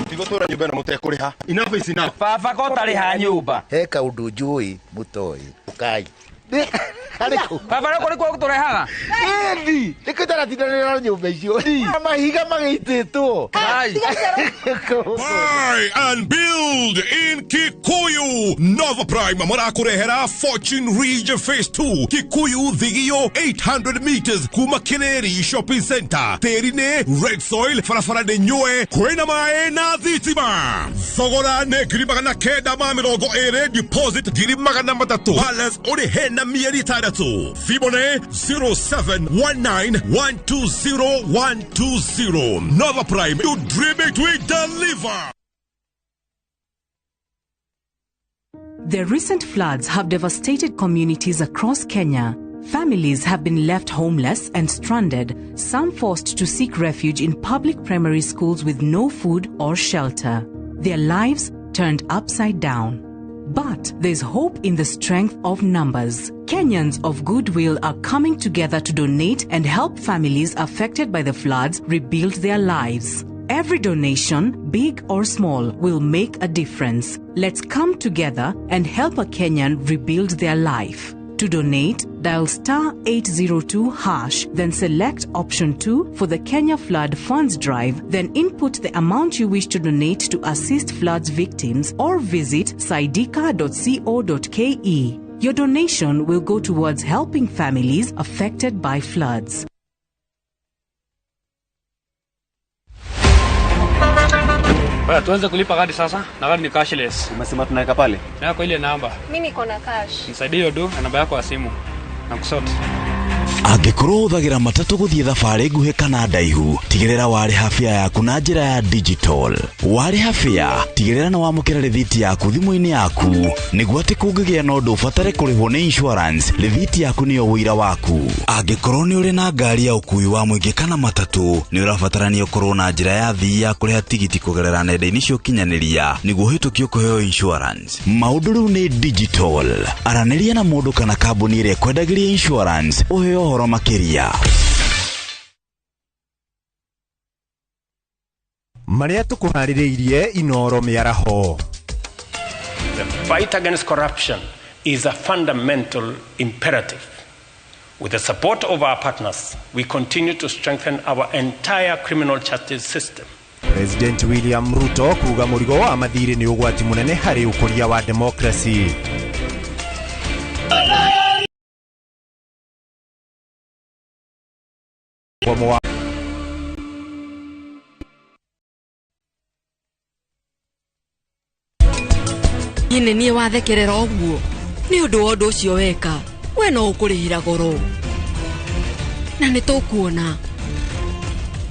Ndigũtũra nyũmba ĩno mũtekũrĩha. Enough is enough. Baba ko tarĩha nyũmba. He kaũndũ njũĩ mũtoĩ ũkai. Baba rĩu kũrĩ kuo tũrehaga. Ĩni nĩkĩo itaratindanĩra na nyũmba icio, mahiga magĩitĩtwo. Buy and build in Kikuyu. Nova Prime marakũrehera Fortune Ridge Phase 2 Kikuyu Thigio, 800 meters kuma Kireri Shopping Center. Tĩri nĩ red soil, barabara nĩ nyue, kwĩna maĩ na thitima. Thogora nĩ 920,000, deposit 300,000, balance ũrĩhe na mĩeri 6. Thimũ nĩ 0719120120. Nova Prime, you dream it, we deliver. The recent floods have devastated communities across Kenya. Families have been left homeless and stranded, some forced to seek refuge in public primary schools with no food or shelter. Their lives turned upside down. But there's hope in the strength of numbers. Kenyans of goodwill are coming together to donate and help families affected by the floods rebuild their lives. Every donation, big or small, will make a difference. Let's come together and help a Kenyan rebuild their life. To donate, dial star 802 hash, then select option 2 for the Kenya Flood Funds Drive, then input the amount you wish to donate to assist floods victims or visit saidika.co.ke. Your donation will go towards helping families affected by floods. Baya, tuanze kulipa gari sasa na gari ni cashless. Umesema tunaweka pale? Na kwa ile namba. Mimi niko na cash. Nisaidie hiyo do na namba yako ya simu. Na kusort. Angĩkorwo ũhũthagĩra matatũ gũthiĩ thabarĩ nguhĩ kana ndaihu, tigĩrĩra warĩha fare yaku na njĩra ya digital. Warĩha fare, tigĩrĩra nĩ wamũkĩra rĩthiti yaku thimũ-inĩ yaku, nĩguo atĩ kũngĩgĩa na ũndũ ũbatare kũrĩhwo nĩ insurance, rĩthiti yaku nĩyo ũira waku. Angĩkorwo nĩ ũrĩ na ngari ya ũkuui wa mũingĩ kana matatũ, nĩ ũrabatarania ũkorwo na njĩra ya thii ya kũrĩha tigiti kũgerera nenda-inĩ cia ũkinyanĩria nĩguo ũhĩtũkio kũheo insurance. Maũndũ rĩu nĩ digital. Aranĩria na mũndũ kana kambuni ĩrĩa ĩkwendagĩria insurance ũheo ũhoro makĩria. Marĩa tũkũharĩrĩirie Inoro mĩaraho. The fight against corruption is a fundamental imperative. With the support of our partners, we continue to strengthen our entire criminal justice system. President William Ruto kuga mũrigo wa mathirĩ nĩ ũgwati mũnene harĩ ũkũria wa democracy. Mũgomo wa Nĩ niĩ wathekerera ũguo nĩ ũndũ wa ũndũ ũcio weka we no ũkũrĩhĩra goro na nĩ tũkuona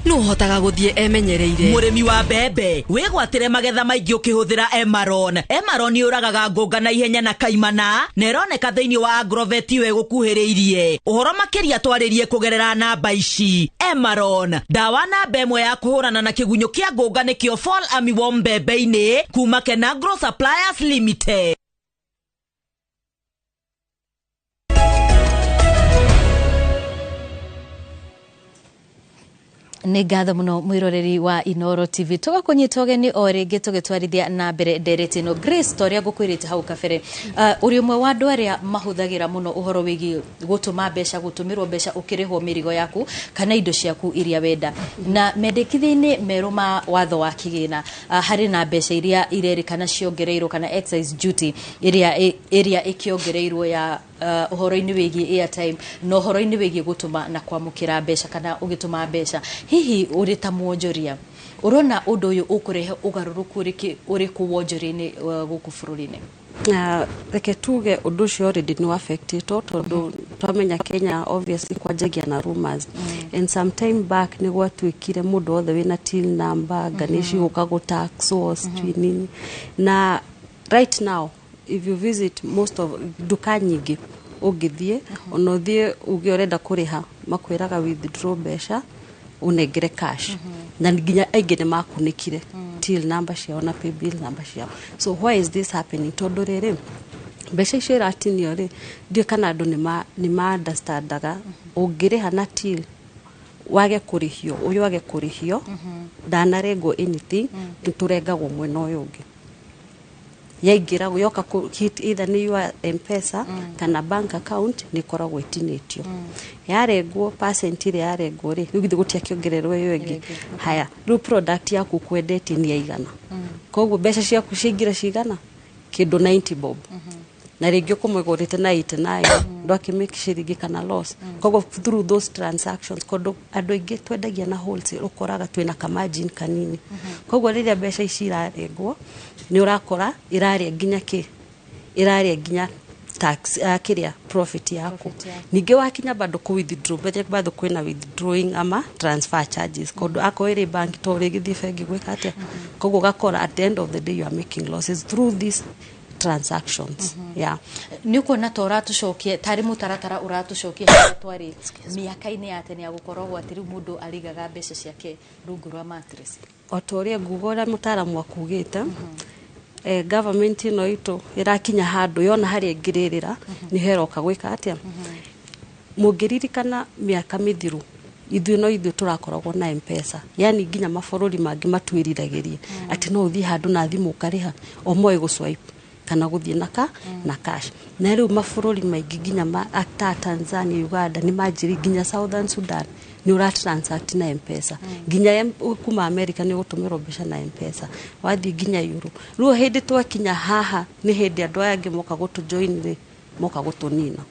nũ ũhotaga gũthiĩ emenyereire. Mũrĩmi wa mbembe wĩgwatĩre magetha maingĩ ũkĩhũthĩra Emaron. Emaron yũragaga ngũnga na ihenya na kaimana na ĩroneka thĩinĩ wa Agrovet we gũkuhĩrĩirie. Ũhoro makĩria twarĩrie kũgerera namba ici. Emaron, ndawa namba ĩmwe ya kũhũrana na kĩgunyũ kĩa ngũnga nĩkĩo Fall Armyworm mbembe-inĩ kuma Kenagro Suppliers Limited. Nĩ ngatho mũno mwĩroreri wa Inoro TV tũgakũnyita ũgeni o rĩngĩ tũgĩtwarithia na mbere ndereti ĩno. Grace, ta ũrĩa ngũkwĩrĩte hau kabere, ũrĩ ũmwe wa andũ arĩa mahũthagĩra mũno ũhoro wĩgiĩ gũtũma mbeca, gũtũmĩrwo mbeca ũkĩrĩhwo mĩrigo yaku kana indo ciaku iria wenda. Na mendekithia-inĩ merũ ma watho wa kĩgĩna, harĩ na mbeca iria irerĩkana ciongereirwo kana excise duty ĩrĩa ĩkĩongereirwo ya ũhoro-inĩ wĩgiĩ airtime na ũhoro-inĩ wĩgiĩ gũtũma na kwamũkĩra mbeca kana ũgĩtũma mbeca. Hihi ũrĩ ta mwonjoria ũrona ũndũ ũyũ ũkũrehe ũgarũrũku ũrĩkũ wonjoria-inĩ gũkũ bũrũri-inĩ? Reke tuge ũndũ ũcio already nĩ affected tondũ twamenya Kenya obviously kwanjagia na rumors and some time back nĩ gwatuĩkire mũndũ wothe wĩna till number ngani cigũka gũtaxwo sijui nini, na right now if you visit most of nduka nyingĩ ũngĩthiĩ ona ũthiĩ uge ũrenda kũrĩha makwĩraga withdraw mbeca unengere cash na nginya aingĩ nĩ makunĩkire till number ciao na pay bill number ciao. So why is this happening? Tondũ rĩrĩ mbeca icio iratinio rĩ ndiũĩ kana andũ nĩ ma understandaga ũngĩrĩha na till wage kũrĩhio ũyũ wage kũrĩhio ndanarengwo anything nĩ tũrengagwo mwena ũyũ ũngĩ yaingĩra yoka hit either nĩ your M-Pesa kana bank account nĩ ĩkoragwo ĩtinĩtio yarengwo percent ĩrĩa yarengwo rĩ rĩu githĩ gũtiakĩongererwo ĩyo ĩngĩ. Haya rĩu product yaku kwendetie nĩ yaigana koguo mbeca ciaku ciaingĩra cigana kĩndũ 90 bob na rĩngĩ ũkũmĩgũrĩte na 89 ndwakĩmake ciringi kana loss. Koguo through those transactions kondo andũ aingĩ twendagia na wholesale ũkoraga twĩna kamargin kanini koguo rĩrĩa mbeca ici irarengwo nĩ ũrakora ĩrarĩa nginya kĩ ĩrarĩa nginya tax kĩrĩa profit yaku. Ningĩ wakinya bado kũ withdraw mbeca bado kwĩna withdrawing ama transfer charges kondo akorwo ĩrĩ bank to ũrĩgĩthiĩ bengi gwĩka atĩa koguo ũgakora at the end of the day you are making losses through these transactions. Yeah. Nĩ ũkuona ta ũratũcokia tarĩ mũtaratara ũratũcokia harĩa twarĩ mĩaka-inĩ ya tene ya gũkoragwo atĩ rĩu mũndũ arigaga mbeca ciake rungu rwa mattress. O ta ũrĩa nguga ũrĩa mũtaaramu akugĩte, government ĩno itũ ĩrakinya handũ yona harĩa ĩngĩrĩrĩra nĩ heroka gwĩka atĩa. Mũngĩririkana mĩaka mĩthiru ithuĩ no ithuĩ tũrakoragwo na M-Pesa, yani nginya mabũrũri mangĩ matwĩriragĩrie atĩ no ũthiĩ handũ na thimũ ũkarĩha o moĩ gũ swipe. Kana gũthiĩ na ka na cash. Na rĩu mabũrũri maingĩ nginya ta Tanzania, Uganda nĩ manjĩrĩ, nginya Southern Sudan nĩ ũra transact na M-Pesa. Nginya kuma America nĩ ũgũtũmĩrwo mbeca na M-Pesa, wathiĩ nginya Euro. Rĩu hĩndĩ twakinya haha nĩ hĩndĩ andũ aya angĩ moka gũtũ join rĩ, moka gũtũnina,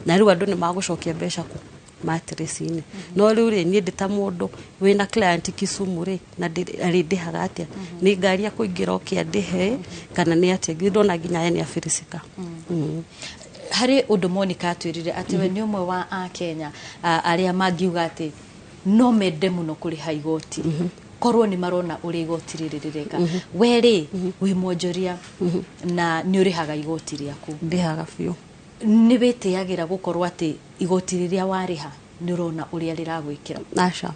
na rĩu andũ nĩ magũcokia mbeca kũ matress-inĩ. No rĩu rĩ, niĩ ndĩ ta mũndũ wĩna client Kisumu rĩ, na arĩndĩhaga atĩa? Nĩ ngari ya kũingĩra oke andĩhe kana nĩ atĩa? Ngĩ ndona nginya aya nĩ afirisika. Harĩ ũndũ Monica atwĩrire atĩ we nĩ ũmwe wa Akenya arĩa mangiuga atĩ no mende mũno kũrĩha igoti korwo nĩ marona ũrĩa igoti rĩrĩ rĩreka. We rĩ, wĩ mwonjoria na nĩ ũrĩhaga igoti rĩaku? Ndĩhaga biũ. Nĩ wĩtĩagĩra gũkorwo atĩ igoti rĩrĩa warĩha nĩ ũrona ũrĩa rĩragwĩkĩra? Aca.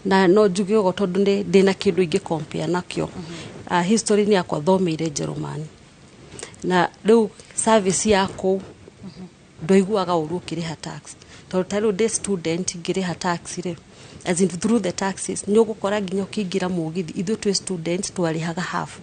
Na no njuge ũguo tondũ ndĩna kĩndũ ingĩ compare nakĩo. History nĩ yakwa, thomeire Njerumani, na rĩu service ya kũu ndwaiguaga ũru ũkĩrĩha tax, tondũ ta rĩu ndĩ student ngĩrĩha tax rĩ, as in through the taxes nĩ ũgũkora nginya ũkĩingĩra mũgithi, ithuĩ twĩ students twarĩhaga half.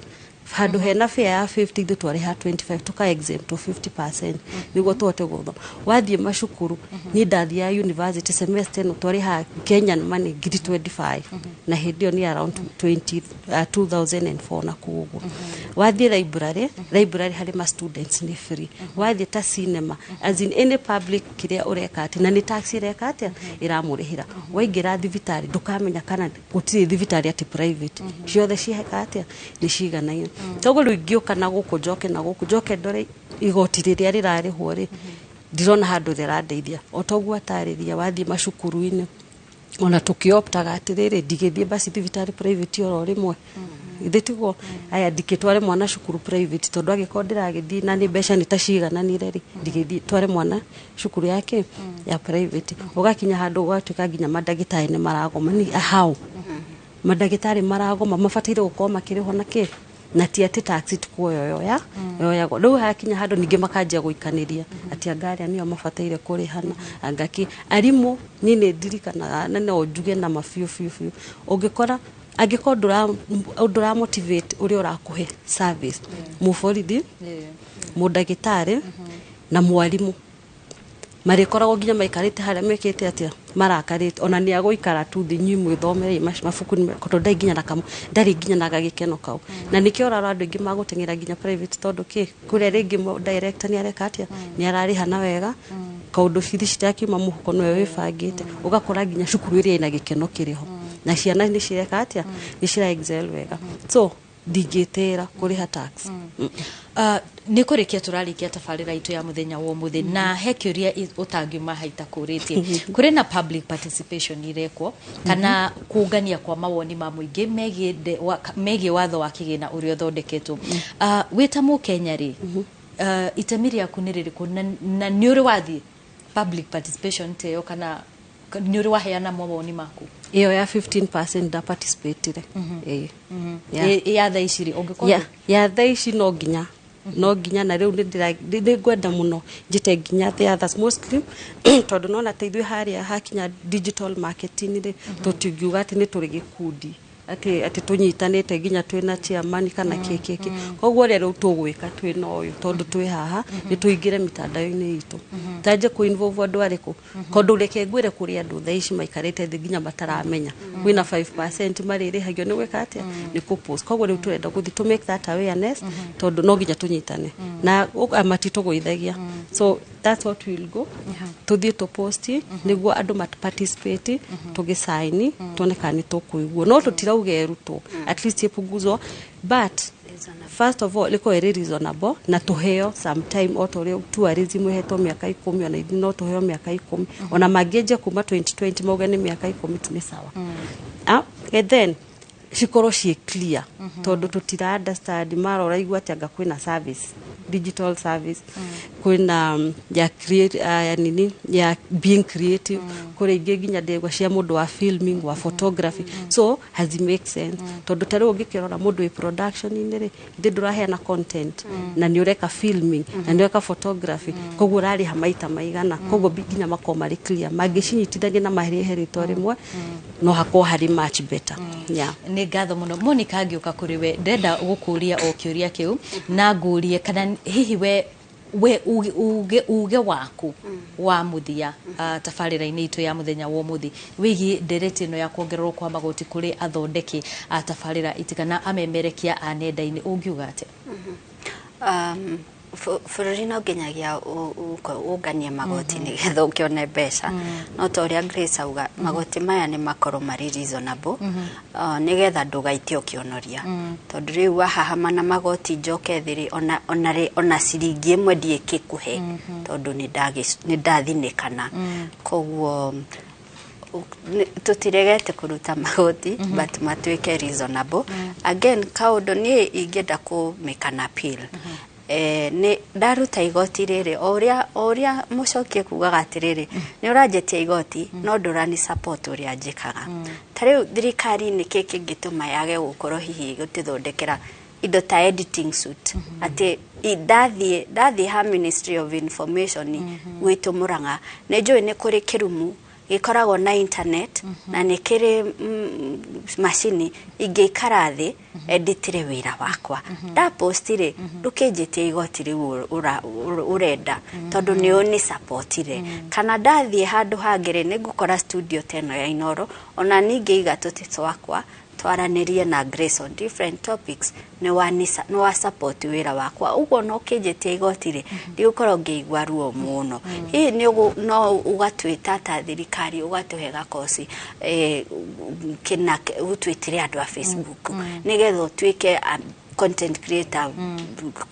Handũ hena fare ya 50, ithuĩ twarĩha 25, tuka exempt 50% nĩguo tũhote gũthoma. Wathiĩ macukuru, niĩ ndathiaga university semester ĩno, twarĩhaga Kenyan money ngiri 25, na hĩndĩ ĩyo nĩ around 20, 2004 na kũu ũguo. Wathiĩ library, library harĩ ma students nĩ free. Wathiĩ ta cinema, as in any public kĩrĩa ũreka atĩ na nĩ tax ĩreka atĩa, ĩramũrĩhĩra. Waingĩra thibitarĩ, ndũkamenya kana gũtirĩ thibitarĩ atĩ private, ciothe ciĩka atĩa, nĩ ciganaine. Toguo rĩu ingĩũka na gũkũ, njoke na gũkũ, njoke ndore igoti rĩrĩa rĩrarĩhwo rĩ, ndirona handũ rĩrandeithia. O toguo atarĩria, wathiĩ macukuru-inĩ, ona tũkĩoptaga atĩrĩrĩ, ndigĩthiĩ basi thibitarĩ private oro rĩmwe, ithe tiguo? Aya, ndikĩtware mwana cukuru private, tondũ angĩkorwo ndĩragĩthiĩ na nĩ mbeca nĩ ta cigananire rĩ, ndigĩthiĩ tware mwana cukuru yake ya private. Ũgakinya handũ ũgatuĩka nginya mandagĩtarĩ nĩ maragoma. Nĩ how mandagĩtarĩ maragoma? Mabataire gũkorwo makĩrĩhwo na kĩ, na ti atĩ tax tikuoyo yoya yoyagwo. Rĩu hakinya handũ ningĩ makanjia gũikanĩria atĩ anga arĩa nĩo mabataire kũrĩhana, anga kĩ. Arimũ, niĩ nĩ ndirikanaga na no njuge na ma biũ biũ biũ, ũngĩkora angĩkorwo ndũra motivate ũrĩa ũrakũhe service, mũborithi, mũndagĩtarĩ na mwarimũ, marĩkoragwo nginya maikarĩte harĩa mekĩte atĩa, marakarĩte. Ona nĩ agũikara tu thĩ, inyuĩ mwĩthomere mabuku tondũ ndarĩ nginya na kamwe, ndarĩ nginya na gagĩkeno kau. Na nĩkĩo ũrarora andũ aingĩ magũteng'era nginya private, tondũ kĩ, kũrĩa rĩngĩ director nĩ areka atĩa, nĩ ararĩha na wega kaũndũ, bithi citakiuma mũhuko, nĩwe wĩbangĩte. Ũgakora nginya cukuru ĩrĩa ĩna gĩkeno kĩrĩ ho, na ciana nĩ cireka atĩa, nĩ cira excel wega. So ndingĩtĩra kũrĩha tax. Nĩ kũrĩkia tũrarĩkia tabarĩra itũ ya mũthenya wa ũmũthĩ, na he kĩũria ũtangiuma haita kũrĩtie. Kũrĩ na public participation irekwo kana kũngania kwa mawoni ma mũingĩ megiĩ watho wa kĩgĩna ũrĩa ũthondeketwo. Wĩ ta mũkenya rĩ, itemi rĩaku nĩ rĩrĩkũ, na nĩ ũrĩ wathiĩ public participation ta ĩyo kana nĩ ũrĩ waheana mawoni maku? Ĩyo ya 15% nda participatire, ĩĩ. Yeah. Ya thaa ici rĩ, ũngĩkorwo Ya thaa ici no nginya na rĩu nĩ ngwenda mũno njĩte nginya the others, mostly tondũ nona ta ithuĩ harĩa hakinya digital marketing rĩ, tũtingiuga atĩ nĩ tũrĩ gĩkundi atĩ tũnyitanĩte nginya twĩna chairman kana kĩ. Koguo ũrĩa rĩu tũgwĩka twĩna ũyũ, tondũ twĩ haha, nĩ tũingĩre mitandao-inĩ itũ, tanjie kũ involve andũ arĩkũ, tondũ reke ngwĩre, kũrĩ andũ thaa ici maikarĩte thĩ nginya mataramenya kwĩna 5% marĩrĩhagio nĩ gwĩka atĩa, nĩ kũ post. Koguo rĩu tũrenda gũthiĩ to make that awareness, tondũ no nginya tũnyitane na matitũgũithagia. So that's what we'll go, tũthiĩ tũ post nĩguo andũ mat participate, tũgĩcaini tuone kana nĩ tũkũiguo. No tũtirauga ĩrutwo, at least ĩpunguzwo, but first of all ĩkorwo ĩrĩ reasonable na tũheo some time, o ta ũrĩa tourism ĩhetwo mĩaka 10, ona ithuĩ no tũheo mĩaka 10. Ona mangĩanjia kuma 2020 mauge nĩ mĩaka 10 tu, nĩ sawa. And then cikorwo ciĩ clear, tondũ tũtira understand. Mara ũraigua atĩ anga kwĩna service, digital service, kwĩna ya create, ya nini, ya being creative, kũrĩ ingĩ nginya ndegwa cia mũndũ wa filming, wa photography. So has it make sense? Tondũ ta rĩu ũngĩkĩrora mũndũ wĩ production-inĩ rĩ, ithe ndũraheana content na nĩ ũreka filming na nĩ ũreka photography, koguo ũrarĩha maita maigana? Koguo nginya makorwo marĩ clear, mangĩcinyitithania na marĩhe rĩtwa rĩmwe, no hakorwo harĩ much better, yeah. Nĩ Nĩ ngatho mũno. Monica, ngĩũka kũrĩ we, ndĩrenda gũkũria o kĩũria kĩu na ngũrie kana hihi we uge waku wa mũthia tabarĩra-inĩ itũ ya mũthenya wa ũmũthĩ wĩgiĩ ndereti ĩno ya kuongererwo kwa magoti kũrĩ athondeki a tabarĩra itigana amemerekia a nenda-inĩ, ũngiuga atĩa? Bũrũri no nginyagia ũnganie magoti nĩgetha ũkĩone mbeca, no ta ũrĩa Grace auga, magoti maya nĩ makorwo marĩ reasonable nĩgetha ndũgaitie ũkĩonoria, tondũ rĩu wahahama na magoti njoke thĩ rĩ, ona ciringi ĩmwe ndiĩkĩkũhe tondũ nĩ ndathinĩkana. Koguo tũtiregete kũruta magoti, but matuĩke reasonable. Again, kaũndũ niĩ ingĩenda kũ make an appeal, nĩ ndaruta igoti rĩrĩ, o ũrĩa mũcokie kugaga atĩrĩrĩ, nĩ ũranjĩtia igoti no ndũrani support ũrĩa njĩkaga. Ta rĩu thirikari nĩ kĩ kĩngĩtũma yage gũkorwo hihi gũtũthondekera indo ta editing suite, atĩ ndathiĩ ha Ministry of Information gwitũ Murang'a, nĩ njũĩ nĩ kũrĩ kĩrumu gĩkoragwo na internet na nĩ kĩrĩ macini ingĩikara thĩ editire wĩra wakwa, ndapost rĩ, ndũkĩnjĩtie igoti rĩu ũrenda tondũ nĩ ũni supportire. Kana ndathiĩ handũ hangĩ rĩ, nĩ ngũkora studio ta ĩno ya Inoro, ona ningĩ tũtĩ twakwa twaranĩrie na Grace on different topics, nĩ wa support wĩra wakwa. Ũguo no kĩnjĩtie igoti rĩ, ndigũkorwo ngĩigua ruo mũno. Hihi no ũgatwĩta ta thirikari, ũgatũhe gakoci kĩna ũtwĩtĩre andũ a Facebook nĩgetha ũtuĩke content creator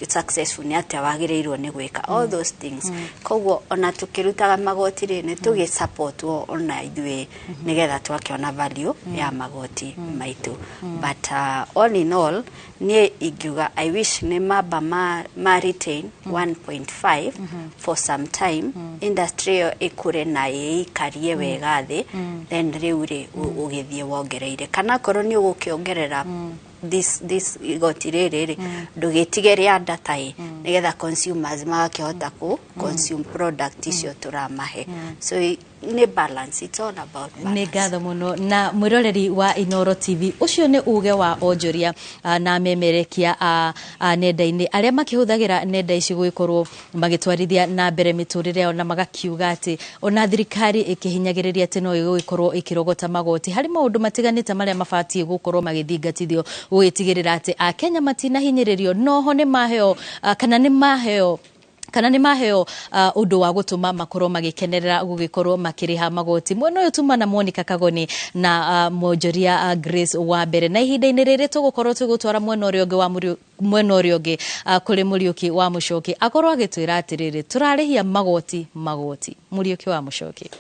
successful, nĩ atĩa wagĩrĩirwo nĩ gwĩka, all those things. Koguo ona tũkĩrutaga magoti rĩ, nĩ tũgĩ supportwo ona ithuĩ nĩgetha twakĩona value ya magoti maitũ. But all in all, niĩ ingiuga I wish nĩ mamba ma retain 1.5 for some time, industry ĩyo ĩkũre na ĩikarie wega thĩ, then rĩu rĩ ũgĩthiĩ wongereire, kana korwo nĩ ũgũkĩongerera this igoti rĩrĩ rĩ, ndũgĩtige rĩa data ĩ, nĩgetha consumers magakĩhota kũ consume product icio tũramahe. So nĩ balance, it's all about balance. Nĩ ngatho mũno. Na mwĩroreri wa Inoro TV, ũcio nĩ uge wa onjoria na memerekia a nenda-inĩ arĩa makĩhũthagĩra nenda ici gũgĩkorwo magĩtwarithia na mbere mĩtũrĩre yao, na magakiuga atĩ ona thirikari ĩkĩhinyagĩrĩria atĩ no ĩgũgĩkorwo ĩkĩrogota magoti harĩ maũndũ matiganĩte marĩa mabatiĩ gũkorwo magĩthingatithio gũgĩtigĩrĩra atĩ Akenya matinahinyĩrĩrio, noho nĩ maheo kana nĩ maheo ũndũ wa gũtũma makorwo magĩkenerera gũgĩkorwo makĩrĩha magoti. Mwena ũyũ tuma na Monica Kagoni na mwonjoria Grace wa mbere, na ihinda-inĩ rĩrĩ tũgũkorwo tũgũtwara mwena ũrĩa ũngĩ wa mwena ũrĩa ũngĩ kũrĩ Mũriũki wa Mũcoki, akorwo agĩtwĩra atĩrĩrĩ, tũrarĩhia magoti magoti. Mũriũki wa Mũcoki.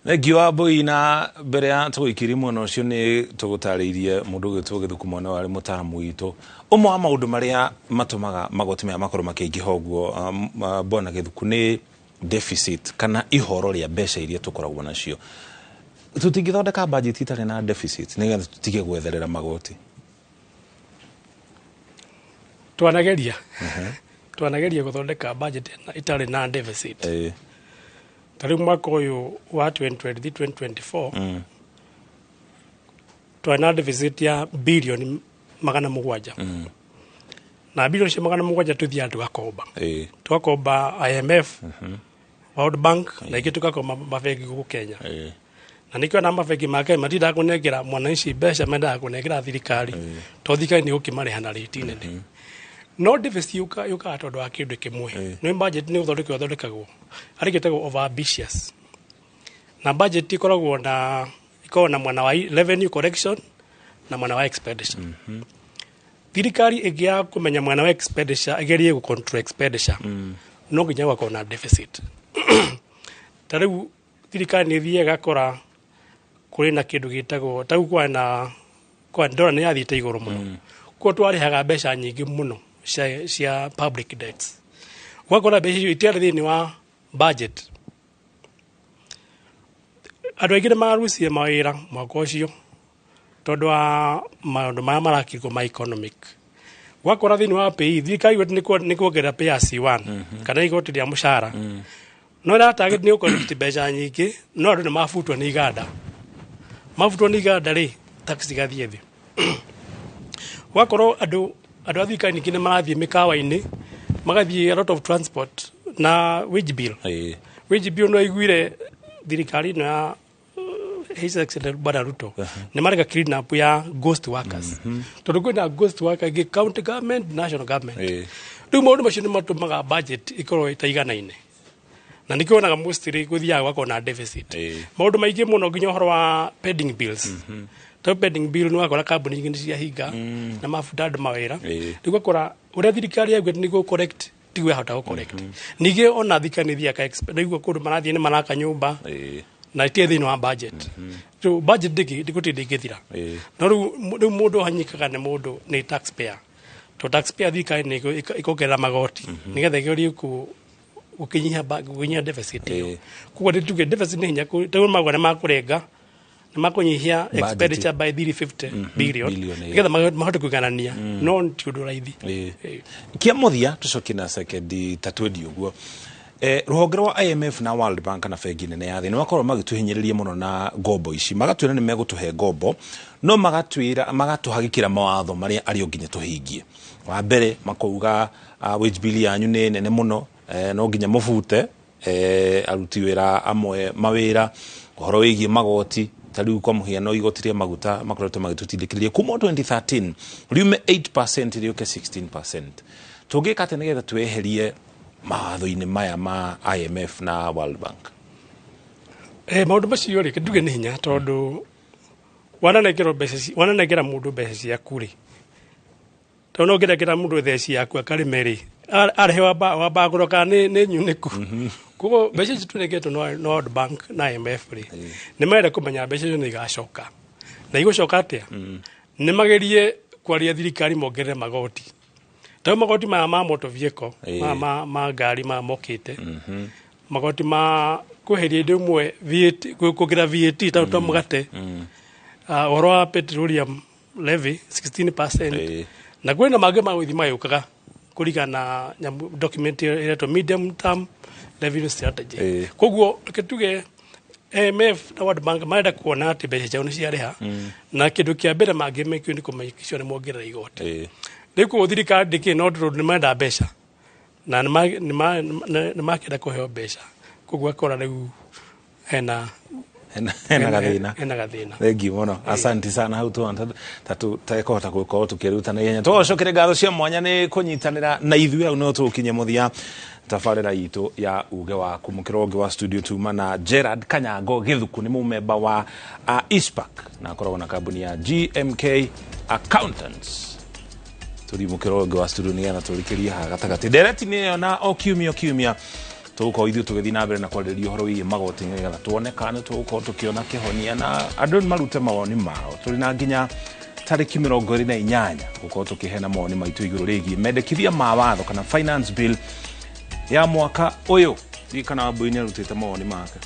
Thengiũ wa mbui. Na mbere ya tũgũikĩrie mwena ũcio, nĩ tũgũtarĩirie mũndũ ũgĩtwo Gĩthuku Mwana warĩ mũtaaramu witũ. Ũmwe wa maũndũ marĩa matũmaga magoti maya makorwo makĩingĩha ũguo, bwana Gĩthuku, nĩ deficit kana ihoro rĩa mbeca iria tũkoragwo nacio. Tũtingĩthondeka budget itarĩ na deficit nĩgetha tũtige gwetherera magoti? Twanageria gũthondeka budget ĩtarĩ na deficit. Ta rĩu mwaka ũyũ wa 2023 2024 twarĩ na deficit ya bilioni 700, na bilioni cia 700 tũthiaga tũgakomba, tũgakomba IMF, World Bank, na ingĩ tũgakomba mabengi gũkũ Kenya. Na nĩkĩo na mabengi ma Kenya matindaga kũnengera mwananchi mbeca, mendaga kũnengera thirikari, tondũ thirikari nĩ gũkĩmarĩha na rĩti nene. No deficit yũkaga tondũ wa kĩndũ kĩmwe, nĩ budget nĩ gũthondekwo ĩthondekagwo harĩ gĩtagwo over ambitious, na budget ĩkoragwo na mwena wa revenue collection na mwena wa expenditure. Thirikari ĩngĩaga kũmenya mwena wa expenditure, ĩgerie gũ control expenditure, no nginya gũgakorwo na deficit. Ta rĩu thirikari nĩ ĩthiaga ĩgakora kũrĩ na kĩndũ gĩtagwo, ta rĩu kwarĩ na kwa ndora nĩ yathiĩte igũrũ mũno, koguo twarĩhaga mbeca nyingĩ mũno cia public debts, ũgakora mbeca icio itiarĩ thĩinĩ wa budget. Andũ aingĩ nĩ marucire mawĩra mwaka ũcio tondũ wa maũndũ marĩa marakirwo ma economic. Ũgakora thĩinĩ wa PAYE thirikari igoti nĩ kuongerera pay as you earn kana igoti rĩa mũcara, no ĩra target nĩ gũcollect mbeca nyingĩ, no andũ nĩ mabutwo nĩ iganda. Mabutwo nĩ iganda rĩ, tax igathiĩ thĩ. Ũgakorwo andũ a thirikari ningĩ nĩ marathiĩ mĩkawa-inĩ, magathiĩ a lot of transport na wage bill. Wage bill no aiguire thirikari ĩno ya His Excellency Bwana Ruto nĩ mareka clean up ya ghost workers, tondũ kwĩna ghost worker ingĩ county government, national government. Rĩu maũndũ macio nĩ matũmaga budget ĩkorwo ĩtaiganaine, na nĩkĩo wonaga mostly gũthiaga gũgakorwo na deficit maũndũ maingĩ mũno, nginya ũhoro wa pending bills. Tondũ pending bill nĩ wakora kambuni nyingĩ nĩ ciahinga na mabuta andũ mawĩra. Rĩu ũgakora ũrĩa thirikari yaugĩte nĩ gũ correct, tiguo yahota gũ correct. Ningĩ ona thirikari nĩ ĩthiaga rĩu kũndũ marathiĩ nĩ maraka nyũmba na itirĩ thĩinĩ wa budget. So budget ndĩgũtinda ĩgĩthira, no rĩu mũndũ ahanyĩkaga nĩ mũndũ nĩ taxpayer, to taxpayer thirikari nĩ ĩkongerera magoti nĩgetha ĩgerie gũkinyia deficit ĩyo. Koguo nĩ tuge deficit nĩ hinya tondũ mauga nĩ makũrenga, nĩ makũnyihia expenditure by 350 billion nĩgetha mahote kũiganania, no ti ũndũ raithi. Kia mũthia tũcokie na sekendi ta 20 ũguo, rũhonge rwa IMF na World Bank na bengi nene ya thĩ nĩ makorwo magĩtũhinyĩrĩria mũno na ngombo ici, magatwĩra nĩ megũtũhe ngombo, no magatwĩra magatũhagĩkĩra mawatho marĩa arĩ o nginya tũhingie. Wa mbere makauga wage bill yanyu nĩ nene mũno, no nginya mũbute aruti wĩra amwe mawĩra. Ũhoro wĩgiĩ magoti, ta rĩu kwa mũhiano igoti rĩa maguta makoretwo magĩtũtindĩkĩrĩria kuma 2013 riume 8% rĩũke 16%. Tũngĩka atĩa nĩgetha tweherie mawatho-inĩ maya ma IMF na World Bank? Maũndũ macio rĩ, nduge nĩ hinya, tondũ wananengera mbeca, wananengera mũndũ mbeca ciaku rĩ, tondũ no ũngĩnengera mũndũ mbeca ciaku akarĩme rĩ, arehe wamba kũrora kana nĩ nyunĩku. Koguo mbeca ici tũnengetwo na World Bank na IMF rĩ, nĩ marenda kũmenya mbeca icio nĩ igacoka, na igũcoka atĩa. Nĩ magerie kwaria thirikari mongerere magoti, tondũ magoti maya ma motor vehicle, ma ngari maya mokĩte, magoti ma kweheria indo imwe, VAT, kuongerera VAT ta mũgate, ũhoro wa petroleum levy 16%, na kwĩna mangĩ ma gũthiĩ magĩũkaga kũringana na document ĩretwo medium term revenue strategy. Koguo reke tuge IMF na World Bank marenda kuona atĩ mbeca ciao nĩ ciarĩha, na kĩndũ kĩa mbere mangĩmekio nĩ kũmake sure nĩ mongerera igoti. Rĩu koguo thirikari ndĩkĩrĩ no tondũ nĩ marenda mbeca na nĩ makĩenda kũheo mbeca, koguo akora rĩu hena hena gathĩna. Hena gathĩna. Thengiũ mũno, asanti sana. Hau tuona ta tũtekũhota gũkorwo tũkĩruta na ihenya. Tũgacokere ngatho cia mwanya nĩ kũnyitanĩra na ithuĩ. Hau no tũkinye mũthia tabarĩra itũ ya uge waku. Mũkĩro ũngĩ wa studio tuma na Gerard Kanyango Gĩthuku, nĩ mũmemba wa ISPAC na akoragwo na kambuni ya GMK Accountants. Tũthiĩ mũkĩro ũngĩ wa studio nĩgetha tũrikĩrie haha gatagatĩ ndereti nĩ ĩyo, na o kiumia tũgũkorwo ithuĩ tũgĩthiĩ na mbere na kwarĩrĩria ũhoro wĩgiĩ magoti nĩgetha tuone kana nĩ tũgũkorwo tũkĩona kĩhonia, na andũ marute mawoni mao. Tũrĩ na nginya tarĩki 28 gũkorwo tũkĩheana mawoni maitũ igũrũ rĩgiĩ mendekithia ma watho kana finance bill ya mwaka ũyũ. Ririkana Wambui nĩ arutĩte mawoni make.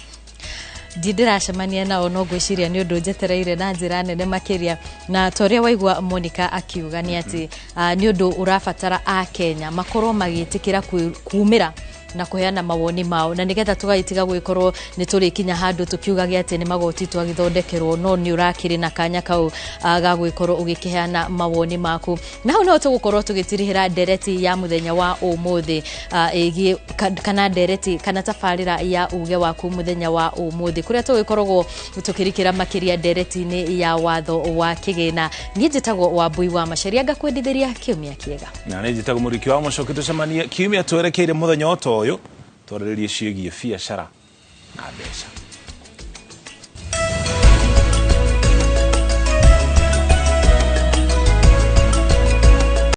Ndĩracemania nao, no ngwĩciria nĩ ũndũ njetereire na njĩra nene makĩria, na ta ũrĩa waigua Monica akiuga nĩ atĩ nĩ ũndũ ũrabatara a Kenya makorwo magĩtĩkĩra kumĩra na kũheana mawoni mao, na nĩgetha tũgagĩtiga gwĩkorwo nĩ tũrĩkinya handũ tũkiugage atĩ nĩ magoti twagĩthondekerwo, no nĩ ũrakĩrĩ na kanya kau ga gwĩkorwo ũgĩkĩheana mawoni maku. Na hau no tũgũkorwo tũgĩtirihĩra ndereti ya mũthenya wa ũmũthĩ ĩgiĩ kana ndereti kana tabarĩra ya uge waku mũthenya wa ũmũthĩ, kũrĩa tũgĩkoragwo tũkĩrikĩra makĩria ndereti-inĩ ya watho wa kĩgĩna. Niĩ njĩtagwo Wambui wa Macharia, ngakwendithĩria kiumia kĩega. Na nĩ njĩtagwo Mũriki wa Mũcoki. Tũcemanie kiumia twerekeire mũthenya o ta ũyũ, twarĩrĩrie ciĩgiĩ biacara na mbeca.